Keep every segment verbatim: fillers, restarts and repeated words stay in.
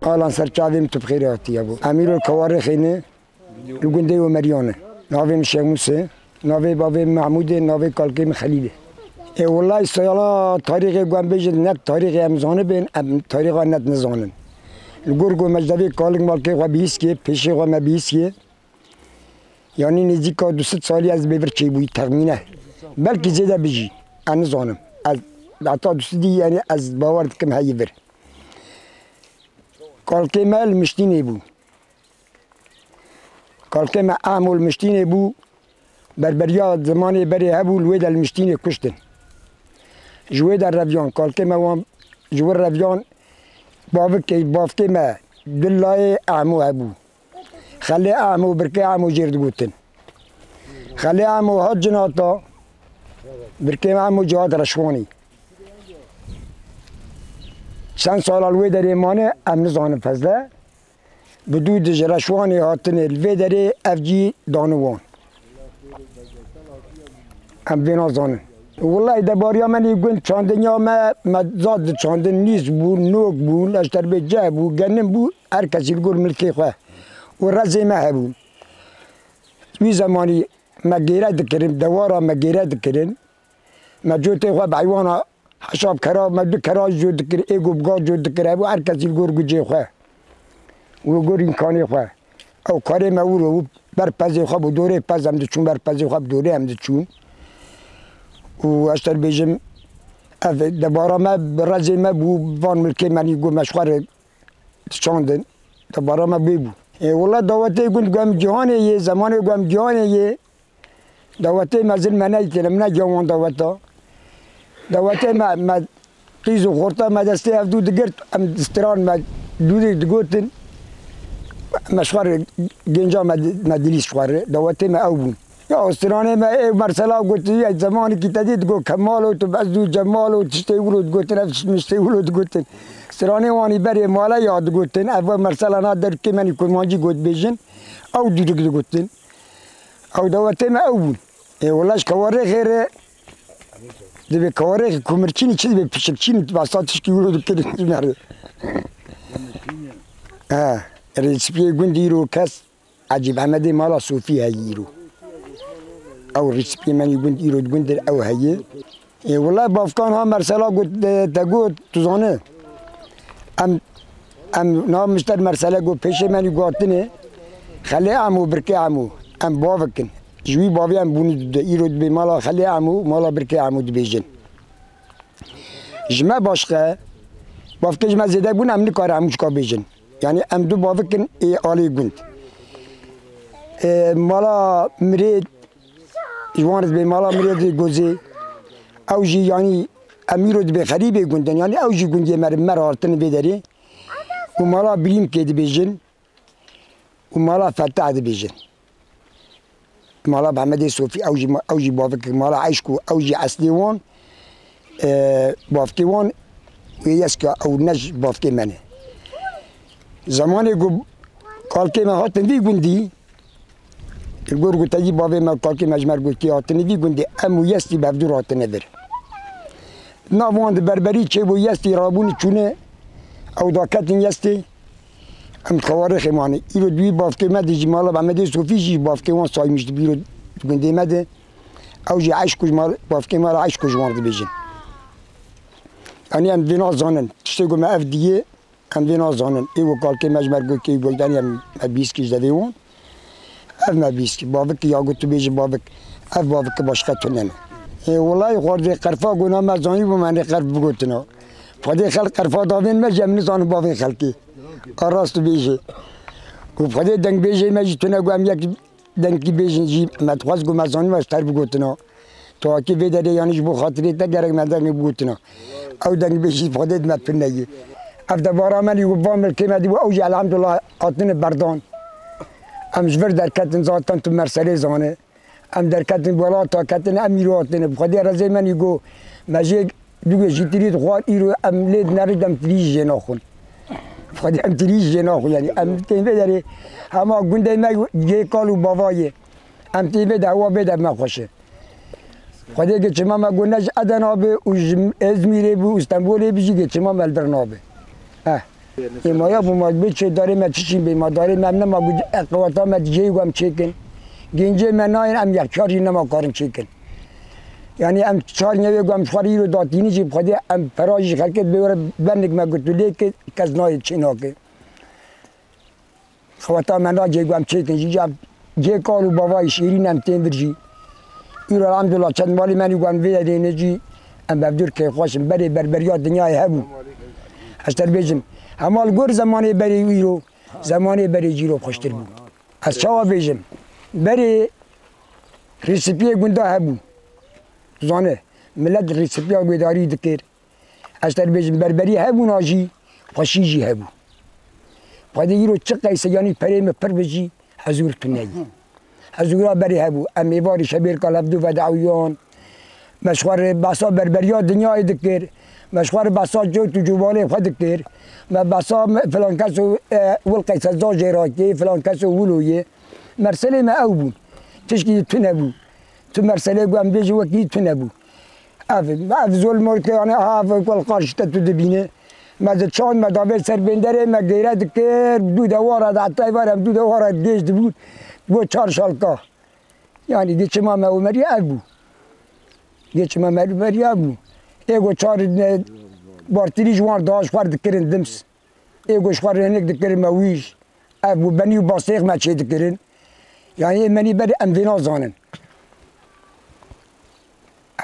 Alan ser çavê min tu bi xêrê hatiye bû. Em îro li Kewarê xêne, li gundê Omeriyane. Navê min Şêx Mûse, navê bavê min Mehmûdê, navê kalkê min Xelîlê. Ê wellahî sala tarîxê ku em bêjin net tarîxê em zanibin, em tarîxa net nizanin. Li gor ku me ji devê kalik malkê xwe bihîstiye, pêşê xwe me bihîstiye. Yanî nêzîka du sed salî ez bê vir çêbûyî texmîne. Belkî zêde bijî. Ez nizanim. Ez heta du sedî, yanî ez bawer dikim heyî vir. Kalkê me li Miştînê bû. Kalkê me Ehmo li Miştînê bû. Berberiya zimanê berê hebû, li wê de li Miştînê kuştin. Ji wê de reviyan, kalkê me wan ji wir reviyan, bavikê, bavkê me du layê Ehmo hebû. Xelê Amo, Birkê Amo jêr digotin. Xelê Amo hat Cinata, Birkê Amo jî hat Reşwanî. Çend sala li wê derê mane, em nizanin fezle. Bi dû di ji Reşwanê hatine li vê derê, ev jî dane wan. Em vê nazanin. Wellahî debariya me nî gund çandiniya me, me zad diçandin, nîsk bû, nok bû, leşterbê ceh bû, genim bû, her kesî li gor milkê xwe û rezê me hebûn. Wî zemanî me gêre dikirin, dewara me gêre dikirin. Me cotê xwe bi heywana heşa bi kera, me du kera jot dikir, ê ku bi gaz jot dikir, hebû her kesî li gor gucê xwe û gor îmkanê xwe. Ew karê me wilo bû, ber pezê xwe bû, dorê pez em diçûn, ber pezê xwe bi dorê em diçûn. Û ez te dibêjim, ev debara me bi rezê me bû, van milkê me nî got me ji xwe re diçandin, debara me bê bû. Ê, wela dawetê gund ku em gihanê yê, zemanê ku em gihanê yê, dawetê mezin me neytêne, me negihan wan daweta. Dawetê me, me qîz û xorta me destê ev dû digirt, em distiran me dûdê digotin, me ji xwe re, genca me, me dilîst ji xwe re, dawetê me ew bûn. Ya, stranê me ê mersela gotiye, zemanekî te dî digot Kemalo, tu ez dû Cemalo, tiştê wilo digotin, ev tişt miştê wilo digotin. Stranê wanî berê mala ya digotin, ev mersela na derkê menî kurmancî got bêjin, ew dûdik digotin. Ew dawetê me ew bûn. Ê wela ji Kewarê xêre, dibê Kewarê kumirçînî çi dibê pişikçînî, tu basa tişkî wilo dikirin, tu nere. Ha, rêçipiyê gund îro kes Ecîb Ehmedê mala Sofî heyî îro. Ew rêçipiyê menî gund îro di gund dir ew heyî. Ê wela bavkan ha mersela got, e, te got, tu zane. Em, em na mişter mersele got pêşê menî guhatine. Xelê Emo, Birkê Emo. Em bavikin. Ji wî bavê em bûne du de. Îro dibê mala Xelê Emo, mala Birkê Emo dibêjin. Ji me başqe, bavkê ji me zêde bûn, em nikarin hemû çika bêjin. Yanî em du bavik in ê alê gund. E, mala Mirêd, ji wan re dibê mala Mirêdê Gozê. Ew jî yanî em îro dibê xerîbê gund in. Yanî ew jî gundiyê me re, me re hatine vê derê. Û mala Birîmkê dibêjin. Û mala Fetah dibêjin. Mala Mehmedê Sofî, ew jî, ew jî bavik, mala Eyşk û ew jî eslê wan, e, bavkê wan, wê yeska ew ne ji bavkê me ne. Zemanê ku kalkê me hatin vî gundî, li gor ku te yî bavê me, kalkê me ji me re got kê hatine vî gundî, em û yestî bi hevdû re hatine vir. Nav wan di berberî çêbû yestî rabûn çûne, ew daketin yestê, em di Xewarê xêmane. Îro di wî bavkê me de jî mala Mehmedê Sofî jî bavkê wan saymiş dibî îro di gundê me de. Ew jî Eyşko ji mal, bavkê me re Eyşko ji wan dibêjin. Yanî em vê nazanin. Tiştê ku me ev diyê, em vê nazanin. Ê ku kalkê me ji me re got kê got, yanî em, me bîskî ji devê wan. Ev me bîskî. Bavik ya got tu bêjî bavik. Ev bavik başqa tune ne. Ê, wellahî xwedê qerfa gona me zanîbû me nê qerf bigotina. Xwedê xelk qerfa davên me jî em nizanin bavên xelkê. A rast tu bêjî. Û xwedê dengbêjê me jî tune ku em yek dengkî bêjin jî me dixwest ku me zanî me ji ter bigotina. Tu hakî vê derê yanî ji bo xatirê te gerek me dengê bigotina. Ew dengbêjî xwedê di me pir neyê. Ev debara me lî û van milkê me dî û ew jî elhamdulillah hatine berdan. Em ji vir derketin zaten tu merselê zane. Em derketin welata ketin em îro hatine. Bi xwedê rezê me nî go me jê dugê jî tirî dixwar îro em lê dinerin dem tirî jî jê naxwin. Bi xwedê em tirî jî jê naxwin yanî. Em tên vê derê hema gundê me yê kal û bava ye. Em tê vê de hewa vê de me xweş e. Xwedê ke çima me got ne ji Edena be û ji Îzmîrê be û Stenbolê be jî ke çima me li vir nabe. Eh. Ê maya bû ma bê çê darê me çiçîn bê ma darê me em nema gu-, e, qeweta me diceyî ku em çêkin. Gencê me nayên em yekçar jî nema karin çêkin. Yanî em çar newê ku em ji xwe re îro datînî jî bi Xwedê em pera jî xelkê bê were benik me got tu lê ke kes nayê çê nake. Xeweta me nacê ku em çêkin jî cem cê kal û bavayî şêrîn em tên vir jî. Îro elhamdulillah çend malê me nî ku em vê erêne jî em bevdûr kêfxweş in. Berê berberiya dinyayê hebû. Ez te bêjim, hema li gor zemanê berê û îro, zemanê berê jî îro xweştir bû. Ez çawa bêjim? Berê rêsipiyê gunda hebû. Zane, milet rêsipiya guhdarî dikir. Ez te bêjim, berberî hebûna jî, xweşî jî hebû. Xwedê îro çi qeyse yanî perê min pir bi jî, hezûr tune ye. Hezûra berê hebû. Em êvarî şebêrka levdû vedawiyan. Me ji xwe re behsa berberiya dinyayê dikir. Me ji xwe re behsa cot û cûvalê xwe dikir. Me behsa me-, filan kes û, e, wil qeyse zacê rakê, filan kes û wilo ye. Merselê me ew bûn. Tişkî tune bû. Tu merselê ku em bêjin wekî tune bû. Ev, ev zol morke, yani, ha, ev ku li qarşî te tu dibîne. Me di çand, me davê ser bênderê, me geyre dikir, dû de wara de, heta êvar em dû de wara gêj dibûn, bo çar şalka. Yani, geçima me Omerî ev bû. Geçima me Omerî ev bû. Ê ku çar, e, bartirî ji wan daha ji xwe dikirin dims. Ê ku ji xwe rênik dikirin me wî jî. Ev bû benî û bastêx me çê dikirin. Yani ê menî berê em vê nazanin.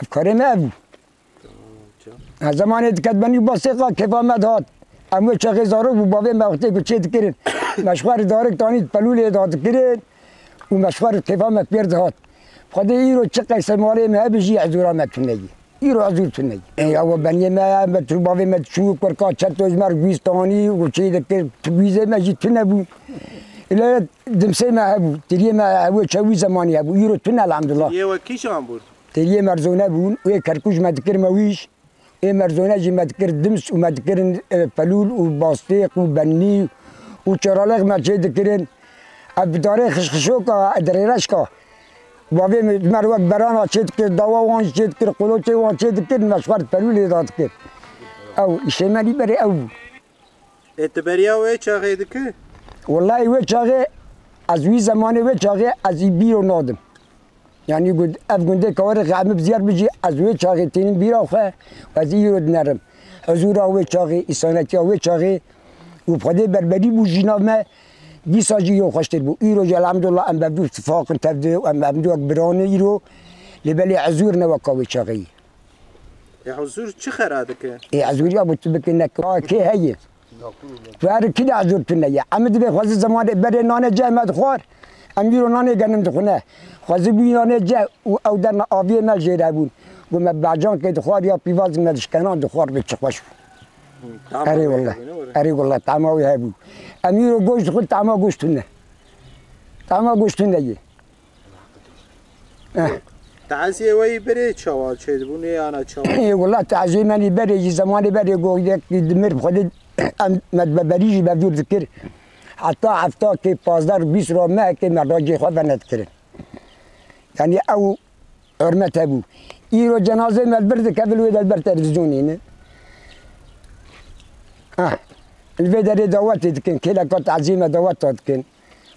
Ev karê me ev bû. Ha, zemanê diket benî û bastêxa kêfa me dihat. Em wê çaxê zarok bû bavê me wextê ku çê dikirin. Me ji xwe re darik tanî pelûlê da dikirin. Û me ji xwe re kêfa me pêr dihat. Xwedê îro çi qeyse malê me hebijî hezûra me tune ye. Îro ez zûr tune. Ê, ya we beniyê me, me tu bavê me çû, kurka çeto ji me re guîstanî û çê dikir, tu guîzê me jî tune bû. Île dimsê me hebû, tiriyê me hebû, çewî zemanî hebû. Îro tune elhamdulillah. Yê we kîjan bûn? Tiriyê me zone bûn, wê kerkûj me dikir me wîş. Ê me zone jî me dikir dims û me dikirin, e, pelûl û bastêq û benî û çoralêx me çê dikirin. Ev bi darê xişxişoka, dirêreşka. Bavê min ji me re wek berana çê dikir, dawa wan jî çê dikir, qoloçê wan çê dikir, me ji xwe re pelûlê da dikir. Ew, îşê me lî berê ew bû. Ê, tu beriya wê çaxê dikî? Wellahî wê çaxê, ez wî zemanê wê çaxê ez î bîro nadim. Yanî gund-, ev gundê Kawarê Xemib Ziyar bijî, ez wê çaxê tênim bîra xwe, ez îro dinerim. Huzûra wê çaxê, îsanetiya wê çaxê û bi Xwedê berberî bû jîna me, dîsa jî yo xweştir bû. Îro jî elhamdulillah em bevdû tifaq in tevdi, em, em du wek biran îro, lê belê huzûr ne weka wê çaxê ye. Ê huzûr çi xera dike? Ê huzûr ya bu tu bike ne kê heye. Tu her kî de huzûr tune ye. Em dibê xwezî zemanê berê nanê ceh me dixwar. Em îro nanê genim dixwine. Xwezî bû nanê ceh û ew derna aviyê me jêre bûn. Got me bacankê dixwar ya pîvazî me dişkenan dixwar bê çi xweş bû. Erê wele. Erê wele, tama wê hebû. Em îro goşt dixwin, tama goşt tune. Tama goşt tune ye. Eh. Taziyê we yî berê çawa çêdibûn, ê ana çawa? Ê wela taziyê me nî berê jî, zemanê berê go yek dimir bi Xwedê em me berî jî bevdûr dikir. Heta hefta kê pazdeh bîst ro me kê me racê xwe venedikirin. Yanî ew hurmet hebû. Îro cenazê me li vir dikevin wê de li ber televîzyonê ne. Ah. Li vê derê dawetê dikin, kêleka taziyê me daweta dikin.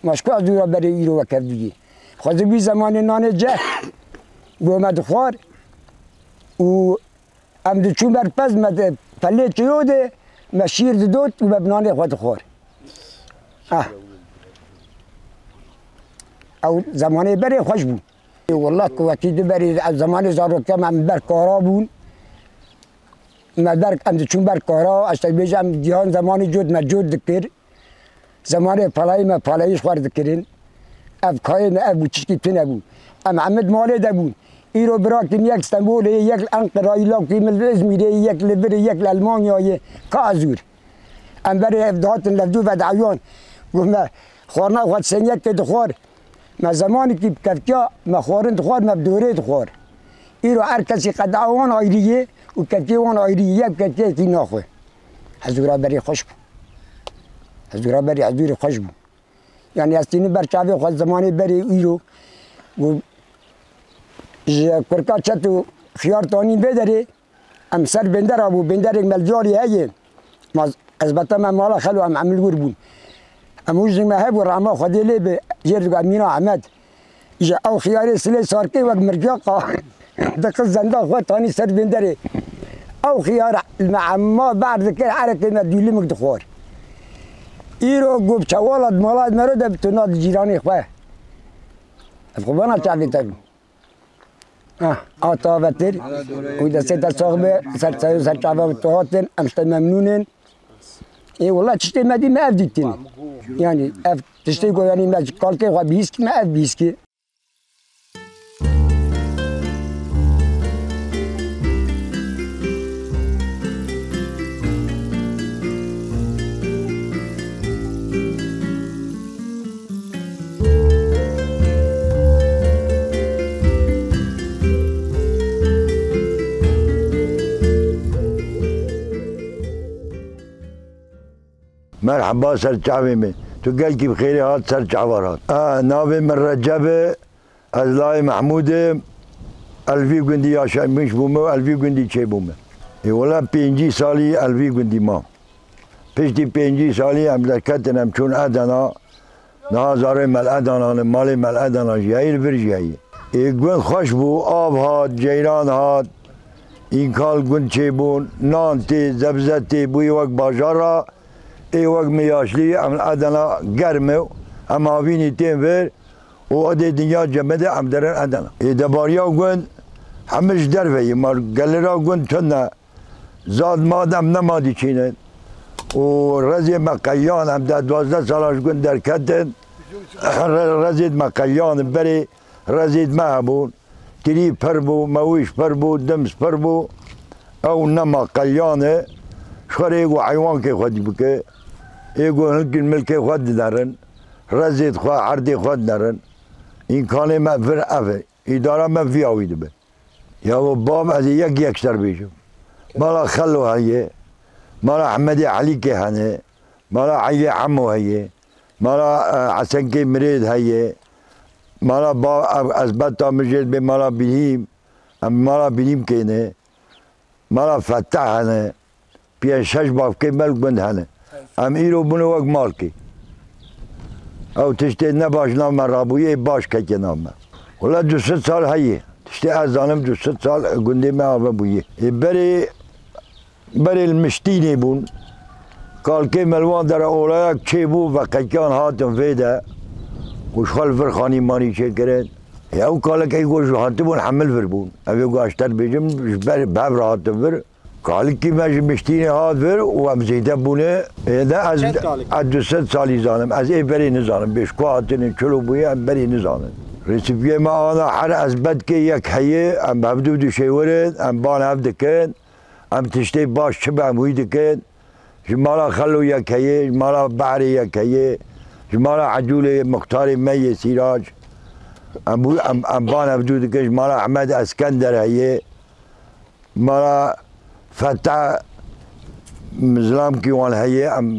Ma ji ku ez dûra berê îro wekevdiyê. Xwezî wî zemanê nanê ceh, go me dixwar û em diçûn ber pez me di pelê çiyo de me şîr didot û me bi nanê xwe dixwar. Ah. Ew zemanê berê xweş bû. Ê, wallah ku wekî di berê, ew zemanê zarokiya me em ber kara bûn. Me ber, em diçûn ber kara, ez te bêjim, em gihan zemanê cot me cot dikir. Zemanê palayî me palayî ji xwe re dikirin. Ev kayê me ev bû, çişkî tune bû. Em hemid malê de bûn. Îro birakî min yek Stenbolê ye, yek li Enqerayê, lakî min li Îzmîrê ye, yek li vir e, yek li Elmanyayê. Ka ez zûr. Em berê ev dihatin levdû vedawiyan. Got me xwarina xwe di senyekê dixwar. Me zemanekî bi kevkiya me xwarin dixwar, me bi dorê dixwar. Îro her kesî qedeha wan ayrî ye û kevkê wan ayrî ye, yek kevkeyekî naxwe. Hezûra berê xweş bû. Hezûra berê hezûrê xweş bû. Yanî ez tînim ber çavê xwe zemanê berê îro û ji kurka çet û xiyar tanîn vê derê em ser bêndera bû, bênderek me li Diyalî heye. Ma Ezbeta me mala xelo em emil wir bûn. Em û jin me hebû rama Xwedê lê bi jêr digo Emîna Ehmed. Ji ew xiyarê silê sarkê wek mircaqa diqi zenda xwe tanî ser vênderê. Ew xiyar li me emma ber dikir erekê me dûlimik dixwar. Îro go bi çewala di mala mero de bi tuna di cîranê xwe. Ev xwe bana çavê te bû. Ah, a tavetir. Ku destê te sax be, ser çav-, ser çava tu hatin, em ji te memnûn in. Ê wela tiştê me dî me ev dîtin. Yani ev tiştê ku yani me kalkê xwe bihîst me ev bihîskî. Merheba ser çavê min. Tu gelkî bi xêrê hat ser çavar hat. A, navê min Receb e. Ez layê Mehmûd im. Ez li vî gundî yaşaymış bûme û ez li vî gundî çêbûme. Ê wela pêncî salî ez li vî gundî mam. Piştî pêncî salî em derketin, em çûn Edena. Niha zarê me li Edenan e, malê me li Edena jiyayî, li vir jiyayî. Ê gund xweş bû, av hat, ceyran hat, înkal gund çêbûn, nan tê, zebze tê, bûyî wek bajara, ê wek min yaşlî, em li Edena germ e, em havînî tên vir û edê dinya cemidê em derin Edena. Ê debariya gund hemiş derve yî, ma gelira gund tune. Zad mad em nema diçînin. Û rezê me qeyan, em deh duwazdeh sala ji gund derketin. Re-, rezê me qeyan, berê rezê me hebûn. Tirî pir bû, mewîş pir bû, dims pir bû. Ew nema qeyan e. Ji xwe rê êgo heywankê xwe dî bike. Êgo hilkin milkê xwe dinerin. Rezê xwe, erdê xwe dinerin. Înkanê me vir ev e. Îdara me vî awî dibe. Ya bav ez ê yek yek ser bêjim. Mala Xelo heye, mala Ehmedê Elîkê hene, mala Eylê Emo heye, mala, e, Hesenkê Mirêd heye, mala ba-, ev, ez beta min jê dibê mala Bîlîm, em mala Bîlîmkê ne, mala Fetah hene. Pênc şeş bavkê me li gund hene. Em îro bûne wek malkê. Ew tiştê nebaş nav me rabûyê, ê baş keke nav me. Wela du sed sal heye. Tiştê ez zanim du sed sal gundê me ave bûye. Ê berê, berê li Miştînê bûn. Kalkê me li wan dere olayak çêbû, veqekan hatin vê de. Û ji xwe li vir xanîmanî çêkirin. Ê ew kalek ey got ji hatibûn hemil vir bûn. Ev ê got ez ter bêjim, ji ber, bi hev re hatin vir. Kalikî me ji Miştînê hat vir û em zêde bûne. Ê de ez, Çend kalik? Ez du sed salî zanim. Ez ê berê nizanim. Bêş ku hatine çilo bûye, em berê nizanin. Resîpiyê me ana her ezbetkê yek heye, em bi hevdû dişêwirin, em ban hev dikin. Em tiştê baş çi be em wî dikin. Ji mala Xelo yek heye, ji mala Behrê yek heye, ji mala Ecûlê muxtarê me yê Sîrac. Em bû, em, em ban hevdû dikin, ji mala Ehmed Eskender heye. Mala Fetah Mizlamkî wan heye, em,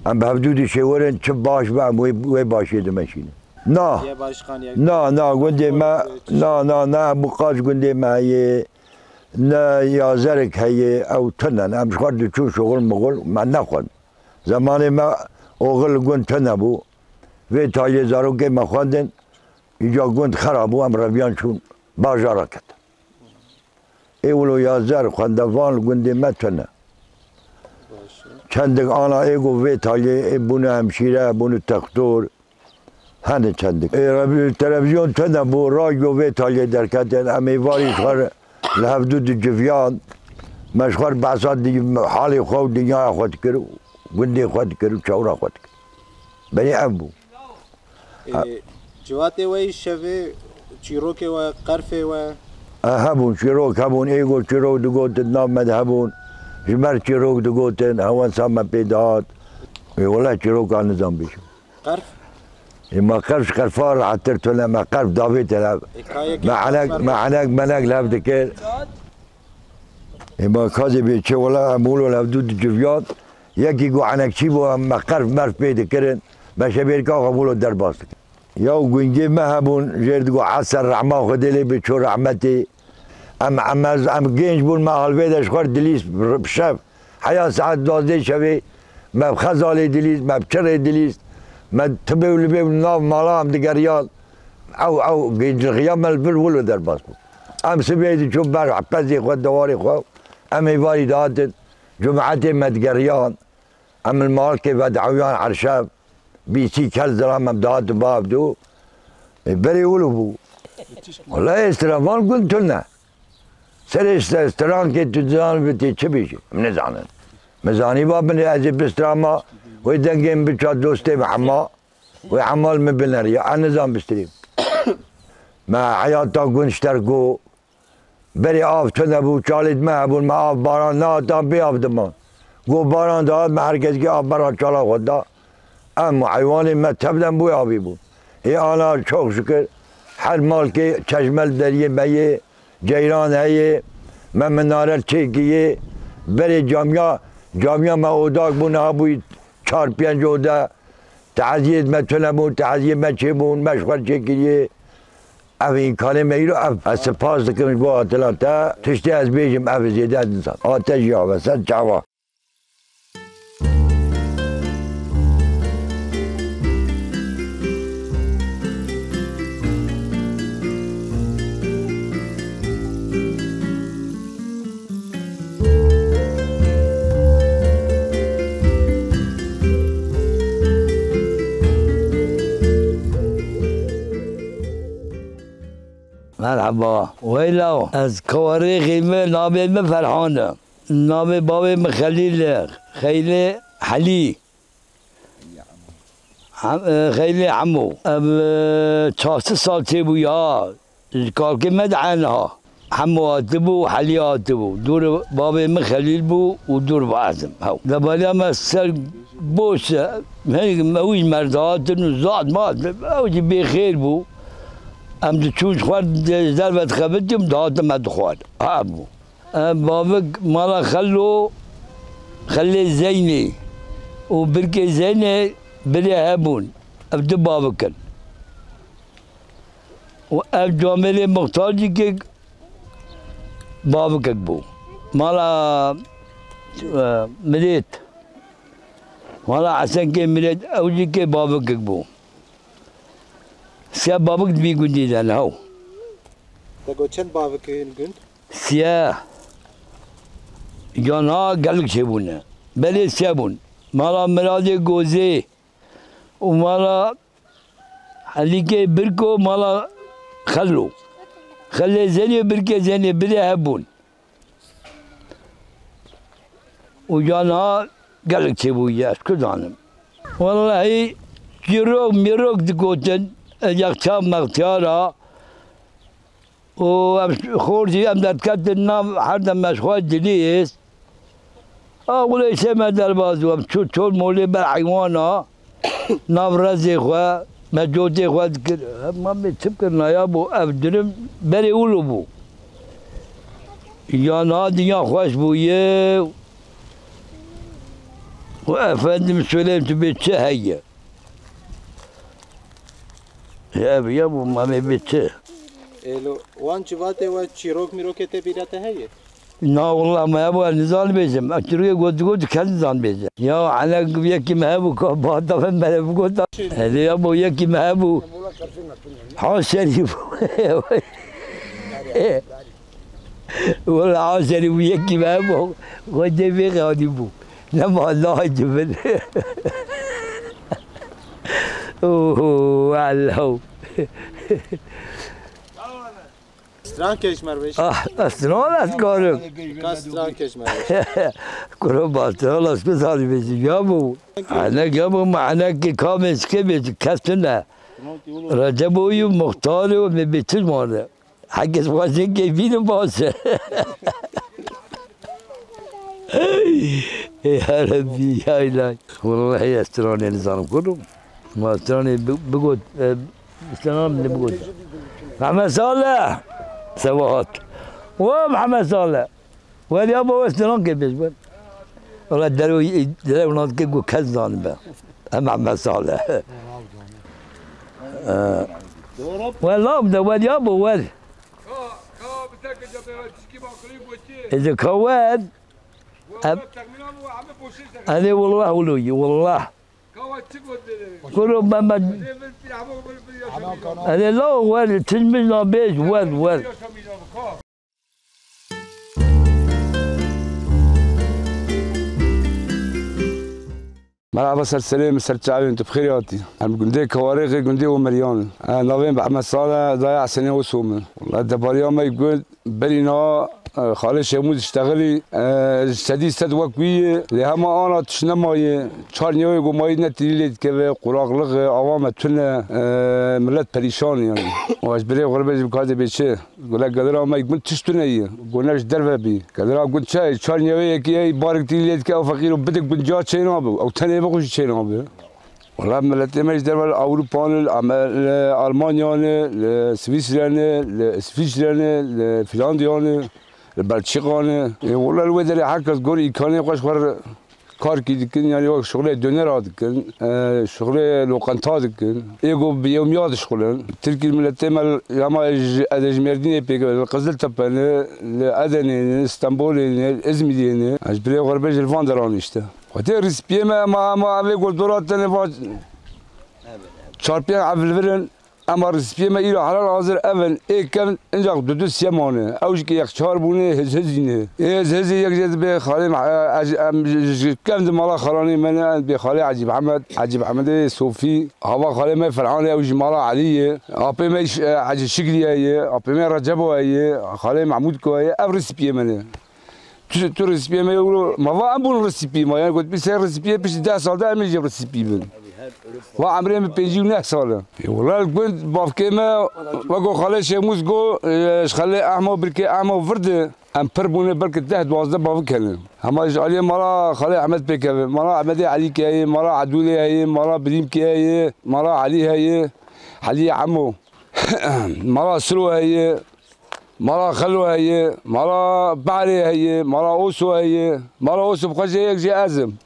em bi hevdû dişêwirin, çi baş be, em wê, wê başê dimeşînin. Na. Yê başkan yek. Na, na, gundê me, Koç. Na, na, na, hemû qas gundê me heye, ne yazerik heye, ew tune ne. Em ji xwe diçûn şuxul muxul, me nexwend. Zemanê me oxil gund tune bû. Vê taliyê zarokê me xwendin, îca gund xera bû, em reviyan çûn, bajara ketin. Ê wilo ya zer xwendevan li gundê me tune. Çendik ana ê ku vê taliyê ê bûne hemşîre, bûne textor. Hene çendik. Ê revi-, televîzyon tune bû, radyo vê taliyê derketin. Em ê varî ji xwe re li hevdû diciviyan. Me ji xwe re behsa di-, halê xwe û dinyaya xwe dikir û gundê xwe dikir û çewra xwe dikir. Berê ev bû. Ê, civatê we yî şevê, çîrokê we, qerfê we? E, hebûn, çîrok hebûn, ê got çîrok digotin, nav me de hebûn. Ji ber çîrok digotin, hewensa me pê dihat. Ê, wela çîroka nizam bêjim. Qerf? Ê, me qerf ji qerfa rehettir tune, me qerf davê te lev. Ê, kayekê Me enek, qerf me enek, me enek lev dikir. Ê, me kazê bê çi, wela em wilo lev dû diciviyan. Yekî ku enekçî bû, em me qerf merf pê dikirin, me şebêrka xwe wilo derbas dikirin. Ya û gungê me hebûn, jêr digo Hesen rehma Xwedê lê bi çû rehmetê. Em, em, ez, em gênc bûn, me alvê de ji xwe re dilîst bi şev. Heya saet duwazdeh şevê me bi xezalê dilîst, me bi çirê dilîst, me tibê û libê û nav mala em digeriyan. Ew, ew gêncixîya me li vir wilo derbas bû. Em sibê diçûn ber pezê xwe, dewarê xwe, em êvarî dihatin, cumetê me digeriyan. Em li malkê vedihewiyan erşev, bîsî kel zilam em dihatin bavdû. E, berê wilo bû. Wele stravan gund tune. Serê st-, strankê tu dizanî bi tê çi bêjî? Em nizanin. Min zanî va binê ez ê bistrama, wê dengê min biça dostê min hema, wê hema li min bineriya. Ez nizan bistrîm. Me heyata gund ji ter got, berê av tune bû, çalêt me hebûn, me av baran nehatan bê av diman. Got baran dihat, me her kesekî av bera çala xwe da. Em û heywanê me tevden bû avî bûn. Hê ana çok şükür her malkê çeşme li deriyê me yê, ceyran heye, me minare çêkiriye. Berê camiya, camiya me odak bû, niha bûyî çar pênc ode. Teziyêt me tune bûn, teziyê me çêbûn, me ji xwe çêkiriye. Ev îmkanê me îro ev. Ez spas dikim ji bo hatila te. Tiştê ez bêjim ev zêde nizan. A te jî ave ser çava. Merhaba. Weyla, ez Kawarê Xîme, navê min Ferhan e. Navê bavê min Xelîl e. Xeylê Helî. Hem, e, Xeylê Hemo. Ev, e, çar sed sal çêbû ya. Ji kalkê me dihe niha. Hemo hatibû, Helî hatibû. Dûr bavê min Xelîl bû û dûr bi ez im. Hew. Debaliya me ser boş e. Hey, me wî merda hatin û zat mat. Ew jî bêxêr bû. Em diçûn ji xwe de-, ji derve dixebitin, dihatin me dixwar. Ha bû. Ev bavik mala Xelo, Xelê Zeynê û birkê Zeynê birê hebûn. Ev du bavik in. Û ev camêrê Muxtar jî kek bavikek bû. Mala, e, Mirêt. Mala Hesenkê Mirêt, ew jî kê bavikek bû. Sê bavik di vî gundî de ne, hew. Te got çend bavik in gund? Sê. Cana gelek çêbûne. Belê sê bûn. Mala Miradê Gozê û mala Helîkê Birko, mala Xelo. Xelê Zenê, Birkê Zenê, birê hebûn. Û ya niha gelek çêbûye, ez ku zanim. Wellahî çîrok mîrok digotin, yexça mextiyara û em xor jî em derketin nav her dem me ji xwe dilîst. A wile sê me derbaz bû, em çû çol molê ber heywana. Nav rezê xwe, me cotê xwe dikir. Hema me çi bikir naya bû, ev durum berê wilo bû. Ya niha dinya xweş bûye. Û efendim söyleyeyim tu bê çi heye? Ev ya bû, ma me bê çi? Êlo, wan civatê we çîrok mîrokê tê bîra te heye? Na, wallah, me hebû, ez nizan bêjim. Ez çirûyê got, got, kes nizan bêje. Ya, enek yekî me hebû, ka bata me, me hebû, got. Hele ya bo, yekî me hebû. Ha şerîf. Wallah, ha şerîf, yekî me hebû. Xwedê vê xeyanî bû. Nema, Allah cibin. Oho, Allah. Strankê ji me re bêje. Ah, stran ez karim. Ka strankê ji me re bêje. Kuro ba stran ez ku zanî bêjî. Ya bû. Enek ya bû, ma enek ki kamê çike bêjî, kes tune. Recebo yû muxtarê û me bê çi mane. Heke xwazin keyfî ne baş e. Ey ya Rebî, ya Îlahî. Wellahî ez stranê nizanim kurdum. Ma stranê bi-, bigot, e, stranan ne bigot. Mehmet Salih. Sebahat. We Mehmet Salih. Wer ya bo we strankê bêj wer. Wela dero, dero nan ke ku kes zanibe. Em Mehmet Salih. E, we lav de wer ya bo wer. Ê de ka wer. Em, Erê wallah wilo yî, wallah. Kuro me, me. Erê la wer, tij min nabêj, wer, wer. Merhaba ser serê min, ser çavên tu, bi xêr hatî. Em gundê Kewarêxê, gundê Omeryan. E, navê min Ehmed Salih, dayê Esenê Oso min. Wala debariya me gund, berî niha, e, xalê Şêmû diştexilî, e, sedî sed wek wî ye. Lê hema ana tişt nemaye. Çar niyawê ku mayî ne tîlî lê dikeve, quraqlix e, ava me tune, e, millet perîşan e yani. Û ez birê xwe re bêjim, ka dê bê çi? Gule gelira me gund tişt tune ye. Gune ji derve bî. Gelira gund çi ye? Çar niyawê yekî ye, barik tî lê dike, ew feqîr û bidik gund ca çê nabe. Ew tenê bixwe jî çê nabe. Wala miletê me ji derve li Ewropa ne, li Ame-, li Almanya ne, li Swîsre ne, li Îsvîçre ne, li Fîlandiya ne, li Belçîka ne. Ê, wala li wê derê her kes gor îmkanê xwe ji xwe re Karkî dikin, yani wek şixulê dönera dikin, e, şixulê loqenta dikin. Ê ku bi yewmiya dişixulin. Tirkî miletê me, ya ma ji, ez ê ji Mêrdînê pê kevim, li Qiziltepe ne, li Edenê ne, li Stenbolê ne, li Izmîrê ne. Ez ji birê xwe re bêjim, li van deran işte. Xwedê rîspiyê me, ema, ema evê ku dora tenê va çar pênc ev li vir in. Ema rîspiyê me îro hela hazir ev in, ê kevn, incak du du siye mane. Ew jî ki yek çar bûne, hizhizî ne. Ê hizhizî yek jê dibê xalê me, e, ez, em ji, ji kevn di mala xalanê me ne, em bê xalê Ecîb Ehmed, Ecîb Ehmedê Sofî. Hava xalê me Ferhanê, ew jî mala Elî ye. Apê me, e, Ecî Şikrî ye, apê me Recebo ye, xalê Mehmûd Ko ye. Ev rîspiyê me ne. Tu, tu rîspiyê me wilo, ma va em bûn rîspî ma, yani gotbî ser rîspiyê piştî deh sal de em ê jî rîspî bin. Va emrê min pêncî û neh sal e. Ê, wela li gund bavkê me, weko xalê Şêmûs go, e, ji xalê Ehmo, birkê Ehmo vir de, em pir bûne belkî deh duwazdeh bavik hene. Hema ji aliyê mala xalê Ehmed pê keve, mala Ehmedê Elîkê heye, mala Edûlê heye, mala Birîmkê heye, mala Elî heye, Elî Emo, mala Silo heye. Mala Xelo heye, mala Behrê heye, mala Oso heye. Mala Oso bi xwe jê yek jê ez im.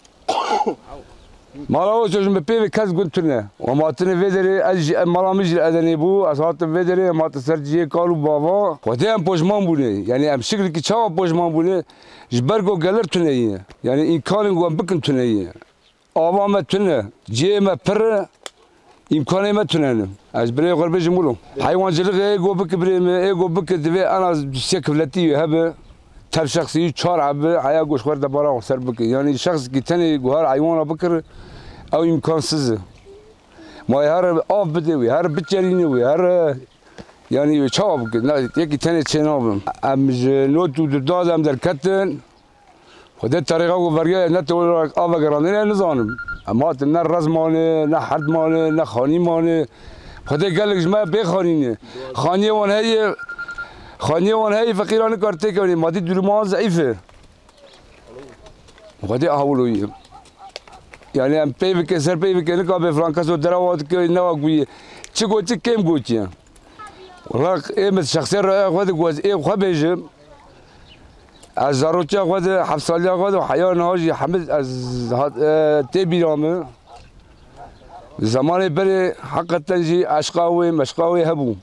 Mala Oso jî bi pê ve kes gund tune. Em hatine vê derê, ez jî, mala min jî li Edenê bû, ez hatim vê derê, em hatin ser cihê kal û bava. Xwedê em poşman bûne. Yani em şiklikî çawa poşman bûne? Ji ber ku gelir tune ye. Yani îmkanên ku em bikin tune ye. Ava me tune, cihê me pir e, îmkanê me tune ne. Ez birê xwe re bêjim wilo. Heywancilixê ê go bike birê me, ê go bike divê en az du sê kifletî wê hebe. Tev şexsî çar hebe, heya go ji xwe re debara xwe ser bike. Yani şexsekî tenê guhar heywana bikir, ew îmkansiz e. Ma wê her av bide wê, her biçerîne wê, her, yani wê çawa bike? Na, yekî tenê çê nabim. Em ji not û du da de em derketin. Xwedê terîxa ku vergiya ne te olarak a vegerandinê nizanim. Em hatin ne rez mane, ne herd mane, ne xanî mane. Xwedê gelek ji me bê xanî ne. Xaniyê wan heye, xaniyê wan heye feqîran nikar têkevnê. Madî duruma wan zeîf e. Xwedê aha wilo ye. Yani em peyveke ser peyveke nikabe frankaso derawa dike newa guye. Çi gotiye kêm gotiye. Wela ê min şexsê raya xwe de ku ez ê xwe bêjim. Ez zarotiya xwe de, heft saliya xwe de, heya niha jî hemî ez hat, e, tê bîra min. Zemanê berê heqeten jî eşqa wê, meşqa wê hebû.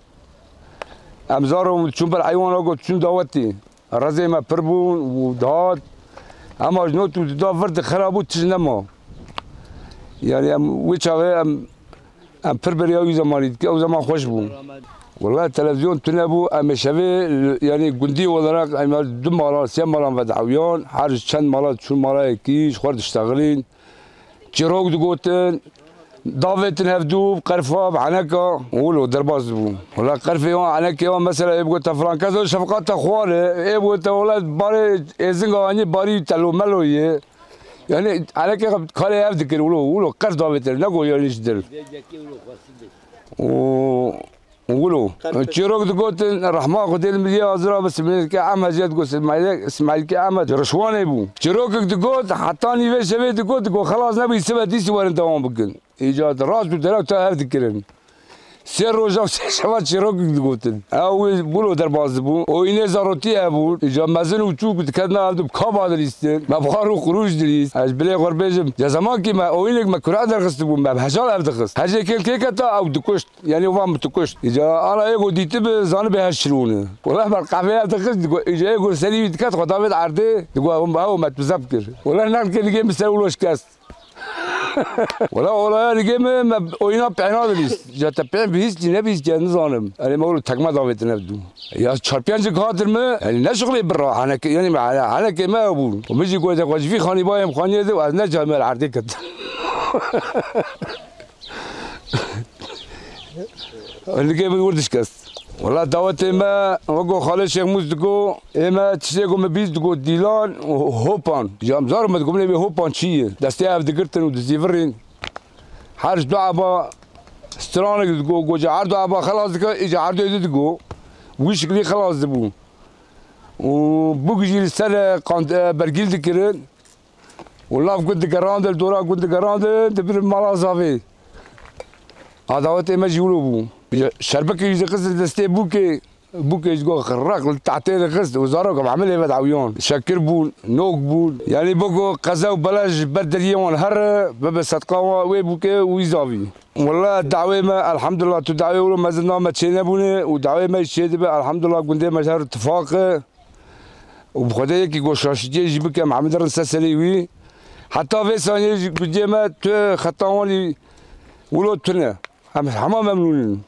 Em zaro çûn ber heywana got çûn dawetê. Rezê me pir bûn û dihat. Ema ji not û du da vir di xera bû tişt nema. Yani em wê çaxê em Em pir beriya wî zemanî dike, ew zeman xweş bû. Wela televîzyon tune bû, em ê şevê, yani gundî olarak em du mala, sê malan vedawiyan, her ji çend mala çûn mala yekî, ji xwe diştexilîn. Çîrok digotin, davêtin hevdû, bi qerfa, bi heneka, wilo derbas dibû. Wela qerfê wan, henekê wan, mesela ê bigota filan kes, o şefqata xwar e, ê bigota wela barê êzinga anî barî telo melo ye. Yani henekê karê ev dikir, wilo, wilo qerf davêtin, ne go yani ji dil. û, û wilo. Çîrok digotin, rehma Xwedê li miriyê hazira bi Smaîlkê Ehmed jê digot, Smaîlkê Ehmed ji Rişwanê bû. Çîrokek digot, heta nîvê şevê digot, digot, xelas nebû, sibe dîsî werin dewam bikin. Îca rast û derew te hev dikirin. Sê roja û sê şeva çîrok digotin. Ew wilo derbaz dibû. Oyînê zarotî hebû. Îca mezin û çûk diketin ev, di kaba dilîstin. Me bixar û qirûj dilîst. Ez ji bilê xwe bêjim, ya zemankî me oyînek me kura derxistibû, me bi heşal ev dixist. Her jê kêl kêketa ew dikuşt. Yanî wan bi tu kuşt. Îca ana ê ku dîtibi, zanibi her şirûne. Wela me qehveya dixist, digo, îca ê ku serî wî diket, xwe davêt erdê, digo, hûn bi ew me tu zeb kir. Wela nexlkê digê min ser wilo şikest. Wela olaya digê min, me oyîna pêna dilîst. Ja te pê bihîst jî nebihîst jî nizanim. Erê me wilo tekme davêtin ev dû. Ya çar pêncik hatin mi, yanî ne şixulê birra, henekê, yanî me hene-, henekê me bûn. Û min jî gote xwe ji vî xanî bayê em xaniyê de û ez ne cayê me li erdê ketim. Ligê min wir dişkest. Wela dawetê me, weko Xalê Şêx Mûs digo, ê me tiştê ku min bîst digo dîlan û hopan. Ji em zar me digo, min ê bê hopan çi ye? Destê ev digirtin û dizîvirîn. Her ji du eba stranek digo, goca her du eba xelas dike, îca her du êdî digo. Wî şiklî xelas dibû. Û bûk jî li ser, e, qand-, e, bergîl dikirin. Û nav gund digerandin, dora gund digerandin, dibir mala zavê. Adawetê me jî wilo bû. Şerbikê jî dixist li destê bûkê, bûkê jî got xirreq li tehtê dixist û zarok bi hemilê ve dawiyan. Şekir bûn, nok bûn. Yanî biko qeze û bela ji ber deriyê wan here, bibe sedqa wan wê bûkê û wî zavî. Wela dawê me, elhamdulillah, tu dawê wilo mezin na me çênebûne û dawê me jî çêdibe, elhamdulillah, gundê me ji her tifaq e. Û bi Xwedê yekî ku şaşitiyê jî bike, Mihemed rin ser serê wî. Heta vê saniyê jî gundiyê me tu xeta wan î wilo tune. Em hema memnûn in.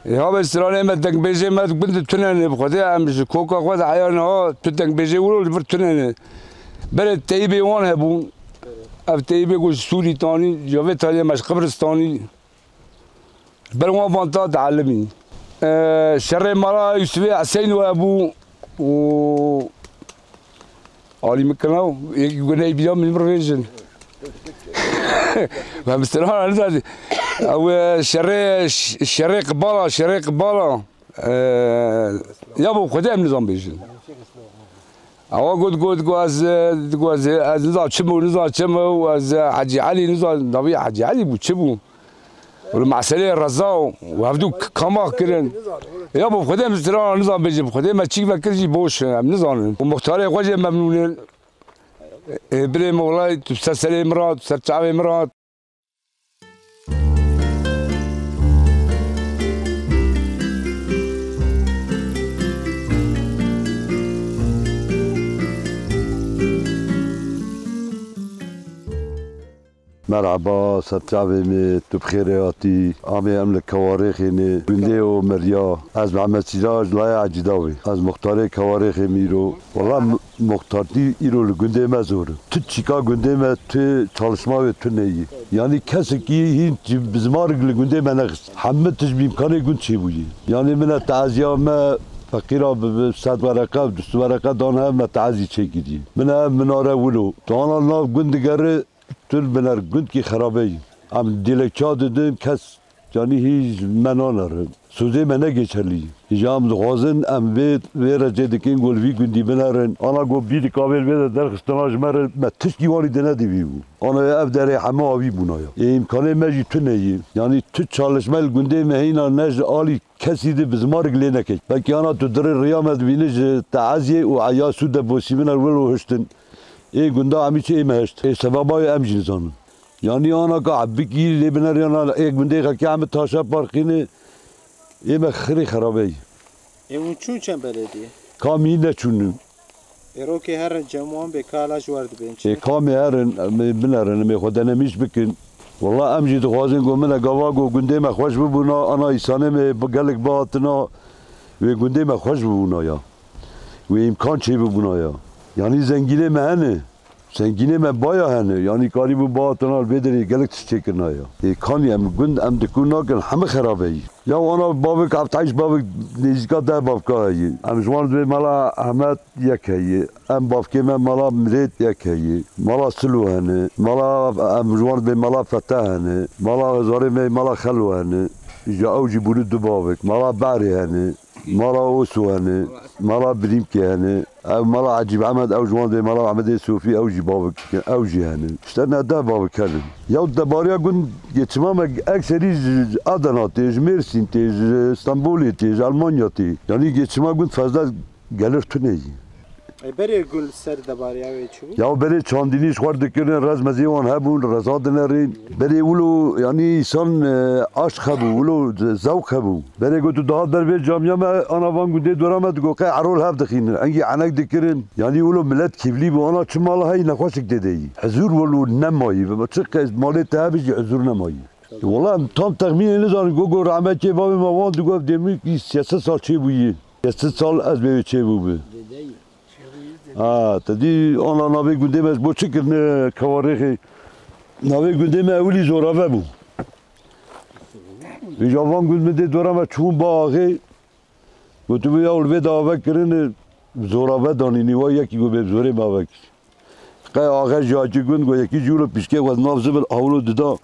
Ê, ha vê stranê me dengbêjê me gund tune ne bi Xwedê, em ji koka xwe de eya niha tu dengbêjê wilo li vir tune ne. Berê teyîbê wan hebûn. Ev teyîbê ku ji Sûrî tanî, ji vê tariyê me ji Qibristanî. Ber wan van ta dielimî. E, şerê mala Yusufê Heseyno hebû û alî min kina, yekî guney bîra min rêjin. Ve misilana nizan. Ew, e, şerê, ş-, şerê qibala, şerê qibala. E, ya bo Xwedê em nizan bêjin. Awa got, got, got, ez, got, ez, ez niza çi bû, niza çi bû, ez, Hecî Elî niza, navî Hecî Elî bû, çi bû? Wilo meseleyê reza û hevdû k-, kamax kirin. Ya bo Xwedê em strana niza bêjin, Xwedê me çîk vekir jî boş in, em nizanin. Û muxtarê xwe jê memnûn in. Ê, birê me welay, tu ser serê min ra, tu ser çavê min ra. Merhaba, serçavê me, tu bi xêrê hatî. Amê em li Kewarêxê ne, gundê Omeriya. Ez Mehmet Sîra ji laya Ecîdawê. Ez muxtarê Kewarêxê me îro. Wela m-, muxtartî îro li gundê me zor e. Tu çîka gundê me, tu çalışma wê tu neyî. Yanî kesekî hîn ji bizmarek li gundê me nexist. Hemî tişt bi îmkanê gund çêbûyî. Yanî min e teziya me feqîra bi, bi sed wereqe, du sed wereqe dan hev me tezî çêkirî. Min e minare wilo. Tu ana nav gund digere, tu li binar gundkî xerabe yî. Em dilekça didin kes Canî hî ji me nanerin. Sozê me ne geçerlî. Îja em dixwazin em vê, vê recê dikin ku li vî gundî binerin. Ana ku bîrî kavêl vê de derxistina ji me re, me tişkî wanî di nedî vî bû. Ana ya ev derê hema avî bûna ya. Ê îmkanê me jî tune yî. Yanî tu çalışme li gundê me hîna ne ji alî kesî di bizmarik lê nekek. Belkî ana tu dirê riya me dibîne ji teeziyê û eya sûde bosî min er wilo hiştin. Ê gunda em î çi ê me hişt. Ê sebeba wê em jî nizanin. Yanî ana ka bikî lê bineriyana ê gundê xelkê hemî taşa parqîne, ê me xirê xerabeyî. Ê hûn çûn çend belediyê? Kamî neçûnin. Ê rokê herin cem wan bê kala ji wer dibên çi? Ê kamê herin, em ê binerin, em ê xwe denemîş bikin. Wela em jî dixwazin ku min e gava ku gundê me xweş bibûna, ana îsanê me bi gelek bihatina, wê gundê me xweş bibûna ya. Wê îmkan çê bibûna ya. Yanî zengînê me hene. Zengînê me baya hene, yanî karîbû bihatina li vê derê gelek tişt çêkirina ya. Ê kanî em gund em dikû nakin hemî xerabeyî. Ya wana bavik heft heşt bavik nêzîka deh bavka heye. Em ji wan dibê mala Ehmed yek heye. Em bavkê me mala Mirêt yek heye. Mala Silo hene. Mala em ji wan dibê mala Fete hene. Mala hezarê me mala Xelo hene. Îja ew jî bûne du bavik. Mala Berê hene. Mala Oso hene, mala Birîmkê hene. Ev mala Ecîb Emed, ew ji wan dê mala Emedê Sofî, ew jî bavik, ew jî hene. İşte ne deh bavik hene. Yaw debariya gund geçima me ekserî ji Adana tê, ji Mêrsîn tê, ji Stenbolê tê, ji Almanya tê. Yanî geçima gund fazla gelir tune yî. E, berê gund ser debariya wê çi bû? Ya berê çandînî ji xwe dikirin, rez mezê wan hebûn, reza dinerin. Berê wilo, yanî, însan, e, aşq hebû, wilo zewq hebû. Berê got, tu dihat ber vê camiya me, ana van gundê dora me digot, qey erol hev dixînin, engî enek dikirin. Yanî wilo milet kîvlî bû, ana çi mala heyî nexweşik tê de yî. Hizûr wilo nemayî, çi qey malê te hebî jî hizûr nemayî. Wela em tam texmînê nizanin, got, got, rehmetê bavê me wan digot, ev demî sêsed sal çêbûyî. Sêsed sal ez bê wê çêbûbi. Ha, te dî ana navê gundê me ji bo çi kirine Kewarêxê? Navê gundê me ewilî Zorave bû. Vêca van gund min dê dora me çûn ba axê. Gotibû ya li vê de ave kirine Zorave danînî, wa yekî got bê bi zorê me ave kir. Qey axe jî hakî gund got yekî jî wilo pîşkê xwe nav zibil hawlo dida.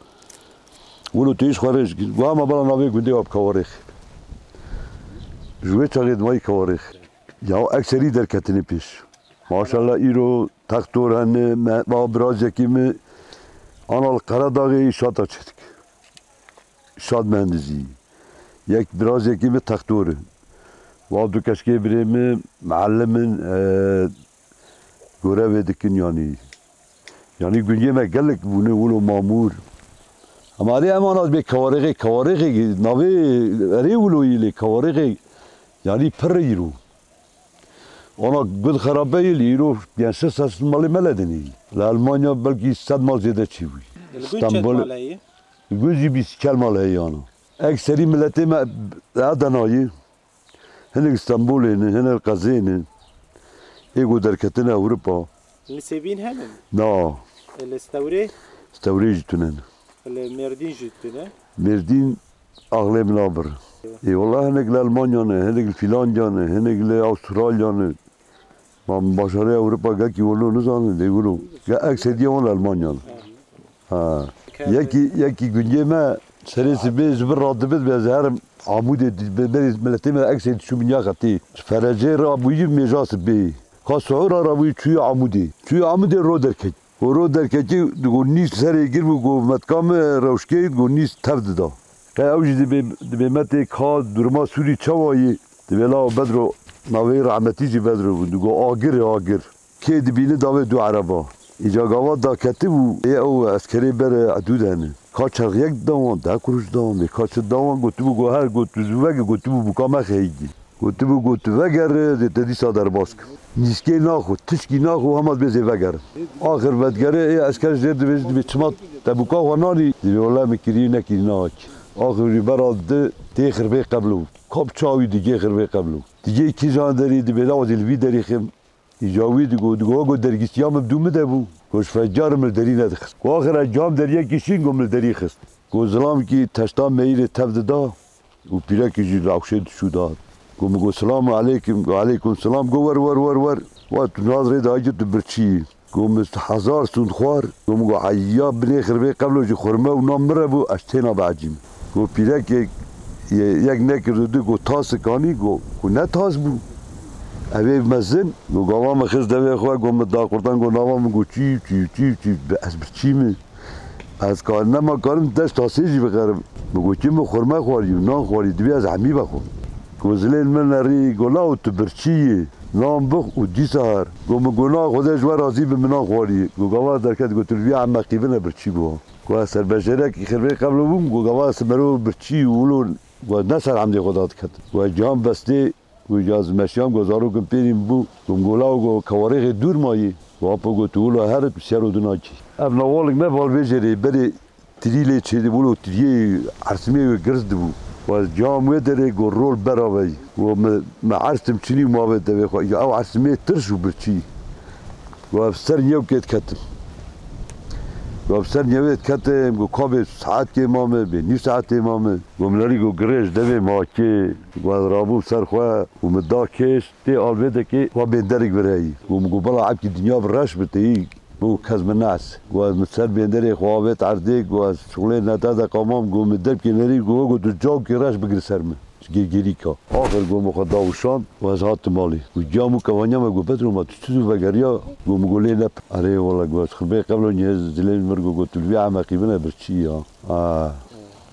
Wilo têj xwe rêj kir. Got hema bala navê gundê wa bi Kewarêxê. Ji wê çaxê dimayî Kewarêxê. Ya ekserî derketine pêş. Maşallah îro textor hene, me, va birazekî min ana li Qeradaxê îşata çêdik. Şad mühendisî. Yek birazekî min textor e. Va du keşkê birê min, muallim in, e, gorevê dikin yanî. Yanî gundiyê me gelek bûne wilo mamûr. Ama erê em ana bê Kewarêxê, Kewarêxê navê erê wilo yî lê Kewarêxê yanî pir îro. Ana gund xerabe yî lê îro pênc sed malê me le dinê yî. Li Elmanya belkî sed mal zêde çêbûyî. Li gund çend mal heye? Li gund jî bîst çel mal heye ana. Ekserî miletê me Adanayê. Hinek Stenbolê ne, hinek Qezê ne. Ê ku derketine Ewropa. Nisêbîn hene? Na. E, li Stewrê? Stewrê jî tune ne. Li Mêrdîn jî tune? Mêrdîn axlê min abir. Ê wela hinek li Elmanya ne, hinek li Fîlandiya ne, hinek li Avustralya ne. Ma min başarê Ewropa gelkî wilo nizanin, lê wilo. Ge ekseriya wan li Elmanya ne. Ha. Yekî, yekî gundiyê me serê sibê ji vir radibe dibe, ez herim Amûdê di-, be-, berê miletê me eksê diçû min ya xetê. Ji Ferecê rabûyî mêja sibê. Ka suhura rabûyî çûyî Amûdê. Çûyî Amûdê ro derket. Û ro derketî digo nîs serê gir bû, go metka me rewşkê, go nîs tev dida. Qey ew jî dibê, dibê me tê ka duruma Sûrî çawa yî? Dibê lawa Bedro, navê rehmetî jî Bedro bû. Digo agir e, agir. Kê dibîne davê du ereba. Îca gava daketibû, ê ew eskerê ber edû de ne. Ka çerxiyek dida wan, deh kuruş dida wan, bê ka çi dida wan, gotibû, go her, go tu zû veke, gotibû bûka me xeyîdî. Gotibû, go tu vegere, dê te dîsa derbas kim. Nîskê naxwe, tişkî naxwe, hema dibê zê vegerin. Axir vedigere, ê esker jê dibê, dibê çima te bûka xwe nanî? Dibê wele min kirî nekirî nahakî. Axir wî bera di tê xirbê qeblo. Kap çawî digê xirbê qeblo. Digê kîjan derî, dibê lawa zê li vî derî xim. Îca wî digo, digo, go dergîstiya min bi dû min de bû. Go ji fecarim li derî nedixist. Go axir ez cam deriyekî şîn, go min li derî xist. Go zilamkî teşta meyîrê tev dida û pîrekî jî li ewşê diçû da. Go min go silamu aleykum, go aleykum silam, go wer, wer, wer, wer. Wa tu naz rê dayî tu birçî yî. Go min hezar sûnd xwar, go min go heya binê xirbê qeblo jî xurme û nan min re bû, ez têna biecîm. Go pîrekek yek nekir û du, go tasik anî, go, go ne tas bû. Ev ê mezin, go gava min xist devê xwe, go min da qurtan, go nava min go çî, çî, çî, çî, ez birçî me. Ez kar-, nema karim dest tasê jî bixerim. Min go kê min xurme xwarî û nan xwarî, divê ez hemî vexwim. Go zilên min nerî, go law tu birçî yî, nan bix û dîsa her. Go min go na Xwedê ji we razî bi min nan xwarî. Go gava derket, go tu li vî emeqî bine birçî bû. Ku ez serbejêrekî xirbê qeblo bûm, ku gava ez mero birçî û wilo, ku ez ne ser emdê xwe da diketim. Ku ez cihan bestê, ku ez meşiyam, ku zarokên pêrî min bû, ku min gola û ku Kewarêxê dûr mayî, ku apo ku tu wilo here tu sero du nakî. Ev nawalik me valbêjê rê berê tirî lê çêdibû, wilo tiriyê ersimê wê girz dibû. Ku ez cihan wê derê ku rol bera veyî. Ku me, me ersim çinî û ma vê devê xwe. Ya ew ersimê tirş û birçî. Go ev ser newkê diketim. Go ev ser newê diketim, go ka bê saetê mame, bê nîv saetê mame. Go min erî go girê ji devê makê. Go ez rabûm ser xwe û min da kêş, tê alvêdekê xwe bênderek vireyî. Go min go bela ebkî dinya bi reş bi teyî. Go kes min nas. Go ez min ser bênderê xwe avêt erdê, go ez şixulê nete de qamam, go min debkê nerî, go go tu cawkî reş bigir ser min. Gê-, gêrîka. Axir got, min xwe dawişand û ez hatim malê. Û giya min kevaniya me got, Bedro, ma tu çi zû vegeriya? Got, min got, lê ne. Erê wala, got, ez xirbê qeblo nihê zilê min got, got, tu li vî emeqî bine birçî ya. Ha.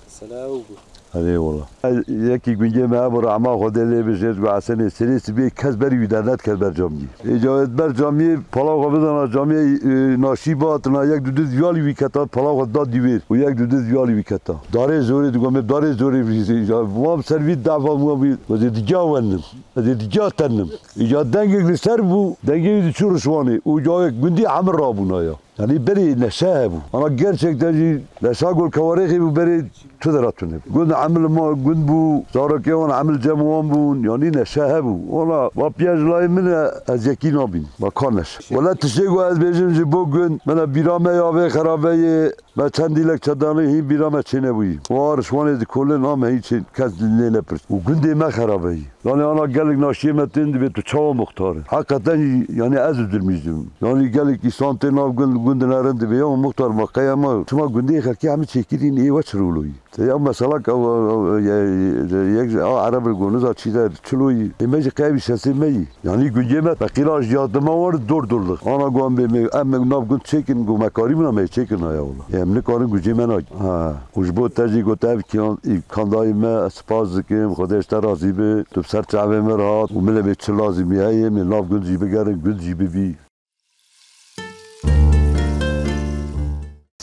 Mesela ew bû. Erê wala. Yekî gundê me hebû, rehma Xwedê lê bijêt, got, Esenê, serê sibê kes berî wî dernet ket ber camiyê. Êca ber camiyê, pala xwe bidana camiyê, e, naşî ba, tina yek du diz viyalî wî keta, pala xwe da dîwêr û yek du diz viyalî wî keta. Darê zorê digot, me darê zorê vî, ya, wan ser vî dava wan vî, ez ê digiya wenim, ez ê digiya tenim. Ya dengek li ser bû, dengê wî diçû rişwanê û ya gundî hemir rabûna ya. Yanî berê neşe hebû. Ana gerçekten jî neşa gol kewarêxê bû berê tu dera tune. Gund emil ma gund bû, zarokê wan emil cem wan bûn, yanî neşe hebû. Wala, va piya ji layê min e, ez yekî nabînim. Va ka neşe. Wala tiştê ku ez bêjim ji bo gund, min e bîra me ya vê xerabeyê, me çend dîlek çedanî hîn bîra me çênebûyî. Wa rişwanê dikolin, na me hîn çê kes lê nepirs. Û gundê me xerabeyî. Yanî ana gelek naşiyê me tên dibê tu çawa muxtar e? Heqeten yanî ez û dilmîzim. Yanî gelek îsan tê nav gund, gund nerin dibê ya muxtar ma qeye ma çima gundê xelkê hemî çêkirîn ê we çi roloyî? Te ya mesela ke ew, ew, ew, ye-, ye-, yek ji a Ereb li goniza çî de çiloyî. Ê me jî qeye vî şesê me yî. Yanî gundê me feqîra ji yadima wer dor dor li. Ana got em bê me, em nav gund çêkin, got me karî min me çêkin aya wala. Ê em nikarin gundê me nak. Ha. Û ji bo te jî got ev kî-, kandayî me, ez spas dikim, Xwedê ji te razî be. Tu bi ser çavê me re hat û min ê bê çi lazimî heye, min nav gund jî bigerin, gund jî bibî.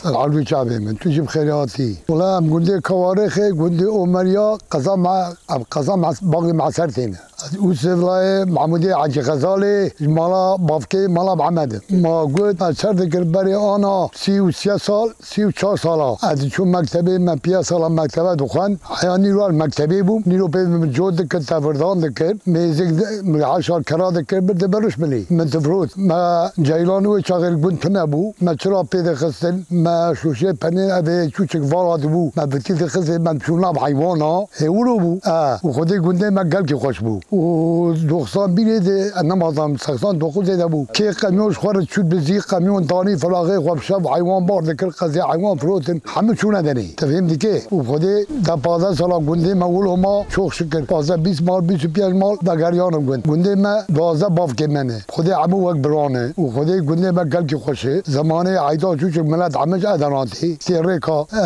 Ser erdû çavê min, tu jî bi xêrê hatî. Wela em gundê Kawarêxê, gundê Omeriya, qeza me, em qeza me, baxê me ser têne. Ez Ûsivlayê Mahmûdê Hecî Xezalê ji mala bavkê mala Mihemed im. Ma got, ez çer dikir berê ana sî û sê sal, sî û çar sala. Ez diçûm mektebê, me piya sala mektebe dixwend. Heya nîro ez mektebê bûm. Nîro pê min cot dikir, tevirdan dikir. Mêzik di-, min heşar kera dikir, bir dibir riş milê. Min difrot. Me ceylan wê çaxê li gund tune bû. Me çira pê dixistin, me şûşê penê evê çûçik vala dibû. Me bitî dixistê, me diçû nav heywana. Hêwilo bû. E, û Xwedê gundê me gelkî xweş bû. Û doxsan bîrê de, e, nemazan sexsan dokuz de bû. Kê qemyon ji xwe re çût bizî, qemyon danî filaxê xwe bi şev heywan bar dikir, qezê heywan firotin, hemû çûne denê. Te fêm dike? Û Xwedê de pazdeh sala gundê me wilo ma, çok şükür. Pazdeh bîst mal, bîst û pênc mal vegeriyane gund. Gundê me duwazdeh bavkê me ne. Xwedê hemû wek biran e. Û Xwedê gundê me gelkî xweş e. Zemanê heyda çûçik milet hemû ji Edenatê. Tê rêka, e,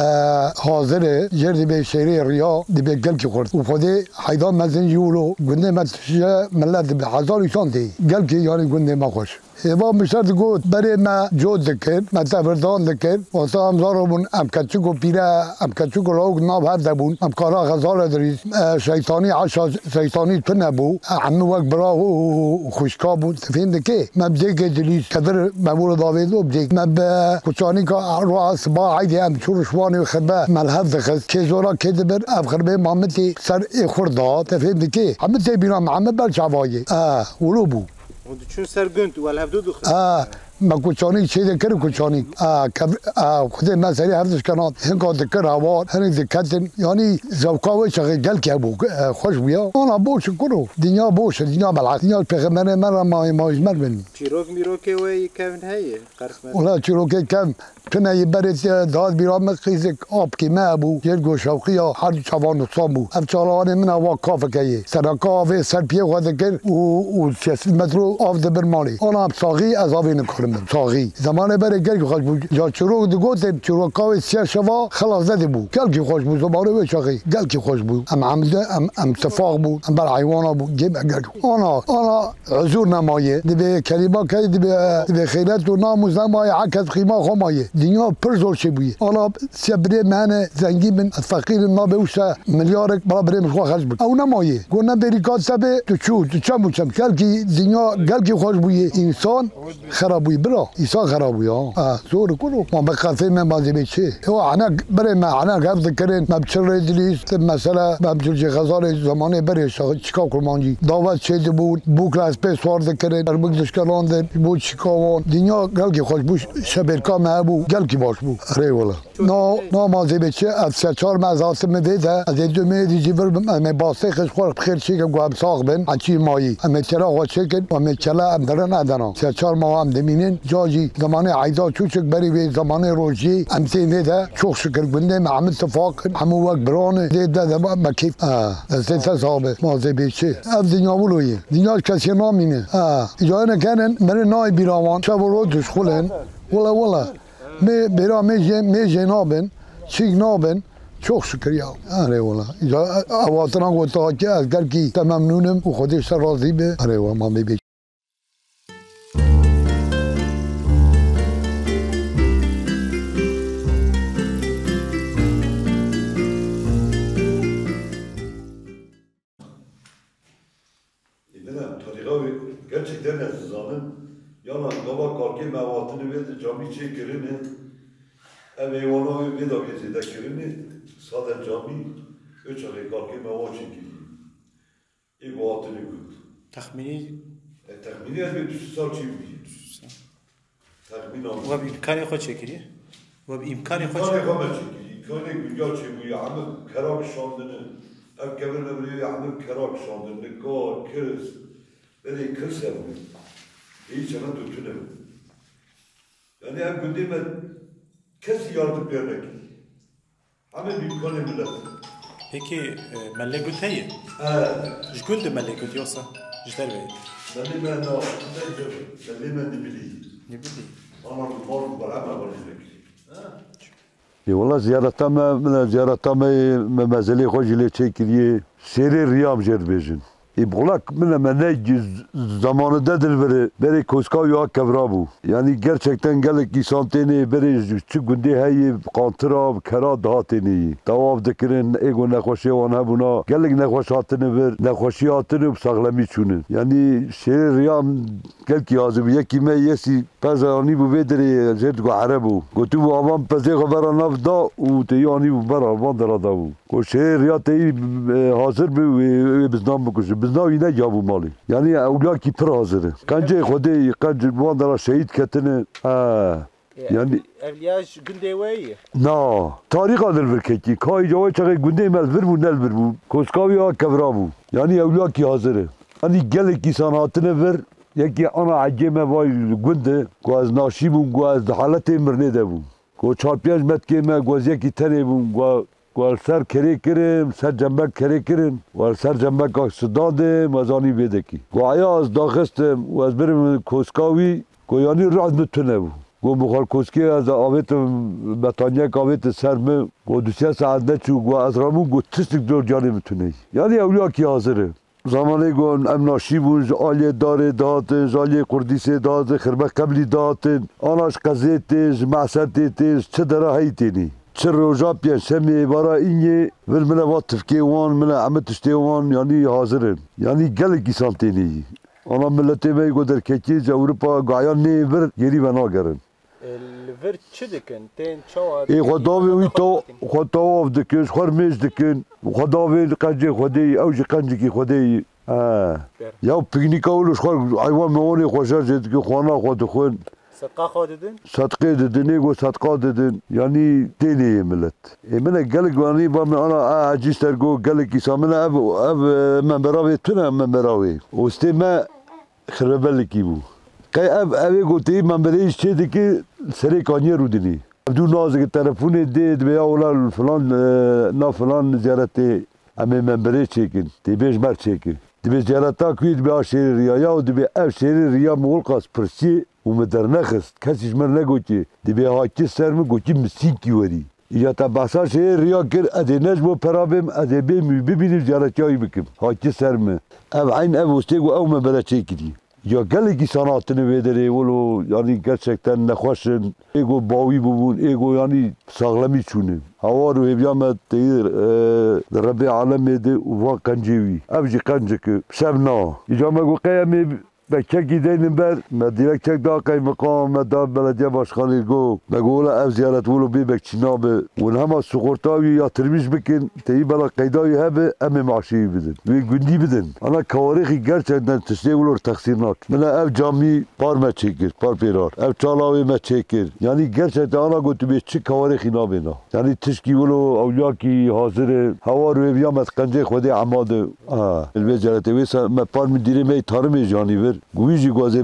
hazir e. Jêr dibê şêrê riya, dibê gelkî xurt. Û Xwedê heyda mezin jî wilo gundê me tije milet dibe. Hezar însan tê. Gelkî yanî gundê me xweş. Hêva mişer digot, berê me cot dikir, me tevirdan dikir. Wexta em zaro bûn, em keçik û pîre, em keçik û lawik nav hev de bûn. Em kara xezale dirîs, e, şeytanî, eşa şeytanî tune bû. E, hemî wek bira û, û, û xwişka bûn. Te fêm dike? Me bi dêkê dilîs, kedir me wilo davêt û bi dêk. Me bi kuçanîka roha siba heydê em çû rişwanê xirbe me li hev dixist. Kê zora kê dibir, ev xirbê mamitê ser ê xurt da. Te fêm dike? Hemî tê bîra me, hemî ber çavayê. E, wilo bû. Hûn diçûn ser gund û li hevdû dixwin. A, me kuçanîk çê dikir û kuçanîk. A, kev-, a, Xwedê me serî hev dişkena, hinka dikir hawar, hinek diketin. Yanî zewqa wê çaxê gelkî hebû, e, xweş bûya. Ana boş e kuro. Dinya boş e, dinya belaq. Dinya pêxemberê me re ma, ma ji me bin. Çîrok mîrokê wê yê kevn heye, qerx me. Wala çîrokê kevn. Tune yê berê te dihat bîra min qîzik apkî me hebû, jêr ku şewqiya her du çavan nûqsan bû. Ev çalavanê min a wa kafeke yê. Sereka avê ser piyê xwe dikir û, û şêst metro av dibir malê. Ana em saxî ez avê nikarim bim. Saxî. Zemanê berê gelkî xweş bû. Ya çirok digotin, çiroka wê siya şeva xelas nedibû. Gelkî xweş bû, zemanê wê çaxê. Gelkî xweş bû. Em, em, em, em tifaq bûn, em ber heywana bûn. Gê me gelkî. Ana, ana, Huzur nemaye. Dibê kelîma key, dibê, dibê xêret û namûs nemaye, her kes qîma xwe maye. Dinya pir zor çêbûye. Ana siya birê me hene, zengîn bin, ez feqîr im, nabe wisa milyarek, bala birê min xwe xerc bik. Ew nemaye. Got ne berîka te bê, tu çû, tu çem û çem. Gelkî dinya, gelkî xweş bûye. Însan xera bûye, bira. Însan xera bûye, ha. Ha, zor e kuro. Ma me qefê me ma dibê çi? Ewa hene, birê me hene gef dikirin. Me bi çi rê dilîst, mesela, me bi Cûrcê Xezalê zamanê berê şa-, çika kurmancî. Dawet çêdibûn, bûk li hespê swar dikirin, erbik dişkelandin, ji bo çika wan. Dinya gelkî xweş bû, şebêrka me hebû, gelkî baş bû. Erê wela. Na, na ma zêbê çi, ev se çar me ez hatim vê de, ez ê du mêdî jî vir bim, em ê bastê xwe ji xwe bi xêr çêkin ku em sax bin, eçî mayî. Em ê kela xwe çêkin, em ê kela em dirin Edena. Se çar ma em dimînin. Ca jî zemanê Eyda çûçik berî vê zemanê rojî em tên vê de çok şükür gundê me hemû tifaq in, hemû wek biran in. Dê de de me keyf. Ha, ez dê te sabe, ma zê bê çi. Ev dinya wilo ye. Dinya kesê namîne. Ha, îca ne kenin, mire nayê bîra wan. Şev û roj dişxulin. Wala, wala. Mê bêra mê jê, mê jê nabin. Çîk nabin. Çok şükür ya. Erê wala. Îca ev hatina ku tu hakî ez gelkî te memnûn im û Xwedê ji te razî be. Erê wala, ma bê bê. Ê, ne, ne, tarîxa wê gerçekten ez dizanim. Yana gava kalkê me hatine vê de camî çêkirine. Ev heywana wê vê de wê zêde kirine. Sade camî, wê çaxê kalkê me wa çêkiriye. Ê, bu hatine got. Texmînî? E, texmînî ez bê du sed sal çê bûye. Texmîna min. We bi îmkanê xwe çêkiriye? We bi îmkanê xwe çêkiriye? Îmkanê xwe me çêkiriye. Îmkanê gundî ya çêbûye, hemû kerak şandine. Ev kevir me birê hemû kerak şandine. Nika, kirs. Belê kirs hebû. Ê, çaxê tu tune bû. Yani ev gundê me kesî yardim pê nekiriye. Hemî bi îmkanê milet. Peki, e, Melê Gund heye? He. Ji gund e Melê Gund yoksa ji derve ye? Melê me na, ne, melê me Nibilî. Nibilî. Ana mal û berhema xwe lê vekirî. Ê, wela ziyareta me, min ziyareta me, me mezelê xwe jî lê çêkiriye. Şêrê riya em jê dibêjin. Ê, bi xulak min e, me ne z-, zamanı de dilbiri, berê Koska ya kevra bû. Yani gerçekten gelek insan tênê berê ji çi gundê heye, bi qantira, bi kera daha tênê yî. Tawav dikirin, ê go nexweşê wan hebûna, gelek nexweş hatine vir, nexweşî hatine û bi saxlemî çûnin. Yani şêrê riya em gelkî hazir bû. Yekî me yesî Pez anîbû vê derê, jê digo Ereb bû. Gotibû, avan pezê xwe vera nav da û têyî anîbû bera van dera da bû. Go şêrê riya têyî, e, hazir bi, wê, wê biznan bikuje. Bizna wî ne cabû malê. Yani ewliyakî pir hazir e. Qencê Xwedê, qenc van dera şehîd ketine. Ha. E, yani evliya ji gundê we ye? Na. Tarîxa dilvirkekî. Kayî cawê çaxê gundê me li vir bû, ne li vir bû. Koska wî a kevra bû. Yani ewliyakî hazir e. Yani gelek insan hatine vir. Yekî ana ecê me vay gund e, ku ez naşî bûm, ku ez di haletê mirinê de bûm. Ku çar pênc metkê me, ku ez yekî tenê bûm, ku, ku ez ser kerê kirim, ser cembek kerê kirim, ku ez ser cembeka sidandim, ez anî vê dekî. Ku eya ez daxistim, ku ez birim koska wî, ku yanî ruh min tune bû. Ku mixwar koskê ez avêtim, betaniyek avêti ser min, ku du sê saet neçû, ku ez rabûm, ku tiştik zor canê min tune. Yanî ewliyakî hazir e. Zamanê ku em naşî bûn, ji aliyê darê dihatin, ji aliyê qurdîsê dihatin, xirbe qeblî dihatin, ana ji qezê tê, ji mesertê tê, ji çi dera heyî tênî. Çi roja pênçşemê, êvara îngê, vir min e va tifkê wan, min e hemî tiştê wan, yanî hazir in. Yanî gelek îsan tênî. Ana miletê me yê ku derketî ji Ewropa gayan neyê vir, gêrî venagerin. E, li vir çi dikin? Tên çawa Ê, xwe davên wî taw-, xwe tawav dikin, ji xwe mêj dikin. Xwe davên qencê Xwedê yî, ew jî qencikî Xwedê yî. He. Ber. Ya piknîka wilo ji xwe heywan mewanê xwe jer jê dikin, xwana xwe dixwin. Sedqa xwe didin? Sedqê didin, ê go sedqa didin. Yanî tênê yê milet. Ê min e gelek wanî ba min ana a ecî ser go gelek îsa min e ev, ev, e, membera wê tune membera wê. Ostê me Xirvebelekî bû. Qey ev, ev ê goteyî memberê jî çê dike serê kaniyê rûdinî. Ev dû nazike telefonê dê, dibê ya wela filan, e, na filan ziyaretê em ê memberê çêkin. Tê bê ji me çêkin. Dibê ziyareta ku yê dibê a şêrê riya ya û dibê ev şêrê riya min wilqas pirsî û min dernexist. Kesî ji min negotiye. Dibê hatiye ser min gotiye min sînkî werî. Îca te behsa şêrê riya kir, ez ê ne ji bo pera bêm, ez ê bêm wî bibînim, ziyaretiya wî bikim. Hatiye ser min. Ev eyn ev ostê ku ew me bere çêkirî. Ya gelekî san hatine vê derê, wilo, yanî gerçekten nexweş in. Ê ku bawî bûbûn, ê ku yanî saxlemî çûne. Hawar û hêviya me têyir, e, di Rebê alemê de û van qencê wî. Ev jî qencik e. Şev na. Îca me ku qey em ê Be çekî deynin ber, me dîrek çek da qeymeqam, me da belediye başkanê go. Me go, wela ev ziyaret wilo bê bek çî nabe. Hûn hema sigorta wî ya tirmîş bikin, teyî bela qeyda wî hebe, em ê maaşê wî bidin. Wê gundî bidin. Ana kawarêxî gerçekten tiştê wilo texsîr nak. Min ev camî par me çêkir, par pêrar. Ev çala wê me çêkir. Yanî gerçekten ana gotibê çi kawarêxî nabêna. Yanî tişkî wilo ewliyakî hazir e. Hawar wê viya me qencê Xwedê emade. Ha, li vê ziyaretê wê se-, me par min dîrê me yê tarimê jî anî vir. Ku wî jî gazê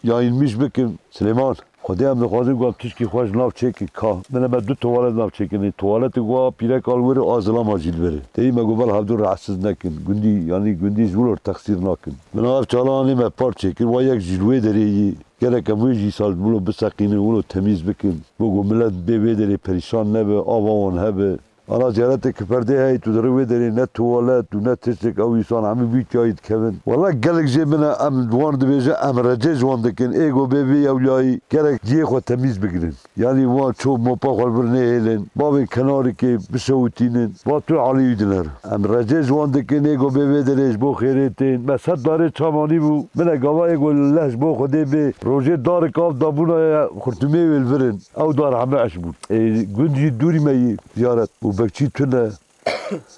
yayînmiş bikin. Silêman, Xwedê em dixwazin ku em tişkî xwe ji nav çêkin ka. Min e me du tuwalet nav çêkin. Ê tuwaletik wa pîrek al were, a zilama jî li were. Teyî me got bel hevdû rahatsiz nekin. Gundî, yanî gundî ji wilo texsîr nakin. Min ev çalanê me par çêkir, wa yek jî li wê derê yî. Gerek em wê jî sal wilo biseqînin, wilo temîz bikin. Bo ku milet bê wê derê perîşan nebe, ava wan hebe. Ana ziyaretê ki perdê heyî tu dirê wê derê ne tuwalet û ne tiştek ew însan hemî wî çayî dikevin. Wela gelek jê min e em wan dibêje em recê ji wan dikin. Ê go bê vê ewlayî gerek cihê xwe temîz bigirin. Yanî wan ço mopa xwe li vir nehêlin. Bavên kenarikê bişewitînin. Va tu alî wî diner. Em recê ji wan dikin ê go bê vê derê ji bo xêrê tên. Me sed darê çamanî bû. Min e gava ê go leh ji bo Xwedê bê. Rojê darik av dabûna ye xurtumê wê li vir in. Ew dar heme eş bûn. Ê, gund jî dûrî me yî ziyaret û bekçî tune.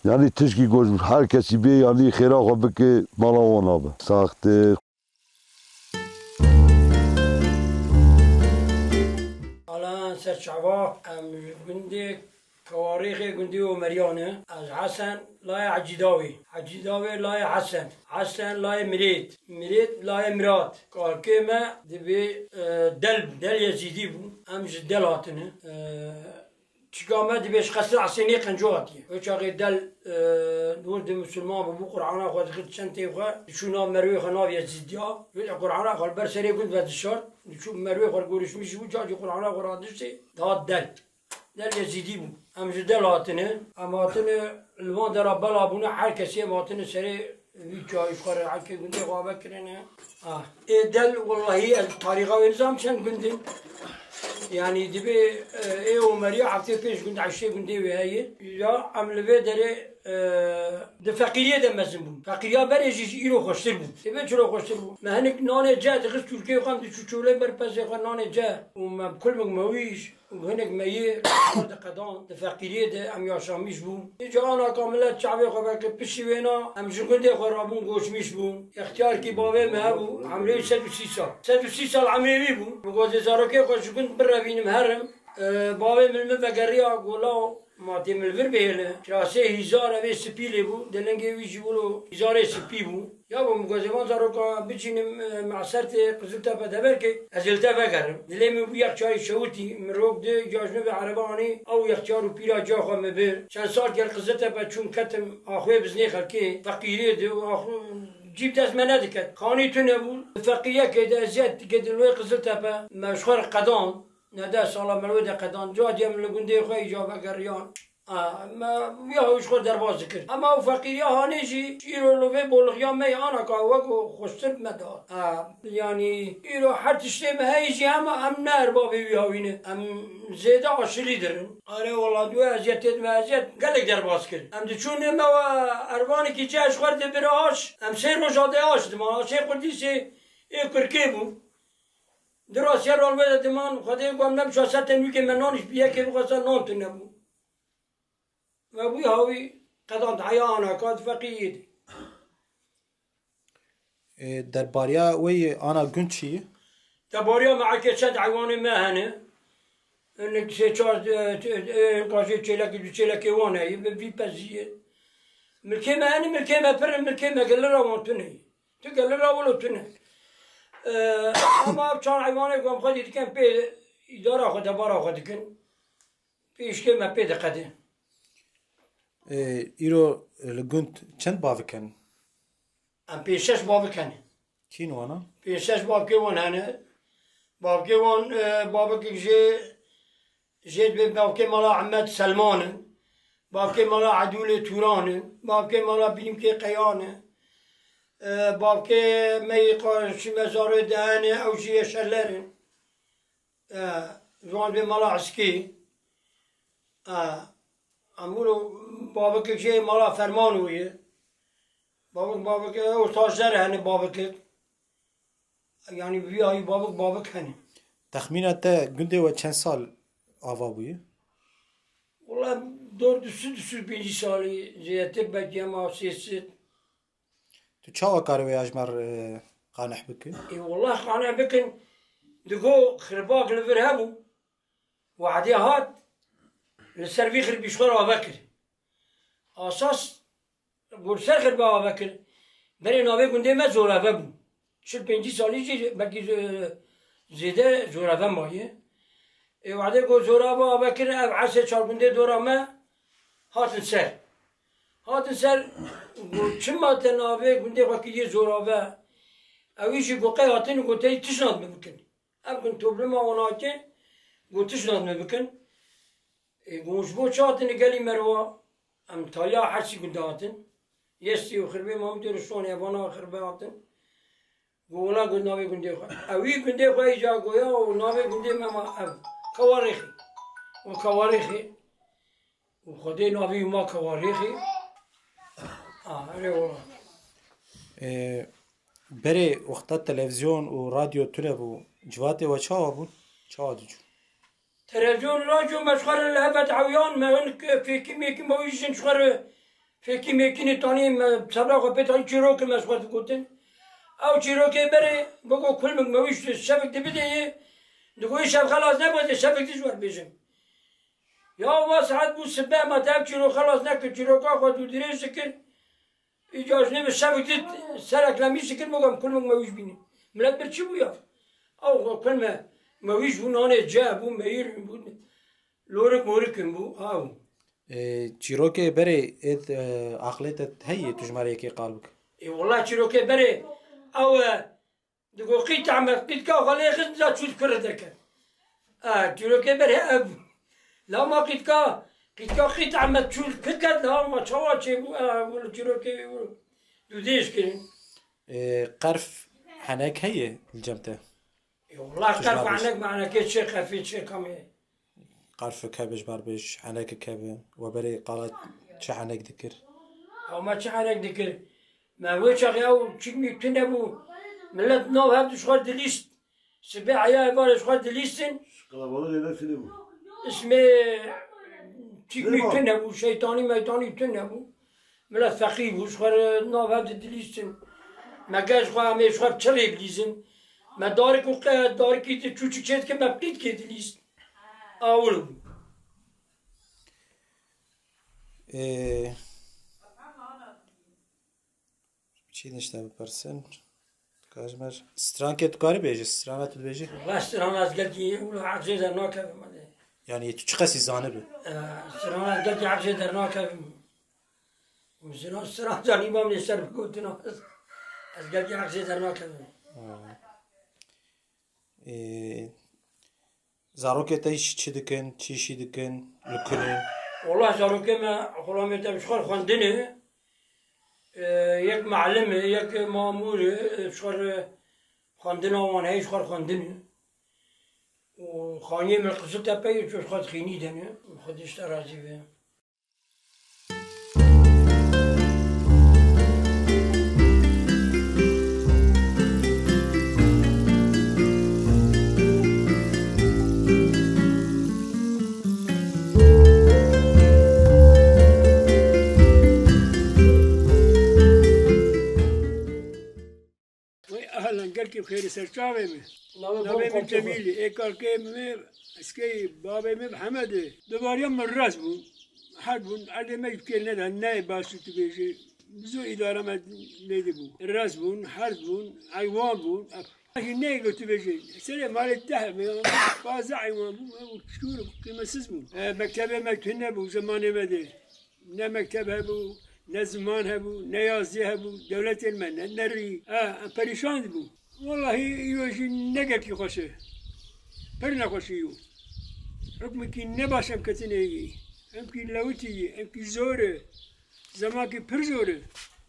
Yanî tişkî ku ji her kesî bê, yanî xêra xwe bike, mala wan nabe. Saxtir. Alan ser çava, em ji gundê Kewarêxê gundê Omeriyan e. Ez Hesen layê Hecî Dawê. Hecî Dawê layê Hesen. Hesen layê Mirêt. Mirêt layê Mirat. Kalkê me dibê, e, Del bû. Del Yezîdî bû. Em ji Del hatine. E, Çika me dibê ji Qesra Hesênê Qenco hatiye. Wê çaxê Del, e, wir di misilman bûbû, Qur'ana xwe dixist çentê xwe, diçû nav merivê xwe nav Yezîdiya. Wê Qur'ana xwe li ber serê gund vedişart. Diçû merivê xwe gorişmîş bû, carkî Qur'ana xwe radiştê, dihat Del. Del Yezîdî bû. Em ji Del hatine. Em hatine li van dera bela bûne, her kesî em hatine serê Vî çayî xwe re heke gundê xwe vekirine. Ah. Ê Del, wellahî ez tarîxa wê nizam çend gund in. Yanî dibê, e, ê Omeriya heftê pênc gund, heştê gundê wê heye. Ya em li vê derê, e, di feqîriyê de mezin bûn. Feqîriya berê jî ji îro xweştir bû. Dibê çiro xweştir bû. Me hinek nanê ceh dixist Tirkiyê xwe, em diçû çolê ber pezê xwe nanê ceh. Û me bi kulmik mewîş. Û hinek me yê xwe diqedan, di feqîriyê de em yaşamîş bûn. Îca anaka milet çavê xwe veke piştî wêna, em ji gundê xwe rabûn, goçmîş bûn. Extiyarkî bavê me hebû, emrê wî sed û sî sal. Sed û sî sal emrê wî bû. Bi gozê zarokê xwe ji gund birevînim herim. E, bavê min min vegeriya gola, ma tê min li vir bihêle. Kirasê hîzar evê spî lê bû. Di lingê wî jî wilo hîzarê spî bû. Ya bo, min got, ez ê van zaroka biçînim, e, Mesertê Qiziltepe dever ke, ez ê li te vegerim. Dilê min bû yek çarî şewitî, min rok di, ca ji min ve ereba anî, ew yek çar û pîra ca xwe min bir. Çend sal gel Qiziltepe çûm ketim, axuyê biznê xelkê, feqîrê di û axu-, cî bi dest me nediket. Kanî tune bû, feqîriyekê de eziyet dike di wê Qiziltepe, me ji xwe re qedan. Ne deh sala me wê de qedan. Ca diye min li gundê xwe îca vegeriyan. A, me wî hawî ji xwe derbas dikir. Ema ew feqîriya hanê jî, îro li vê bolixiya me ye, anaka wek xweştir bi me dihat. A, yanî îro her tiştê me heye jî hema em ne erbabê wî hawî ne. Em zêde aşilî dirin. Are wela, dû eziyetê dime eziyet gelek derbas kir. Em diçûn ê me we ervanekî ceh ji xwe re dibir aş. Em sê roja de aş diman. Aşê xwe dîsê ê kurkê bû. Di rastî her wê de diman, Xwedê ku em nebişa ser tenûkê me nan jî yekê bixwesta nan tune bû. Ve bû hawî qedan heya anaka di feqîriyê de. Ê, derbariya wê yê ana gund çi ye? Derbariya me eke çend heywanê me hene. Hinek sê çar, e, e, e, qajê çêlekê, du çêlekê wan heye, bi vî pezî ye. Milkê me hene, milkê me pir in, milkê me gelira wan tune ye. Tu gelira wilo tune. E, ama ev çar heywanê ku em xwedî dikin pê îdara xwe, debara xwe dikin. Pê îşkê me pê diqede. Ê, îro li gund çend bavik hene? Em pênc şeş bavik hene. Kîn wana? Pênc şeş bavkê wan hene. Bavkê wan, e, bavkek jê, jê dibê bavkê mala Ehmed Selman in. Bavkê mala Edûlê Tûran in. Bavkê mala Bîrîmkê Qeyan in. E, bavkê me yê qarşî me zarê de hene, ew jî Yeşerler in. E, ji wan dibê mala Eskî. E, em wilo bavkek jê mala Fermano ye. Bavik, bavik, e, û Taşder hene bavik. Yanî vî ayî bavik, bavik hene. Texmîna te gundê we çend sal ava bûye? Wela dor du sed, du sed û pêncî salî zêdetir, belkî hema sê sed. Tu çawa karî wê ya ji me re, e, qaneh bikî? Ê, wela qaneh bikin, digo xirbak li vir hebû. Wehdê hat, li ser vî xirbî ji xwe re ave kir. Asas, got ser xirbe ave kir. Berê navê gundê me Zoreve bû. çil pêncî salî jî belkî, e, zêde zorave maye. Ê, wadê ku zorava ave kirin, ev esê çar gundê dora me hatin ser. Hatin ser, ku çima te navê gundê xwe kiriye zorave? Ew jî ku qey hatin, ku tey tişt nadin bikin. Ev gund topluma wan hatiye, ku tişt nadin bikin. Ê, ku ji bo çi hatine gelî Merwa? Em taliya hersî gundê hatin. Yestî û Xirbê Mamûdê Rişwanê, evana Xirbe hatin. Got, wela, got, navê gundê xwe. Ewî gundê xwe îca goya û navê gundê me ma ev. Kewarêxê. Û Kewarêxê. Û Xwedê navî ma Kewarêxê. Ah, erê wela. Ee, berê wexta televizyon û radyo tune bû, civatê we çawa bûn? Çawa dicûn? Televizyon, radyo me ji xwe re li hev ve dihewiyan, me hin fêkî mêkî me wî jin ji xwe re fêkî mêkînê tanî me sebra xwe pê tanî çîrokê me ji xwe digotin. Ew çîrokê berê bigo kulmik me wî şevik dibidê yê, digo yê şev xelas nebû, ez ê şevik dî ji we re bêjim. Ya va saet bû sibe me te ev çîrok xelas nekir, çîroka xwe dûdirêj dikir. Îca ji nê min şevik dît, serek lemî şikir, me got, em kulmik me wî ji bînî. Milet bir çi bû ya? Ew xwe kulme me wî ji bû nanê ce bû, meyir bû, lorik morik bû, ha bû. Ê, çîrokê berê êd, e, aqlê te heye tu ji me re yekê qal bike? Ê, wela çîrokê berê, ew, e, Digo qît Ehmed, qîtka xwe lê xist, da çû li kure derket. E, çîrokê berê ev bû. La ma qîtka, qîtka qît Ehmed çû li kure ket, la ma çawa çêbû, e, wilo çîrokê wilo dûdêj kirin. Ê, qerf henek heye li cem te? Ê, wela qerf henek mehnekê çê qerfê çê kamê. Qerfik hebe ji ber bêj, henekik hebe. We berê qala çi henek dikir? Ew me çi henek dikir? Me wê çaxê ew çîkmîk tune bû. Milet nav hev ji xwe dilîst. Sibê eya êvarê ji xwe dilîstin. Kalabalık eve tune bû. Ismê çîkmîk tune bû, şeytanî meytanî tune bû. Milet feqîr bû, ji xwe re nav hev didilîstin. Me gel ji xwe, em ê ji xwe çi rê bilîzin? Me darik û qe-, darikî di çûçik çê dike, me qîtkê dilîst. Awil bû. Ê, çi nişte bipirsin? Kajmer, strankê tu karî bêjî, strana tu dibêjî? Wela strana ez gelkî wilo heqjê dernakevim hadi. Yani tu çi qesî zanibi? Ee, strana ez gelkî heqjê dernakevim. Û zira stran zanî mam lê ser bigotina ez, ez gelkî heqjê dernakevim. Ha. Ê, zarokê te çi dikin, çi işî dikin, li ku ne? Wela zarokê me xulamê te bi xwe xwendinê, e, yek melim e, yek mamûr e, e, ji xwe re xwendina wan heye, ji xwe re xwendin e. Û xaniyê me Qiziltepe ye, ji xwe dixînî dene. Xwedê ji te razî be. Wê ehlen gelkî bi xêrî ser çavê min. Navê Navê min Komkî xwe. Cemîlî, ê kalkê min, eskeyî, babê min Mihemed e. Dubariya min rast bûn. Her bûn, erdê me ji kê neda, ne baş tu bêjî. Bizo îdara me lê dibû. Rast bûn, herd bûn, eywan bûn. Jî ne ku tu bêjî. Serê malê deh me, pazdeh eywan bû, ew çûr qîmesiz bûn. E, mektebê me tune bû, zemanê me de. Ne mekteb hebû, ne ziman hebû, ne yazî hebû, dewletên me ne, ne rî. Eh, em perîşan dibû. Wellahî îro jî ne gelkî xweş e. Pir nexweş e îro. Hukmekî ne baş em ketine yî. Emkî lewitî yî, emkî zor e. Zemankî pir zor e.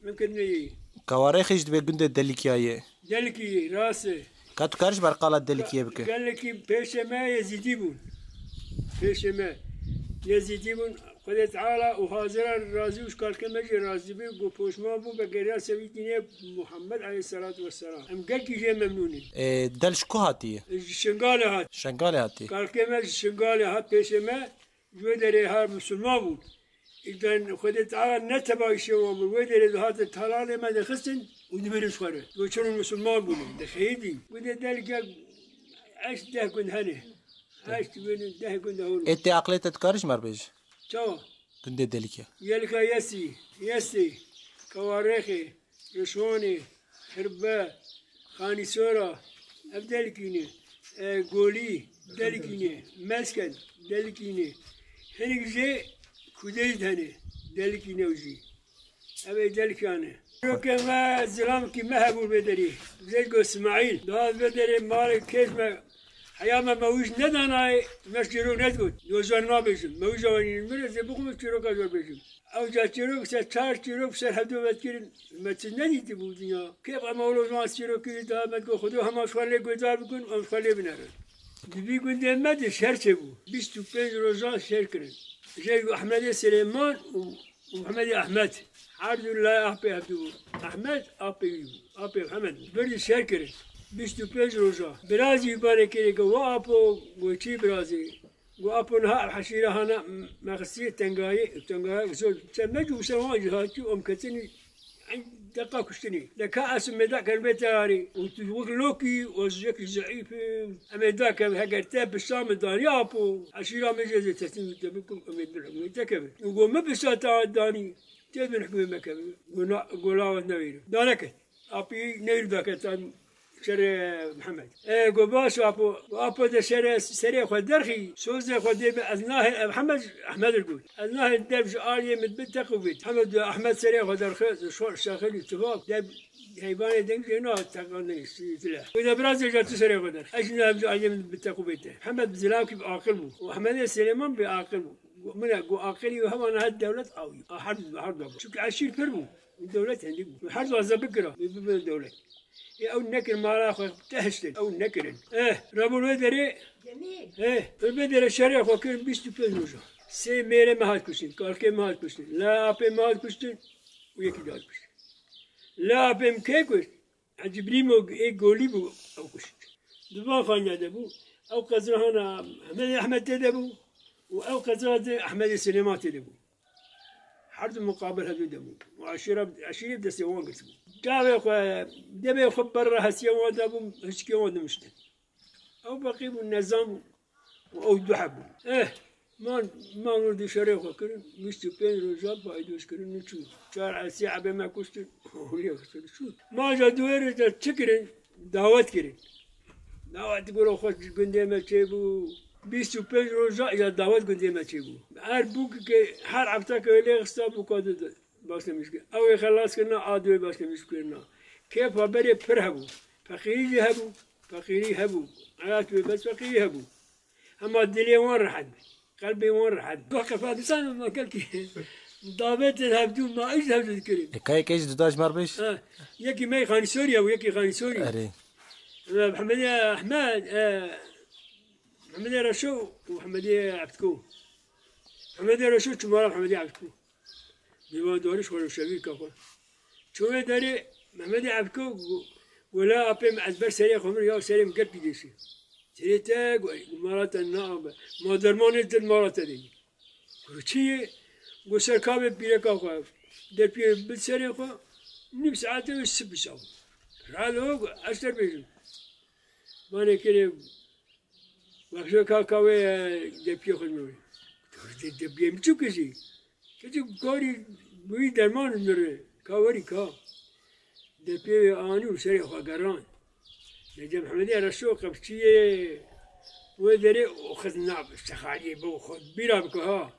Em ketine yî. Kewarêxê jî dibê gundê Delikiyayê. Delikiyê, rast e. Ka tu karî ji ber qala Delikiyê bike? Gelekî pêşê me Yezîdî bûn. Pêşê me Yezîdî bûn. Xwedê Teala û hazira razî û ji kalkê me jî razî bî, ku poşman bû, vegeriya ser wî dînê Muhammed aleyhisselatu vesselam. Em gelkî jê memnûn in. Ê, del ji ku hatiye? Ji Şingalê hat. Şingalê hatiye. Kalkê me ji Şingalê hat pêşê me. Ji wê derê ha misilman bûn. Îden Xwedê Teala ne teba îşê wan bûn. Wê derê dihatin talanê me dixistin û dibirin ji xwe re. Wê çirin misilman bûne, dixeyidîn. Wê de derke heşt deh gund hene. Heşt gund, deh gund hewr. Ê tê aqlê te dikarî ji me re bêjî? Çawa? Gundê Delikya. Yelika Yesî, Yesî, Kewarêxê, Rişwanê, Hirbe, Qanîsora, ev Delikî ne. E, Golî, Delikî ne. Mesken, Delikî ne. Hinek jê Kudêj de hene, Delikî ne û jî. Ev ê Delikî ne. Çîrokê me, zilamkî me hebû vê derê. Zêd go Smaîl. Daha vê derê malê kêş me. Heya me, me wî jî nedanayê, me çîrok nedigot. Yo jan nabêjim. Me wî jan nînin. Min ez ê bixwim çîroka jan bêjim. Ew ca çîrok ser çar çîrok ser hevdû vedikirin. Me çi nedîtibû dinya. Kêf em ew rojan çîrokî da me digot, Xwedê hema ji xwe lê guhdar bikin, em ji xwe lê binerin. Di vî gundê me de şer çêbû. Bîst û pênc rojan şer kirin. Jê Ehmedê Silêman û, û Ehmedê Ehmed. Her du lay apê hevdû bû. Ehmed apê wî bû. Apê Ehmed bû. Bir de şer kirin. Bîst û pênc roja. Birazî wî banê kirê ke wa apo, got çi birazî? Got, Apo, niha ev heşîra hana me xistî tengayê, tengaya zor. Çend me cû ser wan jî hatî, em ketinî, ey, deqa kuştinî. De ka ez û mêda kermê te arî. Û tu wek lokî, û ez yekî zeîf im. Em ê da kevin, heger te pişta min danî, Apo, heşîra min jê zê teslîm te bikim, em ê bin hikûmetê te kevin. Û got, min pişta te danî, tê bin hikûmetê me kevin. Got, na, got, lawa newêrim. Da neket. Apî neyr daketan şerê Mihemed. E, go baş apo, go apo de şerê, serê xwe derxî, sozê xwe dê bi ez nahê ev Hemed, Ehmed ir got. Ez nahê dev ji aliyê min bi teqûbêt. Hemed, Ehmed serê xwe derxist, şor şexilî tivak, dev heyvanê deng jê na teqandinê, sîtile. Go de biraz êca tu serê xwe derxî. Ez jî nahê ji aliyê min bi teqûbêt. Hemed bi zilavkî bi aqil bû. Û Ehmedê Silêman bi aqil bû. Go min e, go aqilî û hewa niha dewlet awî. A her du, her du. Çunke eşîr pir bû. Dewlet hindî bû. Her du ez bikira, bi, bi, bi dewlet. Ê ew nekir mala xwe te hiştin. Ew nekirin. Eh, rabûn wê derê. Cemîl. Eh, wê derê şerê xwe kirin bîst û pênc roja. Sê mêrê me hat kuştin, kalkê me hat kuştin, la apê me hat kuştin û yekî dî hat kuştin. La apê min kê kuşt? Ecîbrîmo ê Golî bû ew kuşt. Di van xaniya de bû. Ew qezra hana Ehmedê Ehmed tê de bû û ew qezra de Ehmedê Silêman tê de bû. Her du muqabil hevdû de bûn. Û eşîra, eşîrê bi destê wan girtibû. Gavê xwe, demê xwe ber re hesiya wan dabû, hiçkê wan dimiştin. Ew beqî bû, nezan bû û ew du heb bûn. Eh, man, man û du şerê xwe kirin, bîst û pênc roja paydoz kirin û çûn. Çar esî ebê me kuştin, hûliyê xistin çûn. Ma ja duwê rê de çi kirin? Dawet kirin. Dawet guro xwe ji gundê me çêbû. Bîst û pênc roja ya dawet gundê me çêbû. Her bûkeke, her efteke lê xista bûka di, di, başlamiş kir. Ew ê xelas kirina, a duwê başlamiş kirina. Kêfa berê pir hebû. Feqîrî jî hebû. Feqîrî hebû. Hayat wê bes feqîrî hebû. Hema dilê wan rehet bû. Qelbê wan rehet bû. Waqif Hadisan ma gelkî. Davêtin hevdû ma îş hevdû dikirin. E, kayek êj duda ji mar bêj? Ha, yekî me Xanî Sorî ye û yekî Xanî Sorî. Erê. E, Mehemedê Ehmed, e, Mehemedê Reşo û Mehemedê Ebdko. Mehemedê Reşo çû mala Mehemedê Ebdko. Mêvandarî ji xwe rewşevîrka xwe. Çû wê derê Mehemedê Ebdko got, got, "La apê min, ez ber serê xwe mirim, ya serê min gelkî dêşî." Serê te got, got, "Mala te naabe. Ma dermanê te mala te de ye." Got, "Çi ye?" Got, "Ser kavê pîreka xwe, derpiyê bi serê xwe, nîv saetê wê sipî çaw." Ralo got, "Ez te bêjim." Banê kirê, Wexşo ka, ka wê, e, depiyê xwe nûrê. Depiyê min çû kişî. Keçik karî wî derman nûrê. Ka werî ka. Depiyê wê anî û serê xwe geran. Dede Mehemedê Reşo qepçiyê wê derê û xizna şexaliyê bo xwe bîra bike ha.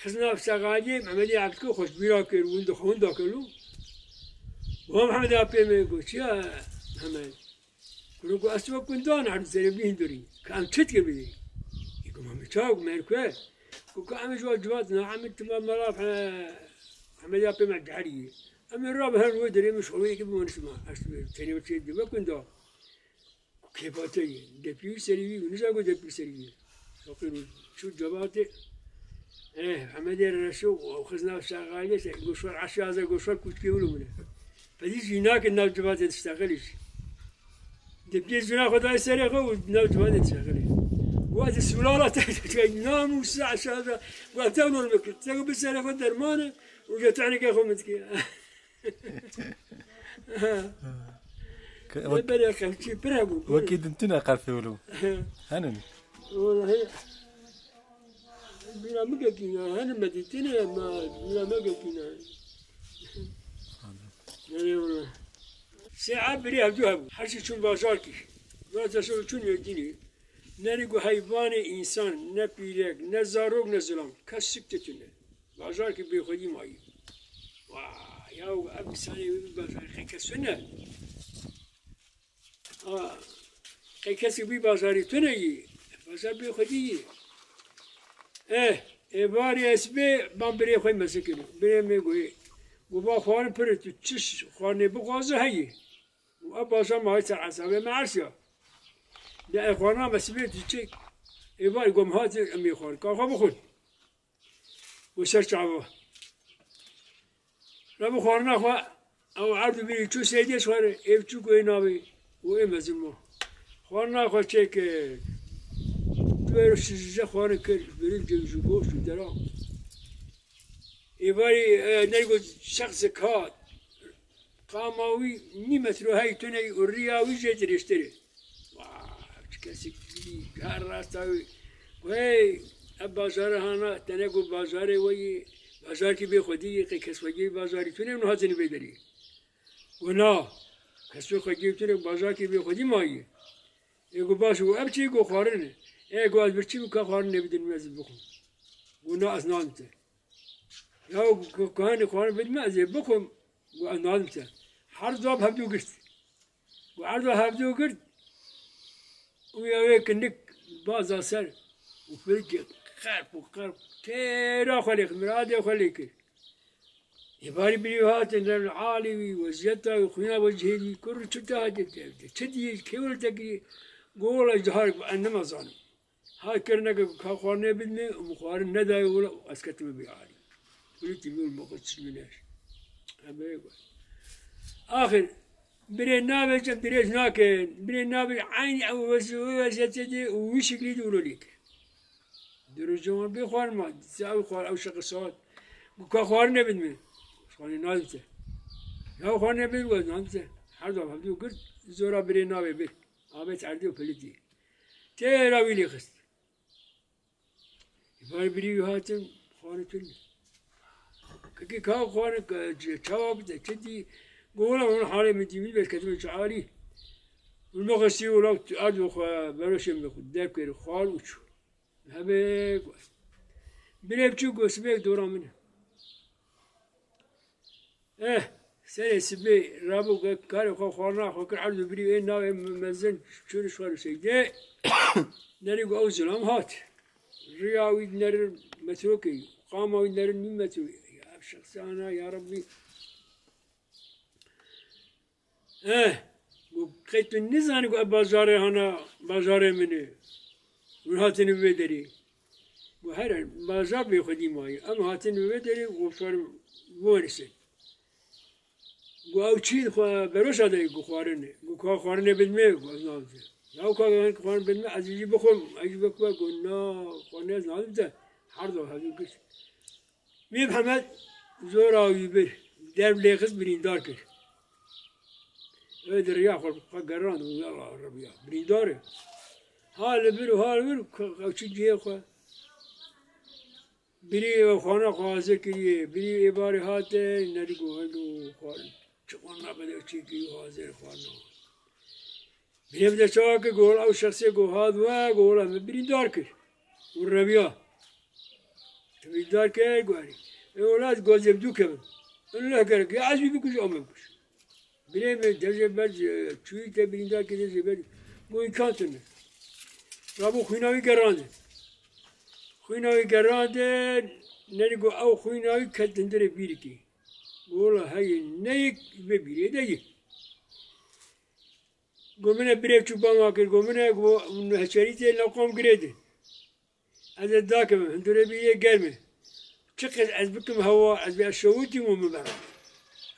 Xizna şexaliyê Mehemedê Ebdiko xwe bîra kir, win di xwe winda kir û. Wa Mehemedê apê min got, "Çiya Hemed?" Kuro ku ez wek gundan her serê bîn durî. Ka em çi dikir bidî? Ê ku me çaw ku me ku. Ku ka em ji wa civat na em tima mala, he, Hemedê apê me diherî. Em ê ra bi her wê derê min şolê ki bi min şima. Ez tenê çê di wek gundan. Ku kêfa te ye. Depî serî wî, nija ku depî serî wî. Fakir û çû cevatê. Eh, Hemedê Reşo û xizna şaxalê se, goşwar aşağı goşwar kuçkê wilo bûne. Pedî jî nakin nav civatê diştexilî jî. Depiyê zina xwe dayê serê xwe û nav civatê diştexilî. Wa di sulala te, te, namûsa aşağı, wa te onur bikir. Te bi serê xwe dermane û je tehnike xwe min dike. Ke-, Ne wek-, berê xelkî pir hebû, pir. Wekî din tune qelfê wilo. Henin. Welahi. Bîra min gekîna, henin me dîtine, ma bîra me gekîna. Anladım. Eyvallah. Sê ev birê hevdû hebû. Her çî çûn bajarkî. Vêca şev çûn Mêrdînê. Nerî ku heyvanê însan, ne pîrek, ne zarok, ne zilam. Kes sik tê tune. Bajarkî bêxwedî mayî. Wa, ya ev însanê wî bajarê qey kes tune. A, qey kesî wî bajarî tune yî. Bajar bêxwedî yî. Eh, êvarê ez bê, ban birê xwe mezin kir. Birê me goyê. Got, ba xwarin pir e, tu çi ş-, xwarinê bixwaze heye. Û ev bajar ma ser hesabê me ersiya. De ev xwarina me sibê tu çi? Êvarê gom hate em ê xwarin. Ka xwe bixwin. Û ser çava. Re bi xwarina xwe, ew erd û birî çû seydê xwarê, ê biçûk û ê navê û ê mezin ma. Xwarina xwe çêkir. Duwêr û şije xwarin kir, birincê ji goşt û dera. Êvarî, e, nergo şexsek hat. Qama wî nî metro hey tune û riya wî jê dirêjtir e. Wa, çi kesik bî, her rasta wî. Hey, ev bajarê hana, tene ku bajarê we yî, bajarkî bê xwedî yî, qey kes xwedî bajarî tune û niha têne vê derî. Got, na, kes xwedî tune, bajarkî bê xwedî mayî. Ê got, baş, got, ev çi? Got, xwarin e. Ê got, ez bir çi, got, ka xwarin nebidin, ez bixwim. Got, na, ez nadim te. Ya, got, ka, ka hanê xwarin bidin me, ez ê bixwim. Got, ez nadim te. Her zaf hevdû girt. Got, her zaf hevdû girt. Û ya wê kindik baza ser. Û filkê qerp û qerp têra xwe lê kir, miradê xwe lê kir. Êvarî birî hatin, revl alî wî, weziyeta wî, xwîna wecihê wî, kur çi te hatiye te, te çi dî, kê were te kirî? Got, wela ji dihar, got, ez nimezanim. Ha kirine ke ka xwarinê bidime, û min xwarin nedaye, wela ez ketime bê alî. Kulî tî min moqe çi min neş. Em ê got. Axir, birê navê cem dirêj nakin, birê navê eynî ew wez-, weziyetê de û wî şeklî de wilo lê kir. Di roja wan bê xwarin ma, dîsa ew xwar, ew şeqe saet. Got, ka xwarinê bidime. Xwarinê nadim te. Ya xwarinê bidime, got, nadim te. Her zaf hevdû girt, zora birê navê bir. Avêt erdê û pilitî. Têra wî lê xist. Êvarê birî wî hatin, xwarin tune. Kekê ka xwarin, ke, çi, çawa bide, çi dî? Got, wela, wela halê min dî, min berketime çi alî. Û min xistî, wela, erd xwe, beroşê min xwe derb kir, xwar û çû. Hebe got. Birê biçûk got, sibê dora min e. Eh, serê sibê rabû, ke karê xwe xwarina xwe kir, erd û birî ê navê me-, mezin çûn ji xwe re seydê. Nerî got ew zilam hat. Riya wî nerin metrokê, qama wî nerin nîv metrokê. Ya şexsana, ya Rebbî. Eh, got, qey tu nizanî ku ev bajarê hana, bajarê min e. Hûn hatine vê derê. Got, here, bajar bê xwedî mayî. Em hatine vê derê, got, şarim biwerisin. Got, ew çi xwe beroşa de got, xwarin e. Got, ka xwarinê bidime, got, ez nadim te. Ya ka xwarin bidime, ez jî bixwim, ez jî bixwim, got, na, xwarinê ez nadim te. Her do hevdû girt. Mîr Mihemed zora wî bir, derb lê xist, birîndar kir. Ew di riya xwe xwe gerand û ya Allah Rebî ya, birîndar e. Ha li vir û ha li vir, ew çi cihê xwe. Birî xwana xwe hazir kiriye, birî êvarê hate, nerî got, helo xwarin. Çi xwarina bide çi kiriye hazir xwarina. Birê min de çawa kir, got, wela ew şexsê got, hat we, got, wela min birîndar kir. Û reviya. Tu birîndar kir, got, erê. Ê, wela ez gozê bi dû kevim. Min leh gerek, ya ez wî bikujim, ew min bikuj. Birê min dejê ber, e, çûyî te birîndar kir, dejê ber. Got, îmkan tune. Rabû xwîna wî gerandin. Xwîna wî gerandin, nerî got, ew xwîna wî ket hundirê bîrikê. Got, wela heye neyê, vê bîrê de ye. Got, min e birê çû bama kir, got, min e, got, heçerî tê naqom girê de. Ez ê dakevim, hundirê bîrê germ e. Çiqas ez bikim hewa, ez bê şewitîm û min berandin.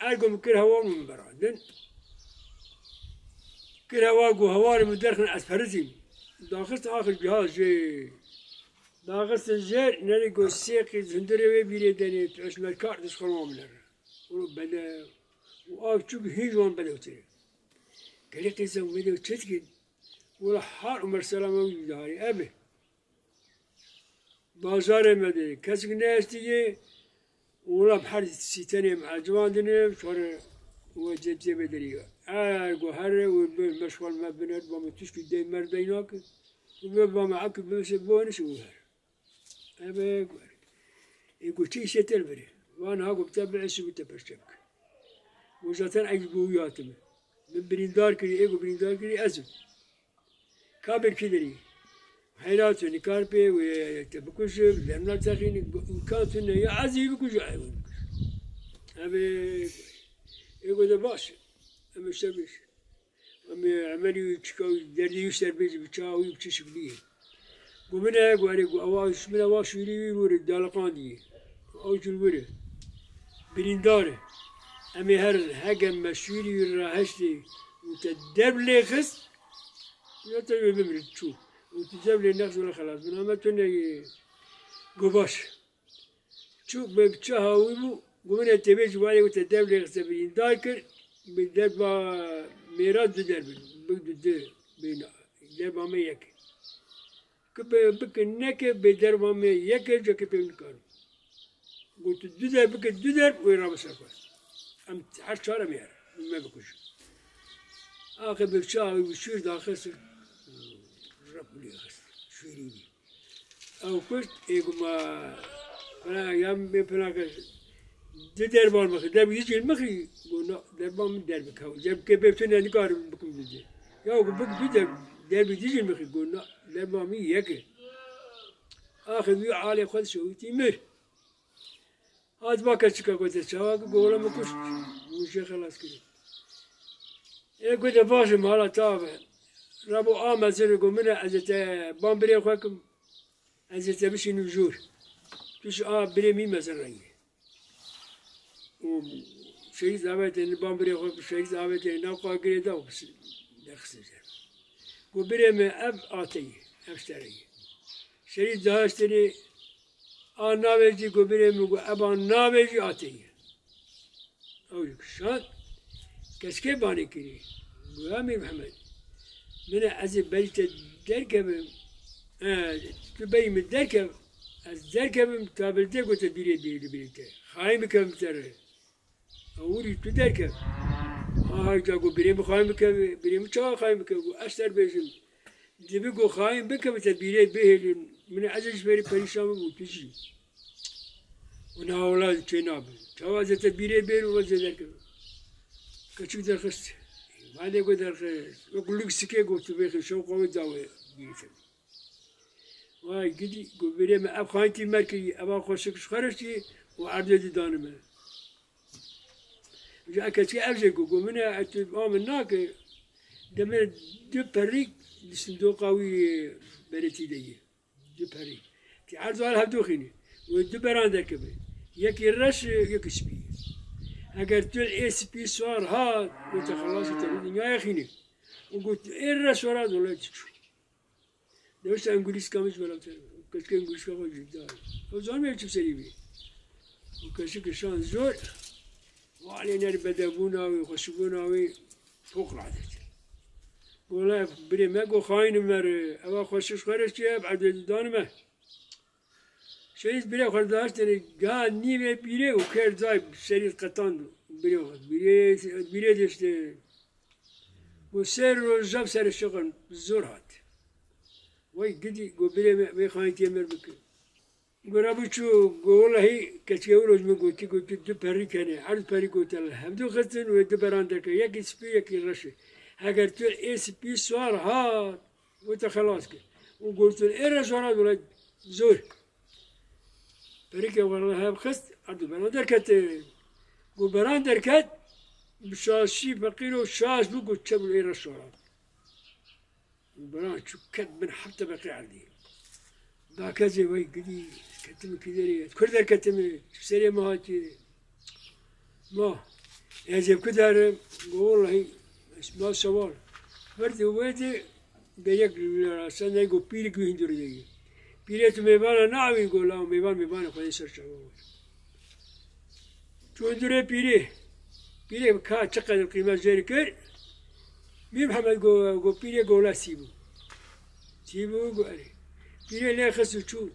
Er got min kir hewa û min berandin. Kir hewa, got, hewarê min derxin, ez perizîm. Daxist axir giha jê. Daxistin jêr, nerî got, sê qîz hundirê wê bîrê denê, tu eşmerkar dişxirma min re. Û belew, û av çûk hîn ji wan belew tê. Gelê qîza wê de çi dikin? Wela har Umer Selama wî diharî, ev e. Bajarê me de kesik nehiştiye, wela her sîtenê em ecivandine, şore we cebcê vê derî. Eger ku here û bi meşxal me binet, ba me tişkî dey mer dey nake. Û bi ba me ekî bibise, bo nişi û her. Eve ku, ê ku çi îşê te li vir e? Van ha ku bi te biesî, bi te perçe bike. Û zaten ey ji bo wî hatime. Min birîndar kirî, ê ku birîndar kirî ez im. Ka ber kî derî? Heyra tu nikar pê wê te bikuje, bi demla texînî, îmkan tune ya ez ê bikuje, ew ê bikuje. Eve, ê ku de baş e. Em ê şer bêjin. Em ê emelî wî çika wî derdê wî ser bêjin, bi çawa wî, bi çi şiklî ye. Got min e, got erê, got ewa, ji min ewa şûrî wî were daliqandî. Ew jî li wir e. Birîndar e. Em ê herin, heke me şûrî wî raheştê û te derb lê xist, ya te wê bimîrit, çû. Û tu derb lê nexist, wele xelas. Min ame tune ye. Got baş. Çû bi çaha wî bû, got min e tê bêjî, warê wî te derb lê xiste, birîndar kir, bi derba mêra du derb in, bi du, du bêna, derba me yek e. Ki bi, bike neke, bê derba me yek e, cekê pê nikarim. Got tu du derb bike, du derb wê rabe ser xwe. Em her çar em ê herin, me bikujin. Axir bi çaha wî bi şûr daxist, rep lê xist, şûrî bî. Ew kuşt, ê ku ma, fena, ya bê fena kes, di derban mixî, derbî di cil mixî, got na, derban min derbik hew. Derbikê bê tu ne nikarim bikim di cil. Ya ku bik du derb, derbî di cil mixî, got na, derban min yek e. Axir wî alê xwe dişewitî mir. Hat ba keçika gote, çawa ki gola min kuşt, min jê xelas kirî. Ê gote, baş e, mala ta be. Rabo a mezin e, got min e, ez ê te ban birê xwe kim, ez ê te bişînim jor. Tu ji a birê min mezin rengî. Û şehîd avêtê, ban birê xwe şehîd avêtê, nav xwe girê da û derxistê ser. Got birê min, ev ateyî, ev ji te re ye. Şehîd daştinê, a navê jî, got birê min, got eba navê jî ateyî. Ew jî kişand, keçikê banê kirî. Got ya Mîr Mihemed, min e, ez ê berî te derkevim, e, tu berî min derkev, ez derkevim, ta bi te gote bîrê bê li bîrê te. Xayîn bikevim te re. Ewilî tu derkev. Aha, ca got birê min xayîn bikeve, birê min çawa xayîn bikeve? Got ez ser bêjim. Dibi got xayîn bikeve te bîrê bihêlin. Min ez ê ji berî perîşan bibû, tu jî. Û niha wela çê nabe. Çawa ez ê te bîrê bêr û ez ê derkevim. Keçik derxist. Malê got derxist. Wek lûk sikê got tu bêxî, şewqa wê da wê bîrê te. Vay gidî, got birê min, ev xayîntî mer kirî, eva xweşik ji xwe re çî û erdê dî dane me. Ji eke çi ev jê got, got min e, tu ba min nake, demê du perîk di sindoqa wî beretî de ye. Du perîk. Tî erdo al hevdu xînî. Wê du beran derkeve. Yekî reş e, yekî spî ye. Eger tu ê spî swar hat, wê te xelasî te dinyaya xînî. Û got, ê reş swar hat, wele tu çû. Dewsa Îngilîzka min ji belav tê. Keçikê Îngilîzka xwe jî da. Ew zanibê çi serî bî. Û keçik şan zor. Walê ner bedebûna wî, xweşibûna wî fok radet. Gola birê me go xayîn mer, eva xweşiş xwereş çi ev erdê didan me. Şehîd birê xwe daşt tenê, ga nîvê bîrê û ker day serî qetand birê xwe. Bîrê, bîrê diştê. Û ser roj jav serê şixin zor hat. Wey gidî, got birê me, vê xayîntiyê mir bike. Got rabû çû, got welehî keçikê wilo ji min gotî, gotî du perî kenê. Erd perî gote li hevdu xistin û du beran derke. Yekî spî, yekî reş e. Heger tu ê spî swar hat, wê te xelas kir. Û gotin ê reş wara dûre zor. Perîkê were hev xist, erd û beran derkete. Got beran derket, bi şaşî feqîr û şaş bû, got çe bû ê reş wara. Û beran çû ket bin heft tebeqê erdî. Dakezê wey gidî, ketim kî derê, kur derketime, tu serê me hatî. Ma, ez ê ku derim, go wellahî, ez ma sewal. Her di wê de gerek sen ne go pîrik wî hundur de ye. Pîrê tu mêvana navî go la mêvan mêvanê xwe ser çava. Çû hundirê pîrê. Pîrê ka çi qedir qîmet jêr kir. Mîr Mihemed go, go pîrê gola sî bû. Sî bû go erê. Pîrê lê xist û çû.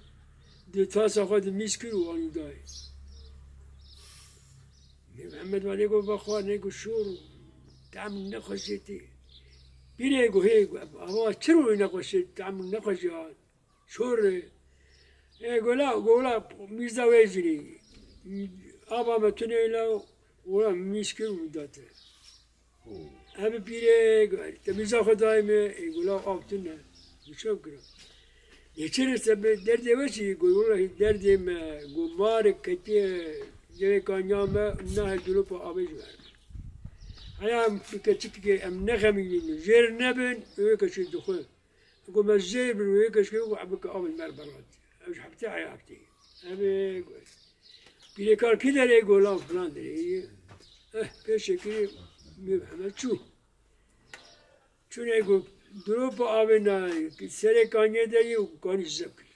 Di tasa xwe di mîz kir û anî dayê. Mîr Mihemed vadê go vexwa ne go şor. Tam nexweşê tê. Pîrê go hê go, ava çi rû nexweşê, tam nexweşê ha. Şor e. E, gola, gola, mîrza wê jinî. Ava me tune la, gola mîşkir û date. Ev pîrê, te mîza xwe dayê me, ê, gula av tune. Bi çav kira. Yê çi rê sebe derdê we çi? Got, welahi derdê me, got, marek ketiye cevê kanya me, nahê dulopa avê ji ber. Heya em keçikê em nexemînin, jêr nebin, wê keçê dixwe. Got, me jêr bin, wê keçikê got, bike avê me berhat. Ev ji heftê heya heftê. Ev ê, got. Pîrêkar kî derê, golan filan derê. Eh, pêşekirî Mîr Mihemed çû. Çûnê got, duropa avê nayê, serê kaniyê de yê û kanî ji zev kir.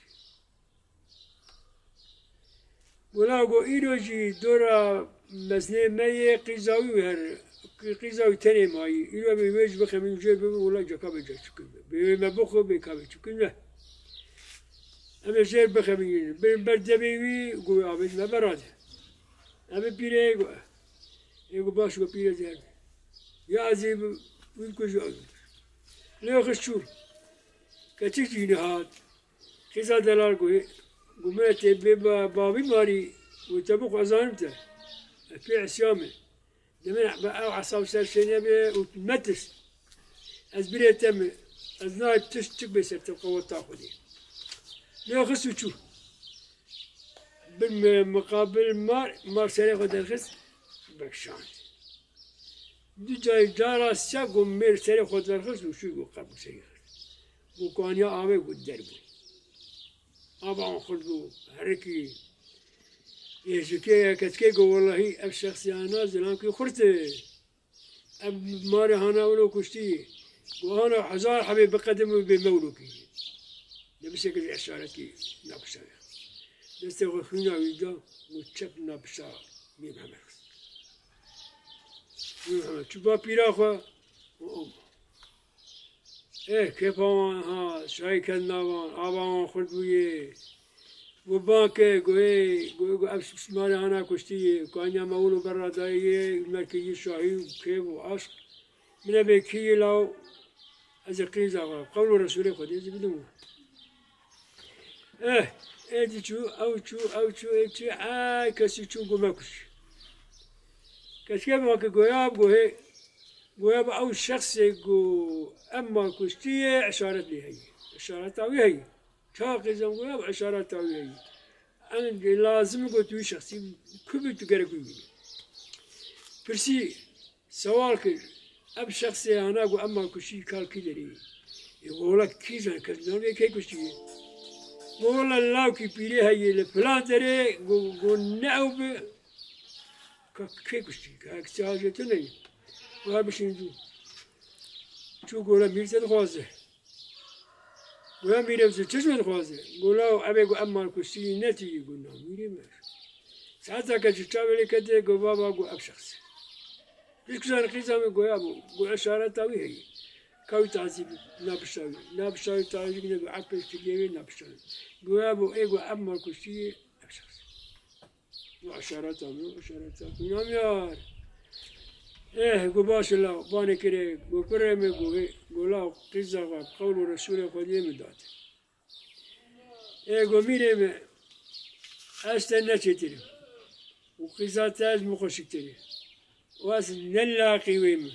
Gola got, îro jî dora mezinê me yê qîza wî her, qîza wî tenê mayî. Îro bê wê ji bixemîn jê bibe, wela ceka bê cek çikin be. Bê wê me bixwe, bê ka bê çikin ne. Em ê jêr bixemînin. Bin ber devê wî, got, avê me berade. Em ê pîrê got, ê got, baş got, pîrê zer. Ya ez ê wî bikujim. Lê xist çû. Keçik jî nehat. Qîza delal got, got, min tê bê ba-, bavî marî, got, te bixwe ez zanim te. Ez pê isyan me. Demê be ew esav ser şêne be û metirs. Ez birê te me. Ez nayê tişt çik bê ser te qeweta Xwedê. Lê xist û çû. Bin mi-, miqabil mar, mar serê xwe derxist. Bekşan. Du carî cara sê got mêr serê xwe derxist û çû got qebû serê xist. Got kaniya avê got derbû. Ava an xurt bû. Herikî. Ê ji kê ye, keçikê got, welahî ev şexsiyana zilamkî xurt e. Ev marê hana wilo kuştî. Got hana hezar hebê biqedim û bê mewlo kî. Debiseke ji eşaretî nakuştane. Destê xwe xwîna wî da û çep napişa Mîr Mihemed xist. Mîr Mihemed çû ba pîra xwe û û. Eh, kêfa wan ha, şahî ket navan, ava wan xurt bûye. Got, ban ke, got, ê, got, got, ev şimare hana kuştî yê, kanya me wilo berra dayê yê, merkê yê şahî û kêf û aşq. Min e bê kî yê law, ez ê qîza xwe, qewl û Resûlê Xwedê ez ê bidim we. Eh, ê dî çû, ew çû, ew çû, ê çû, ey kesî çû, got, me kuş. Keçikê min ke goya, got, hê, goya bi ew şexsê ku em mal kuştiye, eşaret lê heye. Eşareta wî heye. Çawa qîzan goya bi eşareta wî heye. Em lazim e ku tu wî şexsî ku bî tu gerek wî bînî. Pirsî, sewal kir, ev şexsê hana ku em mal kuştî kal kî derê ye? Ê, got, wela kî zan, kes nizan vê kê kuştiye. Got, wela lawkî pîrê heye li filan derê, got, got ne ew bi, ka kê kuştî, ka kiştî hacê tu neyê. Wela bişîn dû. Çû gola mîr te dixwaze. Goya mîrê min çi ji min dixwaze? Gola ev ê got em malkuştî ne tu yî got na mîrê me. Saeteke ji çavê lê kete got baba got ev şexs. Pişkizan qîza min goya bû. Got eşareta wî heye. Ka wî tazî bi napişta wî. Napişta wî tazî ne got ev pêşkiriyê wê napişta wî. Goya bû ê got ev malkuştî ev şexs. Û eşareta min, eşareta min. Namyar. Eh, got baş e law, banê kirê, got kurê min, got hê, got law qîza xwe, qewl û Resûlê Xwediyê min date. Ê, got mîrê min, ez te neçêtir im. Û qîza te ez min xweşiktir e. Û ez ne laqî wê me.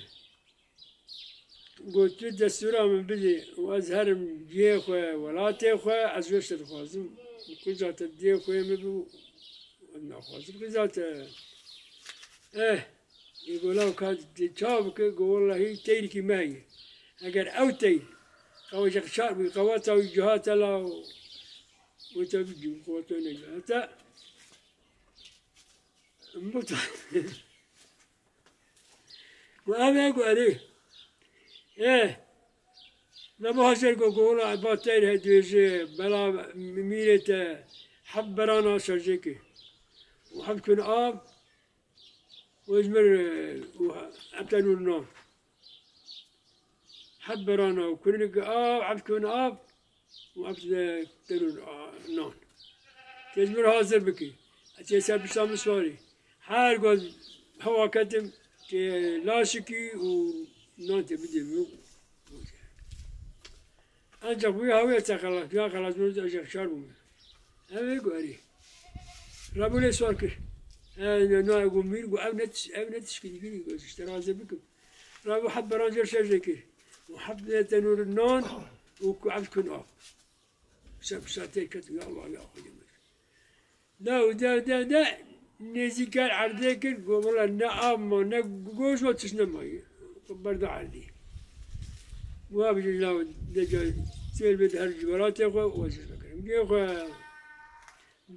Got, tu destûra min bidî û ez herim cihê xwe, welatê xwe, ez wê şte dixwazim. Û qîza te dê xwe min bû, ez naxwazim qîza te. Eh, ê got, law ka dê çawa bike? Got, wellahî teyrikî me heye. Eger ew teyr qewecek çar bû, qeweta wî cihate law, wê te bigî, qeweta wî necihate. Muta. Got, ev e, got, erê. Ê, me bo hazir got, got, wela, ba teyr he dibêje, bela mîrê te heft berana şerjê ke. Û heft kun av, û ji mir, û heft tenûr nan. Heft berana û kunike av, heft kun av, û ev tenûr, a, nan. Tê ji min hazir bikî. Ez ê ser pişta min swarî. Her ku ez hewa ketim, Tê laşikî û nan tê bidê min. Ancak wî hawê te xelas, ya xelas min ez şar bûm. Ev ê ku erê. Rabû lê swar kir. E, ne, ne, gu mîr, gu ev ne tiş-, ev ne tişkî digirî, gu ji te razê bikim. Rabû heb beran jêr şer jê kir. Û heb tenûr nan û ku ev kun av. Şef şatê ket, ya Allah, ya Xwedê min. Da û da, da, da, nêzîkar erdê kir, got, "Wela ne av ma, ne goş ma, tişt nema." Berda erdî. Wa bijî law de ca têl bê her ji welatê xwe, wa çi bikirin. Gê xwe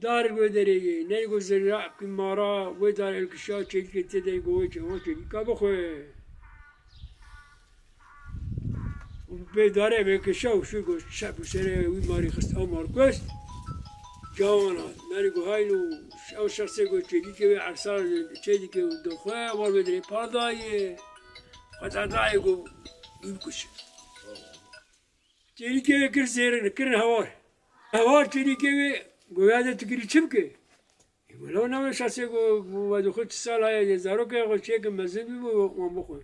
dar wê derê ye, ne got zira, mara wê dar el kişa, çêlîkê tê de, got wê çê, wê çêlîka bixwe. Û pê darê vêkişa û şû got, şep û serê wî marî xist ew markust. Cawana, merî got, "Haylo, ew şexsê got, çêlîkê wê ersa çê dike û doxwe, war wê dirê par dayê. Xweda dayê got, wî bikuşin." Çêlîkê wê kir zêrin, kirin hewar. Hewar çêlîkê wê got, "Ya de tu kirî çi bike?" Ê, wela navê şasê ku, ku we dixwe çi sal heye, yê zarokê xwe çêkin mezin bî, wan bixwe.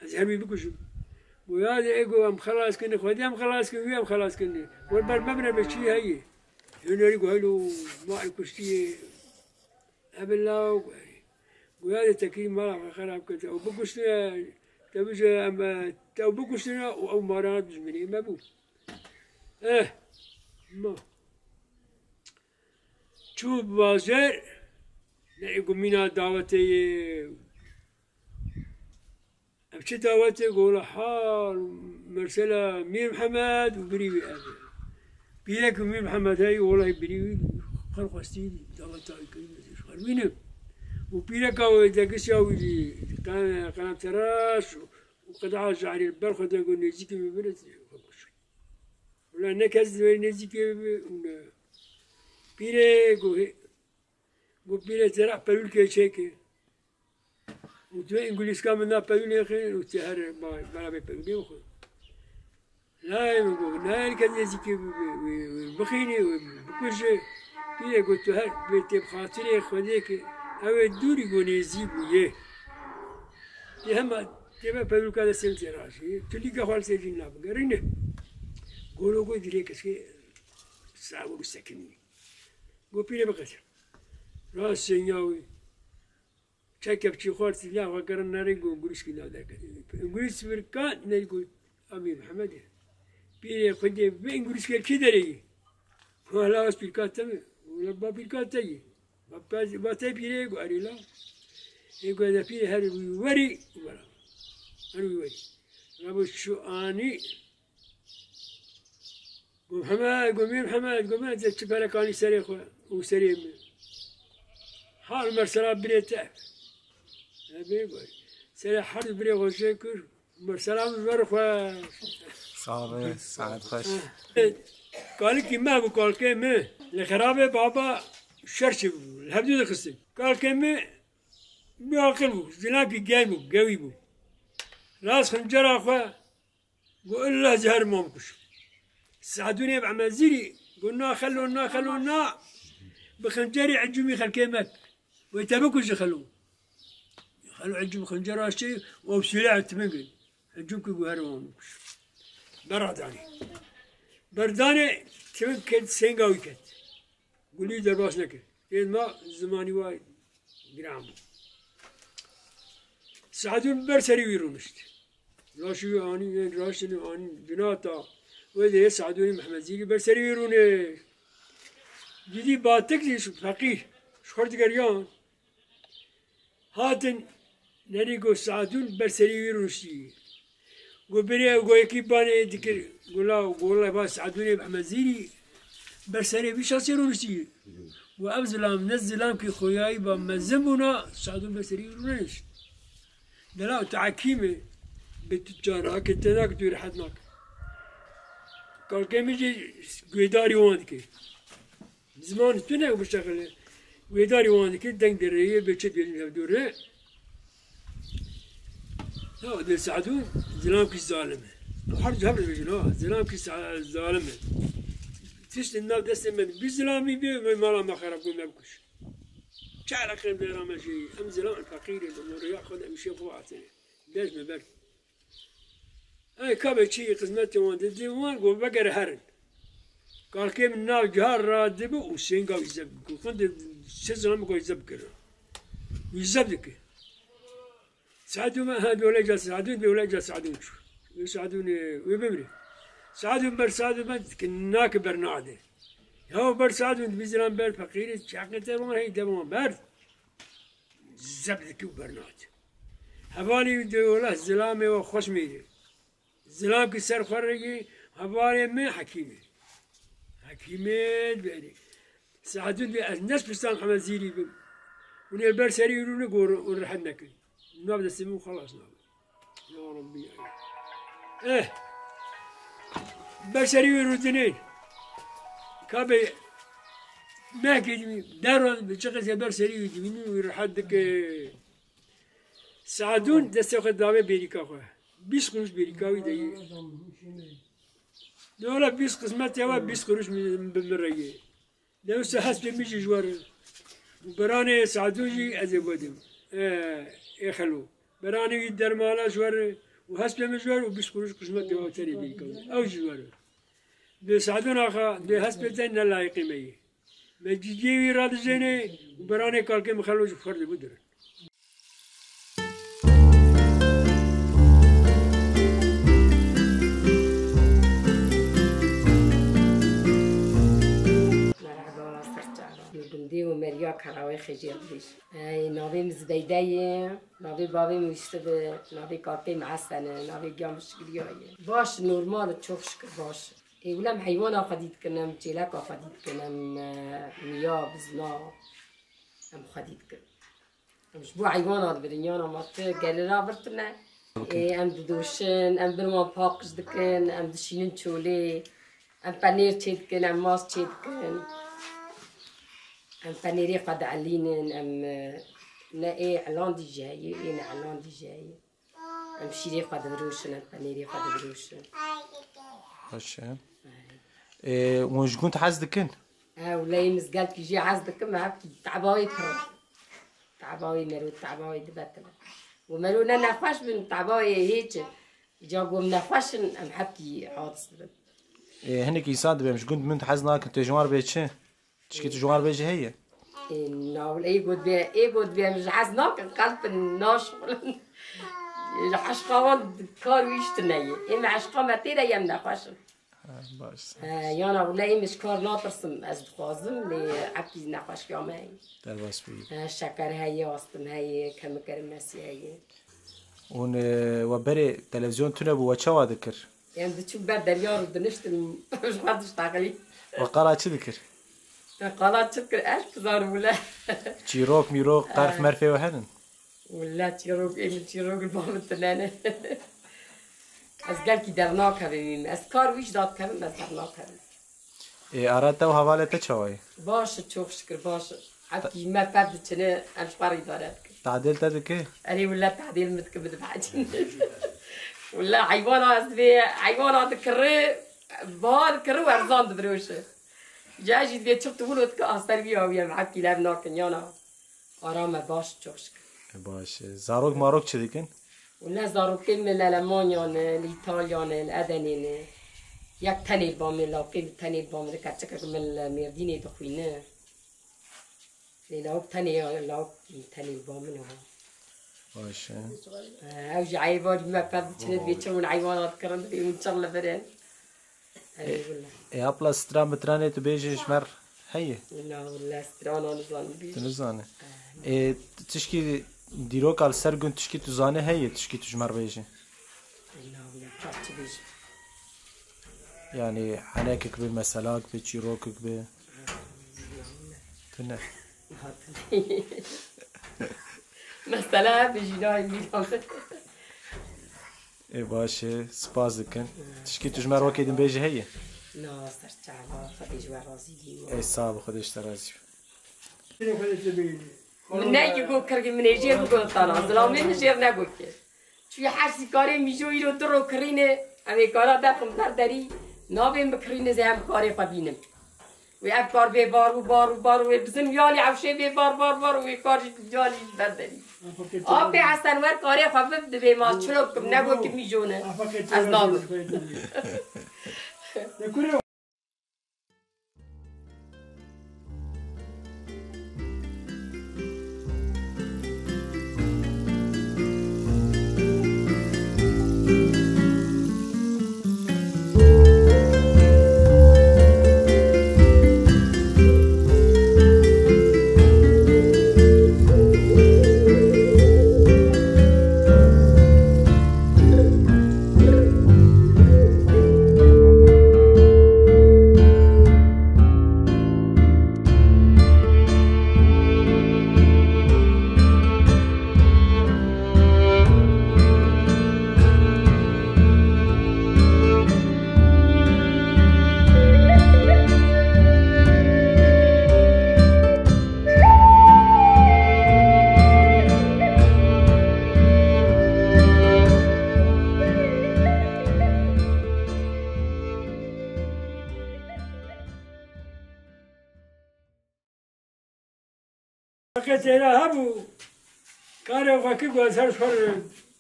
Ez her wî bikujim. Goya de ê ku em xelas kirin, Xwedê em xelas kirin, wî em xelas kirin. Wer ber memre be çi heye. Hunerî ku helo ma el kuştiyê. Ev law goya de tekî mala xwe xerab kir. Ew bikuştine, te bije em, e, te ew bikuştine û ew marana dijminê me bû. Eh, ma. Çû bi bajêr, ne ê ku mîna dawetê yê. Ev çi dawetê ku wela hal, mesela Mîr Mihemed û birî wî ev. Pîrek û Mîr Mihemed hey, wela birî wî xwe xwestî daweta wî kirî, ez ê ji xwe re bînim. Û pîreka wê dekisiya wî dî, qe-, qelemteraş û qeda jarî li ber xwe de got, "Nêzîkî min bine, xwe bikuşin." Wela ne kes wê nêzîkê bibe û ne. Pîrê got, got, "Pîrê, zera pelûlkê çêke." Û tu ê îngulîska min na pelûlê xwe û tu her ba-, bera vê pelûlê bixwe. Layê min got, "Ne her kes nêzîkê bibe, wê, wê bixîne, wê bikuje." Pîrê got, "Tu her wê tê bi xatirê Xwedê ke ew ê dûrî got nêzî bûye." Tê hema tê ve pelûlka destê min tê rajî. Tu lîka xwe li ser cîn nabigerîne. Golo got, "Dilê keşkê sawir û sekinî." Got, "Pîrê biqete." Rast senya wî. Çekek çî xwar, silah xwe kirin nerî, got, "Gurîskî nav derketî." Gurîs vir ka, ne got, "Amîr Mihemedê." Pîrê Xwedê vê gurîskê kî derê yî? Wela ez pîrka te me. Wela ba pîrka te yî. Ba pe-, ba te pîrê, got, "Erê la." Ê got, "De pîrê her wî werî, wela. Her wî werî." Rabû çû anî. Got, "Mihemed, got, Mîr Mihemed, got, me çi pelekanî serê xwe û serê min. Hal mersela birê te." Ebê got. Serê her du birê xwe jê kir. Mersela min ver xwe. Sax be, saet xweş. Kalikî me bû, kalkê min. Li xerabê baba şer çi bû. Li hevdû dixistin. Kalkê min bi aqil bû. Zilamkî gel bû, gewî bû. Rast xincera xwe Got, "Illa ez ê herim wan bikujim." Sadûnê bi Emezîrî got, "Na xelo, na xelo, na. Bi xincerê ecûmî xelkê mek. Wê te bikuje xelo." Xelo ecûm xincera şê û ew sîleh timing in. Ecûm ki got, "Herim wan bikujim." Bera danê. Berdanê timing ket, senga wî ket. Gulî derbas nekir. Êdma zimanî wa giran bû. Sadûn ber serî wî rûnişt. Laşî wî anî, yên raştî anî binata. Wê dê Sadûnî Mehmedî ber serî wî rûnê. Didî batik zî feqîr. Ji xwe digeriyan. Hatin nerî got Sadûn ber serî wî rûniştî. Got, "Birê ew got yekî banê dikir." Got, "La, got, la, ba Sadûnê bi Hemezîrî ber serê vî şasê rûniştî." Got, "Ev zilam, ne zilam ki xoyayî ba mezin bûna, Sadûn ber serî rûnişt." Dela tu hekîm e, bi tu çar nake, te nake, tu rehet nake. Kalkê min jî guhdarî wan dike. Ziman tune û bişexile. Wêdarî wan dike, deng derê ye, bê çi dibêjin hevdû re. Ya, dê Sadûn, zilamkî zalim e. Her, her dibêjin, ha, zilamkî sa-, zalim e. Tiştê nav destê me, bî zilamî bê, me mala me xerab bû, me bikuş. Çi eleqê bêra me jî, em zilam, em feqîr in, em riya xwe de, em şê xwe hatine. Dest me ber. Ey, ka be çi xizmetê wan didî, wan got, vegere herin. Kalkê min nav cihar ra dibi û sênga wî zeb. Got, xwendê çi zilam, got, zeb kir. Wî zeb dike. Seedûn me, ha, dole ca Seedûn, dole ca Seedûn çû. Wê Seedûn, e, wê bimrê. Seedûn ber Seedûn me, ki nake ber nade. Ya ber Seedûn, dibî zilam ber feqîrî, çaqê te wan hey, de wan ber. Zeb dike û ber nade. Hevalî wî dole zilamê we xweş mêrê. Zilam ki ser xwe re yê, hevalê min Hekîm e. Hekîmê dibêrê. Seedûn dibê ez ne spistan heme zîrî bim. Hûn ê ber serî rûne gor û rehet nekin. Nav destê min xelas nabe. Ya Rabbî ya. Eh. Ber serî wî rûdinên. Ka be mehkê dibî, der wan bi çi qesê ber serî wî dibînin, wî rehet dike. Seedûn destê xwe dawê bêrîka xwe. Bîst quruş bêrîka wî de yê. Dewla bîst qismet ya we bîst quruş min, bi min re yê. Dewsa hespê min jî ji we re. Beranê Seedûn jî ez ê vedim. E, ê xelo. Beranê wî dermala ji we re û hespê min ji we re û bîst quruş qismet ya we tenê bêrîka wî. Ew jî ji we re. Bi Seedûn axa, bi hespê te ne layiqê me yê. Me cîciyê wî radizêne û beranê kalkê min xelo ji xwe re dibidirin. Merhaba, serçava. Gundê û Meriya Kerawê Xêjê Xwîş. Ey, navê min Zibeyde ye, navê bavê min Yusuf e, navê kalkê min Hesen e, navê giya min Şikriya ye. Baş, normal, çok şükür baş. Ê, wila em heywana xwedî dikin, em çêleka xwedî dikin, em, e, miya, bizna, em xwedî dikin. Em ji bo heywana dibirin, yana ma tu geli ra vir tune. Ê, em didoşin, em bin wan paqij dikin, em dişînin çolê, em penêr çê dikin, em mast çê dikin. Em penêrê xwe dielînin, em, e, ne ê elandî jî heye, ê ne elandî jî heye. Em şîrê xwe difiroşin, em penêrê xwe difiroşin. Baş e. Ê, hûn ji gund hez dikin? Ew leyê min gelkî jê hez dikim, me hevkî teba wê pir. Teba wê mero, teba wê dibe tine. Û mero ne nexweş bin, teba wê hêç e. Ca ku em nexweş in, em hevkî hadis dibin. Ê, hinek însan dibe, em ji gund min hez nakin, tu ji wan re bê çi? Tişkî tu ji wan re bêjî heye? Ê, na wile ê got bê, ê got bê, em ji hez nakin, qelbin naşixulin. Ji eşqa wan kar wî ji tune ye. Ê me eşqa me tê de ye, em nexweş in. Ha, baş. He, yana wile ê min ji kar natirsim, ez dixwazim, lê hevkî nexweşiya me heye. Derbas bûyî. He, şeker heye, astim heye, kemikermesî heye. Hûn, e, we berê televîzyon tune bû, we çawa dikir? Em diçûn ber derya rû diniştin, ji xwe diştexilî. We qala çi dikir? Te qala çi dikir? Ez dizanim wile. Çîrok, mîrok, qerf, merfê we henin? Wile çîrok, ê min çîrok li ba min tune ne. Ez gelkî dernakevim, ez kar wî jî dadikevim, ez dernakevim. Ê, ara te û hevalê te çawa ye? Baş e, çok şükür, baş e. Hevkî me tev diçine, em ji xwe re îdare dikin. Tadêl te dike? Erê, wile tadêl min dike, min dibehecîne. Wile heywana ez divê, heywana dikirî, baha dikirî û erzan difiroşe. Ca jî divê çiq tu wilo dike, a ser wî ya wî em hevkî lev nakin, yana. Ara me baş, çok şükür. E, baş e. Zarok marok çi dikin? Wile zarokên min li Alemanyan e, li Îtalyan e, li Edenê ne. Yek tenê li ba min, lawkê min tenê li ba min, keçikek min li Mêrdînê dixwîne. Lê lawk tenê, lawk tenê li ba min e. Baş e. E, ew jî eyva me pir diçine, divê çi hûn eywana dikirin, divê hûn çir li vir in. Erê, wile. Ê, apla stran mitranê tu bêjî ji me re heye? Na, wile strana nizanim bêjim. Tu nizane? Ê, tişkî dîroka li ser gund tişkî tu zanî heye, tişkî tu ji me re bêjî? Na, wile, çav çi bêjim? Yanî henekek bi, meselak bi, çîrokek bi? Na, wile. Tune. Na, tune. Mesela bi jî nayê bîra min. Ê, baş e, spas dikin. Tişkî tu ji me re wekî din bêjî heye? Na, serçava, Xwedê ji we razî bî. Ê, sax be, Xwedê ji te razî be. Min ne ki got kirkî, min ê jêr bigot tana, zilamê min jêr negot ki. Çûyî her sî karê mîjo îro du ro kirîne, em ê kara derxim ber derî, nabên bikirîne zê em karê xwe bînim. Wê ev kar bê bar û bar û bar û wê bizin yalî ewşê bê bar bar bar û wê kar jî yalî ji ber derî. Apê Hesen wer karê xwe bib divê ma çilo kim, ne go kimî jone. Ez nabim. Feqê Teyra hebû, karê xwe kir ku ez her xwe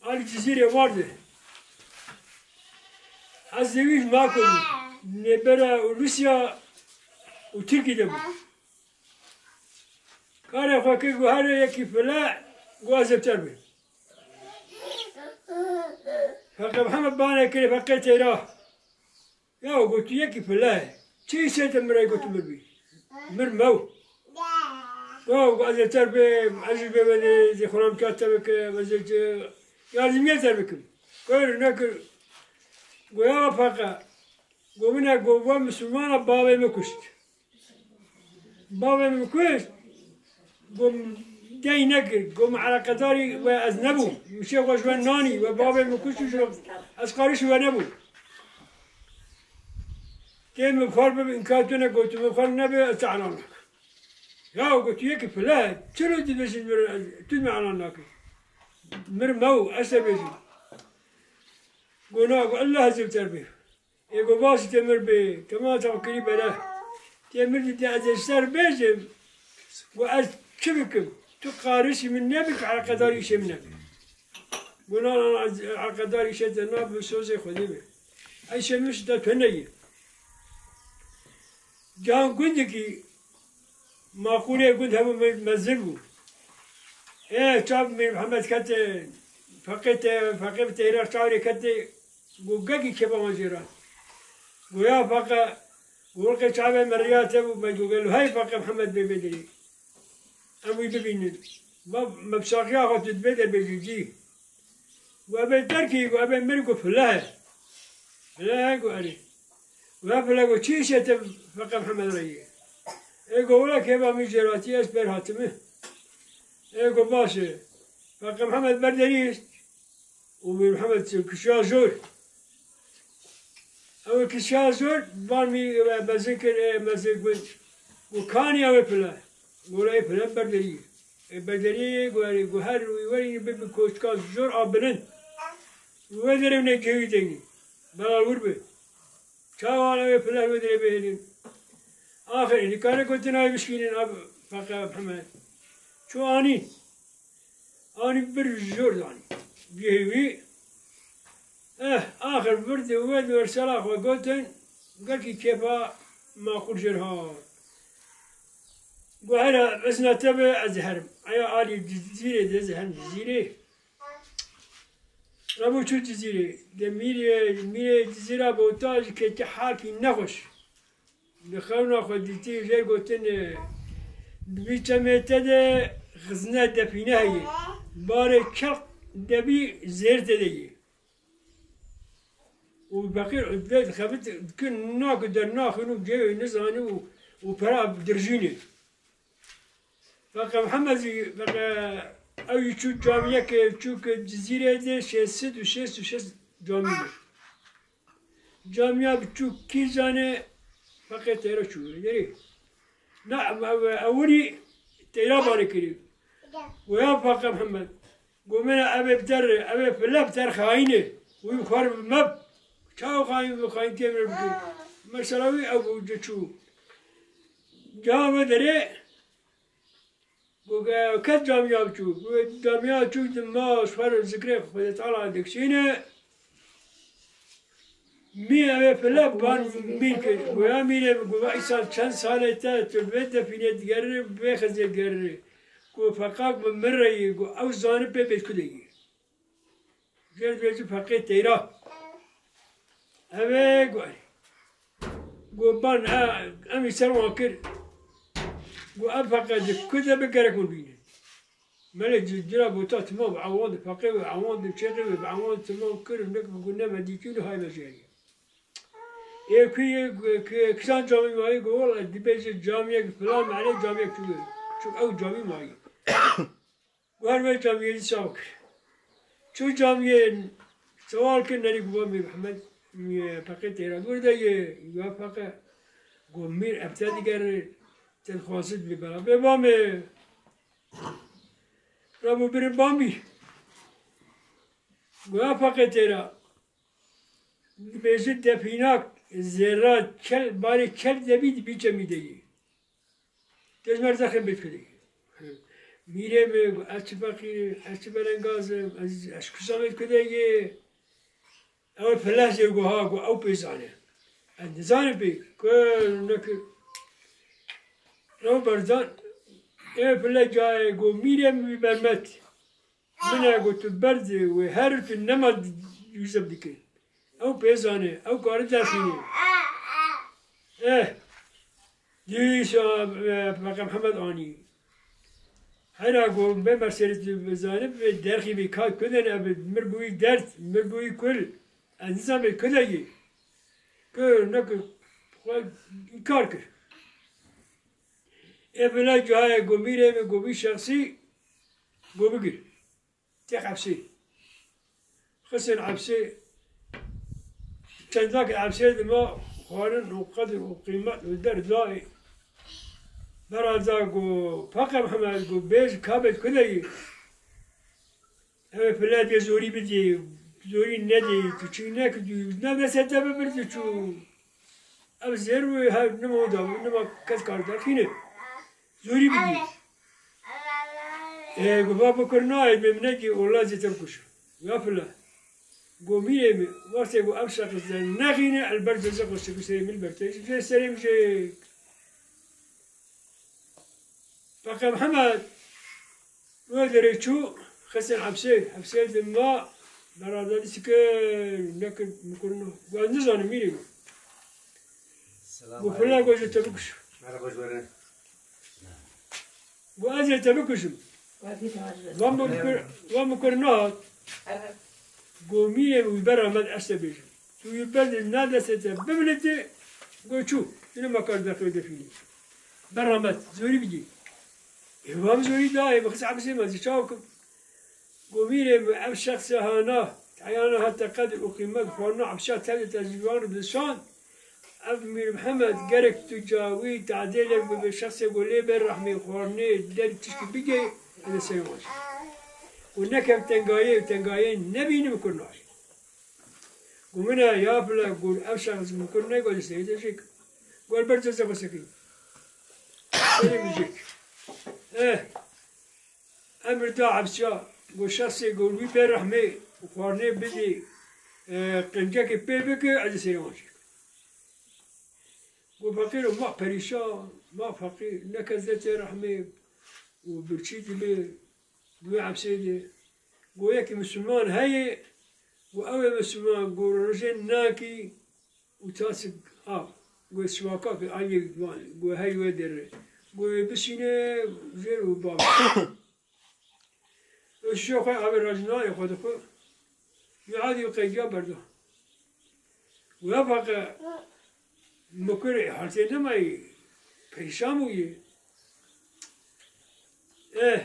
alî Cizîrê werde. Ez ê wî ji ma ku nêbera Rûsya û Tirkî de bû. Karê xwe kir ku her yekî file ku ez ê ter bim. Feqê Mihemed banê kirê Feqê Teyra. Ya, got, tu yekî file ye. Çi îşê te min re got, tu mir bî. Mir mew. Ya, got, ez ê ter bêm, ez jî bê wê dê, dê xwe namka te bikim, ez ê te yardimiyê te bikim. Kir, nekir. Got, ya Feqe. Got, min e, got, we misilmana bavê min kuşt. Bavê min kuşt, got, dey nekir, got, min eleqedarî we ez nebûm. Min şê xwe ji we nanî, we bavê min kuşt û ji ez qarîşî we nebûm. Tê min xwar bibe, înkar tu ne, got, tu min xwar nebe, ez te elan nakim. Ya, got, tu yekî file, çilo dibêjî min, tu min elan nakî. Mir mew, ez te bêjim. Got, na, got, illa ez ê bi te re bêm. Ê go baş e, tê mir bê, tema te kirî bere. Tê mir dî, ez ê ji te re bêjim, go ez çi bikim? Tu qarişî min nebî, eleqedar îşê min nebî. Go na, na, na, ez eleqedar îşê te nabim, sozê Xwedê be. Îşê min ji te tune ye. Cihan gundekî maqûlê gund hebû me-, mezin bû. Ê, çav Mîr Mihemed kete, Feqê te, Feqê bi Teyra çavrê kete, go, gelkî kêfa wan jê re. Go, ya Feqe, go, wilqê çavê min riya te bû, me go, gelo hey Feqê Mihemed bê vê derê. Em wî bibînin. Va, me bi şaxiya xwe tu dibê derbêjî cî. Go, ebê derkî, go, ebê mir, go, file ye. File ye, go, erê. Go, ya file, go, çi îşê te Feqe Mihemed re ye? Ê go, wela kêfa min jê re hatî, ez ber hatime. Ê go, baş e. Feqe Mihemed ber derî û Mîr Mihemed kişiya jor. Ew kişiya jor, van mî, e, mezin kir, e, mezin got, got, kanî ew ê file? Got, ê file ber derî. Ê ber derî, got, erê, got, her wî werî bi, bi koçka jor a bilind. Wê derê ne cihê deynî. Belal wir bi. Çawa ew ê file wê derê bihêlin? Axir, êdî kare gotin ay bişkînin, ab, Feqe Mihemed. Çû anî. Anî bir jor danî. Cihê wî. Eh, axir vir di wê di wersela xwe gotin, gelkî kêfa maqûl jê re hat. Got, here, izna te be, ez herim. Eya alî Cizîrê de, ez herim Cizîrê. Rabû çû Cizîrê. De mîrê, mîrê Cizîra bota ji kêtî halkî nexweş. Di xewna xwe dîtî jê gotin, e, di vî çemê te de xizne defîne heye. Barê çelq debî zêr tê de ye. Û feqîr dê dixebit dikin, naku dernaxin û cê wê nizanî û, û pera dirjînê. Feqe Mihemed jî, feqe ew jî çû camiyeke çûk Cizîrê de şêst sed û şêst û şêst camî bû. Camiya biçûk kî zane, feqê Teyra çû. Gerê. Na, ew, ew, ewilî Teyra barê kirî. Go ya Feqe Mihemed. Go mene ev ê bi te re, ev ê file bi te re xayîn e. Wî xwar bi me. Çawa xayîn bi xayîn tê min bike? Mesela wî ew bû, çû. Geha ve derê, got, ke-, kes camiya biçû. Got, camiya çû di ma ji xwe re zikrê Xwedê Teala dikişîne. Mî ev ê pile ban mîr kir. Goya mîrê min, got, va îsal çend salê te tu vê defînê digerî, vê xizê digerî. Got, feqak bi min re yî, got, ew zanî pê bêt ku de yî. Jêr dibêjin feqê teyra. Ev ê got, got ban, e, em î ser wan kir. Got, ev feqe di ku de bi gerek hûn bînin. Melê ci-, cira bota timam, ewan di feqê ve, ewan di çêxê ve, ewan timam kir, nek bi gune me dîtî li hay me jêrî. Ê ku yê, ku, ku, kisan camî mayî, got, wela dibêje camiyek filan, melê camiyek çû, çû ew camî mayî. Got, her wê camiyê dîsa kir. Çû camiyê sewal kir, nerî got, va Mîr Mihemed, Mîr Feqê têra. Got, de yê, ya Feqê. Got, Mîr, ev te digerî, te dixwazit bi bela. Bê bamê, rabû birin bamî. Got, ya Feqê têra. Dibêjin defînak, zêra, kel, barê kel debî, dibî çemî de yê. Te ji me re zexê bêt kudê. Mîrê min, ez çi feqîr im, ez çi belengaz im, ez, ez ji kisa bêt kudê yê. Ew pile jê got, ha, got, ew pê zane. Ez nizanim pê, ku nekir. Rew berdan, ê pile cayê got, mîrê min wî bermet. Min e got, tu berdê wê her tu nema wî zeb dike. Ew pê zane, ew kare derxîne. Eh, dîsa, e, Feqe Mihemed anî. Hera got, bê me serê tu bizanib, vê derxî vê ka kudin ev, mir bûyî dert, mir bûyî kul. Ez nizam vê kudeyî. Kir, nekir, xwe înkar kir. Ê bila cihayê got, mîrê min got, vî şexsî got, bigir. Tê hepsê. Xistin hepsê. Çendakê hepsê dima xwarin û qedir û qîmet û der dayê. Bera da got, Feqe Mihemed got, bêj kabet kudeyî. Ew pile dê zorî bidî, zorî nedî, tu çî nekir, tu ne destê te bibir tu çû. Ev zêr wê her nima da, nima kes kar derxîne. Zorî bidî. Ê, got, va bikir nayê, bê min nekî, wela zê te bikuşim. Ya pile. Got, mîrê min, wextê got, ev şexis de nexîne, el ber cezek xwe çekî serê min ber te, jê serê min jê. Feqe Mihemed, wê derê çû, xistin hepsê, hepsê de ma, beraber dîs kir, nekir, mikurno. Got, ez nizanim, mîrê min. Selam Got, pile aleyküm. Got, ez ê te bikuşim. Merhaba, hoş geldin. Got, ez ê te bikuşim. Van bikir, van bikir nehat. Got, mîrê wî bera me ez te bêjim. Tu wî ber de ne destê te bimilitî, got, çû. Yine me kar derxê defînî. Bera me, zorî bidî. Ê, van zorî da, ê, bixis hepsê me, ez çawa kim? Got, mîrê min, ev şexsê hana, heyana hate qedir û qîmet xwarina hepşa tevlê te ji wan re dişan, ev Mîr Mihemed gerek tu ca wî tadêlek bibe, şexsê got lê bê rehmê xwarinê der tişkî bigê, ez ê serê wan jî. Got, nekev tengayê û tengayê nebînim kur nayê. Got, min e, ya pile, got, ev şexs min kur ne, got, ez ê serê te jêk. Got, ber cezê xwe sekî. Serê min jêk. Eh. Emir da hepsiya, got, şexsê got wî bê rehmê û xwarinê bidî, e, qencekê pê bike, ez ê serê wan çêkim. Got, feqîro, ma perîşan, ma feqîr, ne kes de tê rehmê û birçî dibe, di wê hepsê de. Got, yekî misilman heye, got, ew ê misilman, got, rojê nakî, û tasik av. Got, sivaka ke ayê wan, got, hey wê derê. Got, wê bişîne, jêr û bam. Û şişo xwe avê rajin nayê xwe dixwe. Wê adî qeydiya berda. Got, ya feqe, mikurê, hertê nemayî, perîşan bûye. Eh,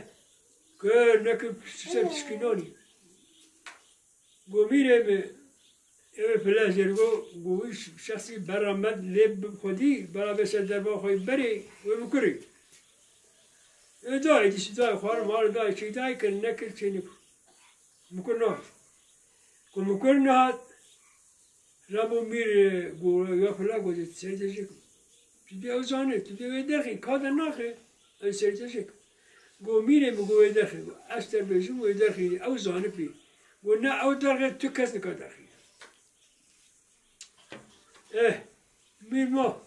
kir, nekir, ser tişkînanî. Got, mîrê min, ew ê pile jêr got, got, wî şexsî bera me lê bi xwedî, bera vê ser derva xwe berê, wê mikurê. Ê, dayê, dîsî dayê, xwarin, mar dayê, çêy dayê, kir, nekir, çêy nekir. Mikur nehat. Got, mikur nehat, rabû mîr, e, got, ya pile, got, serê te jêkim. Tu dê ew zane, tu dê wê derxî, ka dernaxe, ew serî te jê ke. Go mîrê min, go wê derxî, go ez te bêjim wê derxî, ew zanibî. Go ne ew derxê, tu kes nika derxî. Eh, mîr ma.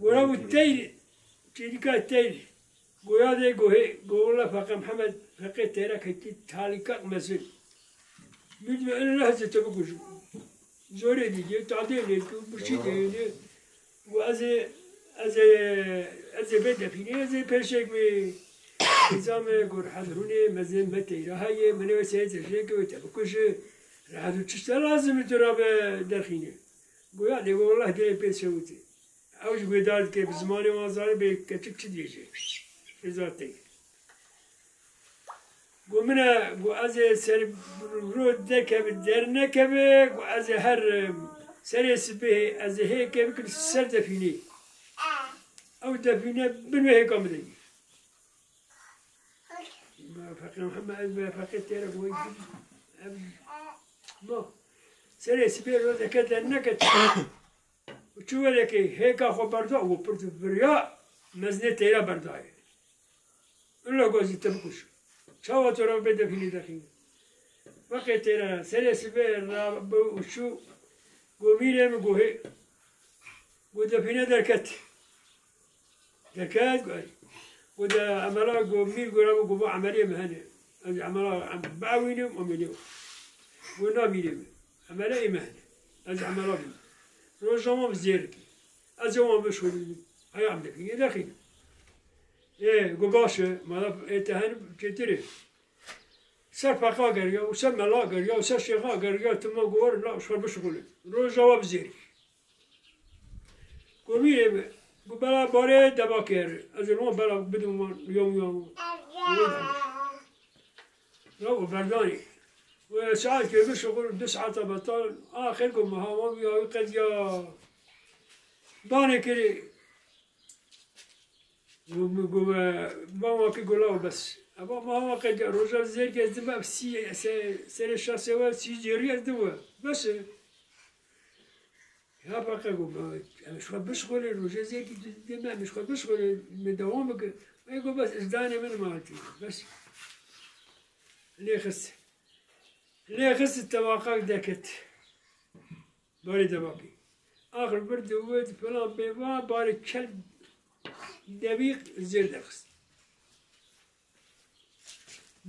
Gora bû teyr, çêlîka teyr. Goya dê gohê, go wela Feqê Mihemed, Feqê Teyra ketî talîkak mezin. Mîr dibê, ene ne hezê te bikujim. Zorê dî dê, tadê lê tu, birçî dê ne. Û ez ê, ez ê, ez ê vê defînê, ez ê pêşek wê. Nizam e, gur hezirûnê, mezin me teyra heye, min ê wê serê te jê ke wê te bikuje. Rehet û çişte lazim e tu rabe derxîne. Goya lê wela dê pê şewitê. Ew jî guhdar dike, bi zimanê wan zane bê keçik çi dibêje. Rêza tey. Got, min e, got, ez ê ser ro derkeve, dernekeve, got, ez ê her, e, serê sibehê, ez ê hêkê bikim ser defînê. Ew defîne bin wê hêka min de bî. Feqê Mihemed, ez be Feqê Teyra got, ev, ma, serê sibehê ro derke derneke. Û çû welekê hêka xwe berda û pir viriya mezinê teyra berdayê. Illa ku ez ê te bikujim. Çawa tu re bê defînê derxînî? Feqê Teyra serê sibê rabe û çû, got, mîrê min, got, hê. Got, defîne derket. Derket, got, ey. Got, de emela, got, mîr, got, rabe, got, va emeliyê min hene. Ez emela em-, biewînim, emeliyê. Got, na mîrê min. Emeleyê min hene. Ez emela bûm. Roja wan bi zêr dikî. Ez ê wan bişolînim. Heya em defînê derxînim. Ê, got, baş e, mala ê te hene çêtir e. Ser feqa geriya, û ser mela geriya, û ser şêxa geriya, tu ma got, werin la, ji xwe bişixulin. Roja wa bi zêrî. Got, mîrê min, got, bela barê debakê here. Ez ê wan bela bidim wan, yan, yan. Ya û berdanî. Û saet kê bişixul, du saeta betal, axir got, meha wan ya wî qediya. Banê kirî. Got, got, va wan kî got, law bes. Eva meha wan qediya, roja zêrkê ez dibe, sî, se-, serê şasê we, sî zêrî ez dibe. Bes e. Ya feqe got, em ji xwe bişxulê, rojê zêrkî tu dê me, em ji xwe bişxulê, me dewam bike. Ey got, bes, ez danê min ma hatî. Bes. Lê xist. Lê xist tebaqak deket. Barê debakê. Axir bir diwit, filan bê va, barê çel dewî zêr derxist.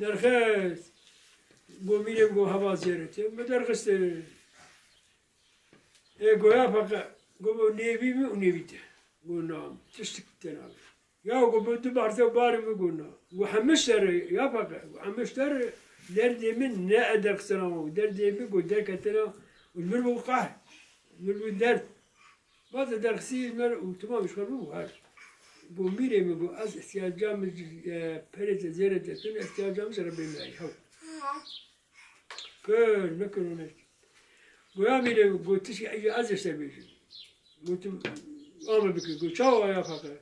Derxist. Got, mîrê min, got, heva zêr e. Min derxist. Ê, goya feqe, got, bo nêvî min û nêvî te. Got, na, tiştik te nabe. Ya, got, bo du barze barê min, got, na. Got, hemiş der e, ya feqe, got, hemiş der e, derdê min ne e derxistina wan. Derdê min, got, derketina, û min bû qehr, min bû derd. Baz e derxisî, min û timam ji xwe bû her. Got, mîrê min, got, ez ihtiyaca min, e, perê te, zêrê te tune, ihtiyaca min ji Rebbê me ye, hew. Kir, nekir û nekir. Goya mîrê, got, tişkî ez ê ser bêjim. Gotim, ame bikir. Got, çawa ya feqe?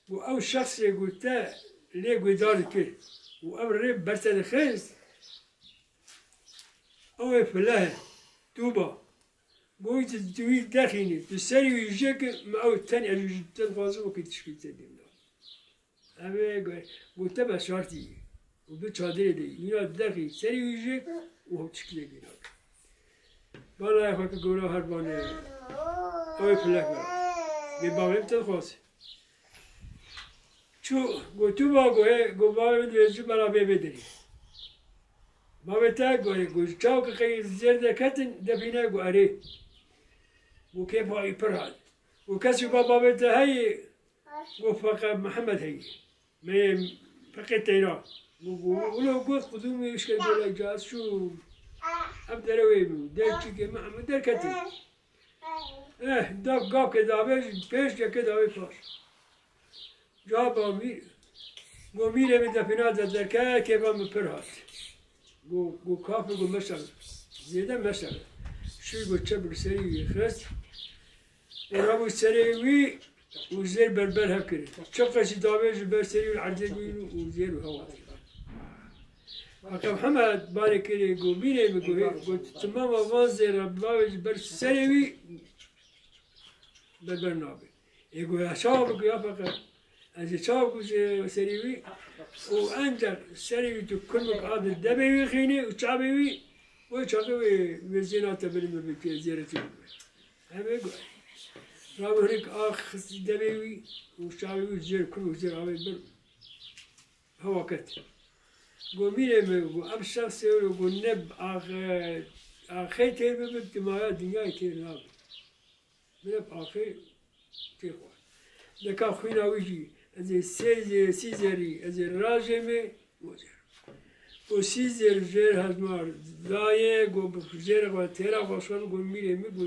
Got, ew şexsê, got, te lê guhdar dikir û ew rê ber te dixist, ew ê fileh e. Tûba. Got, tu, tu wî derxînî, tu serî wî jê ke, min ew ten, ez ji te dixwazim, wekî tişkî te dîm da. Ev ê got, got, te be şartî. Û bi çadirê de yî. Mîna derxî serî wî jê û hewtişkî de gîna. Bala xwe ki gora her banê. Ew ê filek be. Bê bavê te dixwaz. Çû, got, tu ba, got, ê, got, bavê min dibêjî bela bê bê derî. Bavê te, got, ê, got, çaw ki qey zêr de ketin, defîne, got, erê. Got, kêfa wî pir hat. Got, kesî ba bavê te heyî, got, feqe Mihemed heyî. Me yê feqê teyra. Got, got, wilo got, qudûmê îşke gola ca ez çûm. Ev dere wê bû. Der çikê me, em derketin. Eh, da gavkê davê, pêş yekê davê paş. Ca ba mî-, got, mîrê min defîna de derke, kêfa min pir hat. Got, got, kafir, got, meşer. Zêde meşer. Şû, got, çep li serî wî xist. Û rabû serê wî û zêr berber hev kirin. Çi qesî davê ji ber serî û erdê wî û zêr û hewa. Feqe Mihemed barê kirê, got, mîrê min, got, got, timama van zêra bavê ji ber serê wî Berber nabe. Ê go ya çawa biku ya feqe. Ez ê çawa biku ji serî wî. Û encer serî wî tu kurmik a di debê wî xînî û çavê wî. Wê çaxê wê, wê zêna te bilim bi tê zêre tê bibe. Hemê go. Rabe hinik a xistî debê wî û çavê wî zêr kurmik zêr avê bir. Hewa ket. Go mîrê min, go em şexsê wilo, go ne axe-, axê têr bibe, dimaya dinyayê têr nabe. Min hep axê têr xwar. Neka xwîna wî jî, ez ê sê zê-, sî zerî, ez ê rajê me, go zêr. Go sî zêr jêr hezmar dayê, go bi zêre xwe têra xwe şon, go mîrê min, go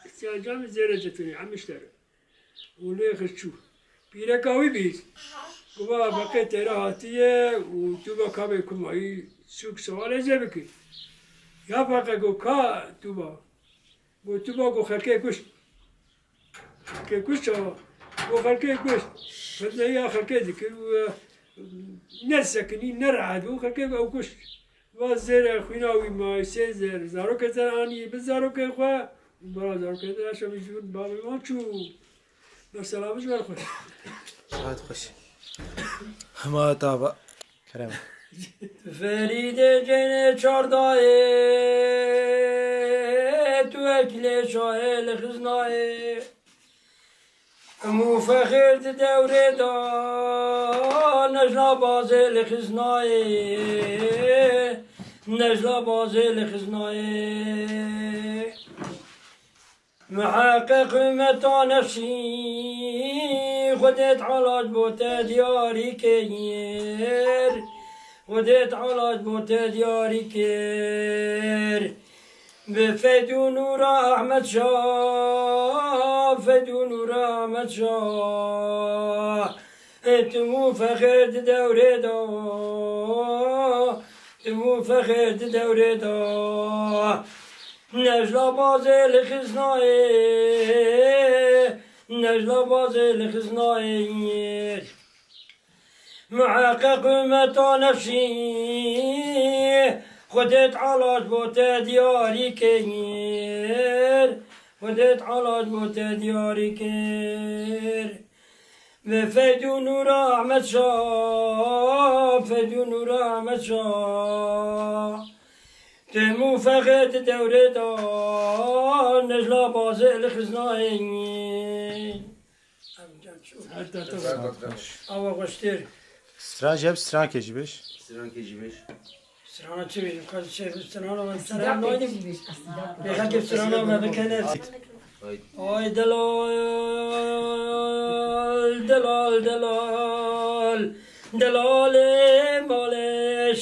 ihtiyaca min zêre cetinê, em iştere. Û lê xist çû. Pîreka wî bîst. Gu va feqê têra hatiye û tu va kamê kumayî sûk sewalê zê bikî. Ya feqe gu ka tu va. Gu tu va gu xelkê kuşt. Xelkê kuşt çawa? Gu xelkê kuşt. Fetneya xelkê dikir û, e, ne sekinî, ne rehet bû. Xelkê ew kuşt. Va zêre xwîna wî mayî sê zêr, zarokê zer anî bi zarokê xwe, bara zarokê zer aşa min ji bin bavê wan çû. Mesela min ji ber xwe. Saet xweş. Hema tava. Kerem. Ferîdê cênê çardayê, tu wekî lê şahê li xiznayê. Hemû fexêr di dewrê de, nejna bazê li xiznayê, nejna bazê li xiznayê. Miheqeq Umeta Nefsî, Xwedê Teala ji bo te diyarî kir, Xwedê Teala ji bo te diyarî kir. Bi feyd û nûra Ehmed Şah, feyd û nûra Ehmed Şah. Tim û fexêr di dewrê de, tim û fexêr di dewrê de. Nejla bazê li xiznayê, nejla bazê li xiznayê. Miheqeq Umeta Nefsî, Xwedê Teala ji bo te diyarî kir, Xwedê Teala ji bo te diyarî kir. Bi feyd û nûra Ehmed Şah, feyd û nûra Ehmed Şah. Tim û fexê di dewrê de, nejla bazê li xiznayê. Awa xweştir. Stran jî hep strankê jî bêj. Strankê jî bêj. Strana çi bêjim? Qas çi bêjim? Strana ben strana nadim. Bêxekê strana me bikene. Ay delal, delal, delal. Delalê malê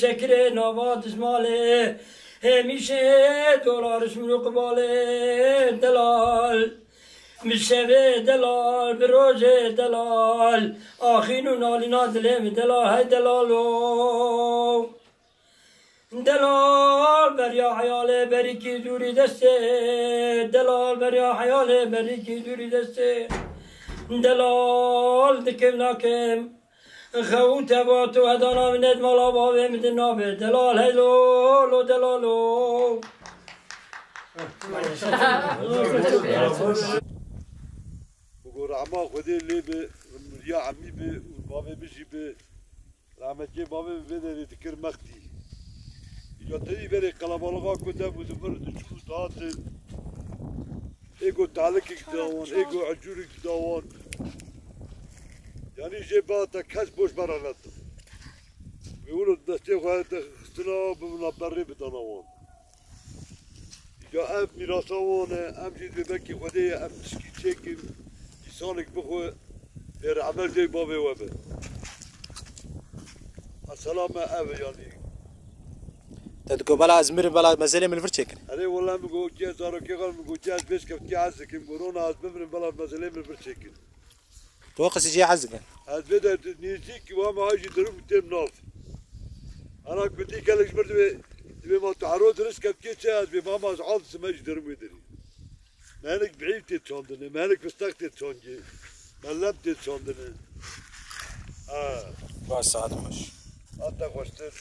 şekirê nava dizmalê. Hêmişê dolar şmir û qibalê delal. Bi şevê delal, bi rojê delal, axîn û nalîna dilê min delal, hey delalo. Delal beriya heyalê berîkî dûrî destê, delal beriya heyalê berîkî dûrî destê. Delal dikim nakim. Xew û teva tu hedana min ed mala bavê min din nabe. Delal hey lo, lo delalo. Bi go rehma Xwedê lê bi, miriya emî bi û bavê min jî bi. Rehmetiyê bavê min vê derê dikir mextî. Îca tevî berê qelebalixa ku dev û dimir diçû dihatin. Ê go talikek dida wan, ê go ecûrek dida wan. Yanî jê bihata kes boş bera netin. Wê wilo destê xwe dixistina bimina berê bidana wan. Ya ev mîrasa wan e, em jî dibê belkî Xwedê ye, em tişkî çêkin, îsanek bixwe, pêre emel dê bavê we be. Mesela me ev e yanî. Te digo bela ez mirim, bela mezelê min vir çêkin. Erê wele min got, gel zarokê xwe min got, gel ez bêş kevtî ez dikim, got, rona ez bimirim, bela mezelê min vir çêkin. Tu qisî cê ez dikim. Ez vê de nêzîk wa me jî dirim têm nav. Ana gotî gelek ji ber dibê, dibê ma tu ero dirist kevtî çi ez bê ma ma ez al dime jî dirim wê derî. Me hinek bihîv tê çandine, me hinek fistaq tê çandê, me lem tê çandine. Ha. Baş saet xweş. Hata xweştir.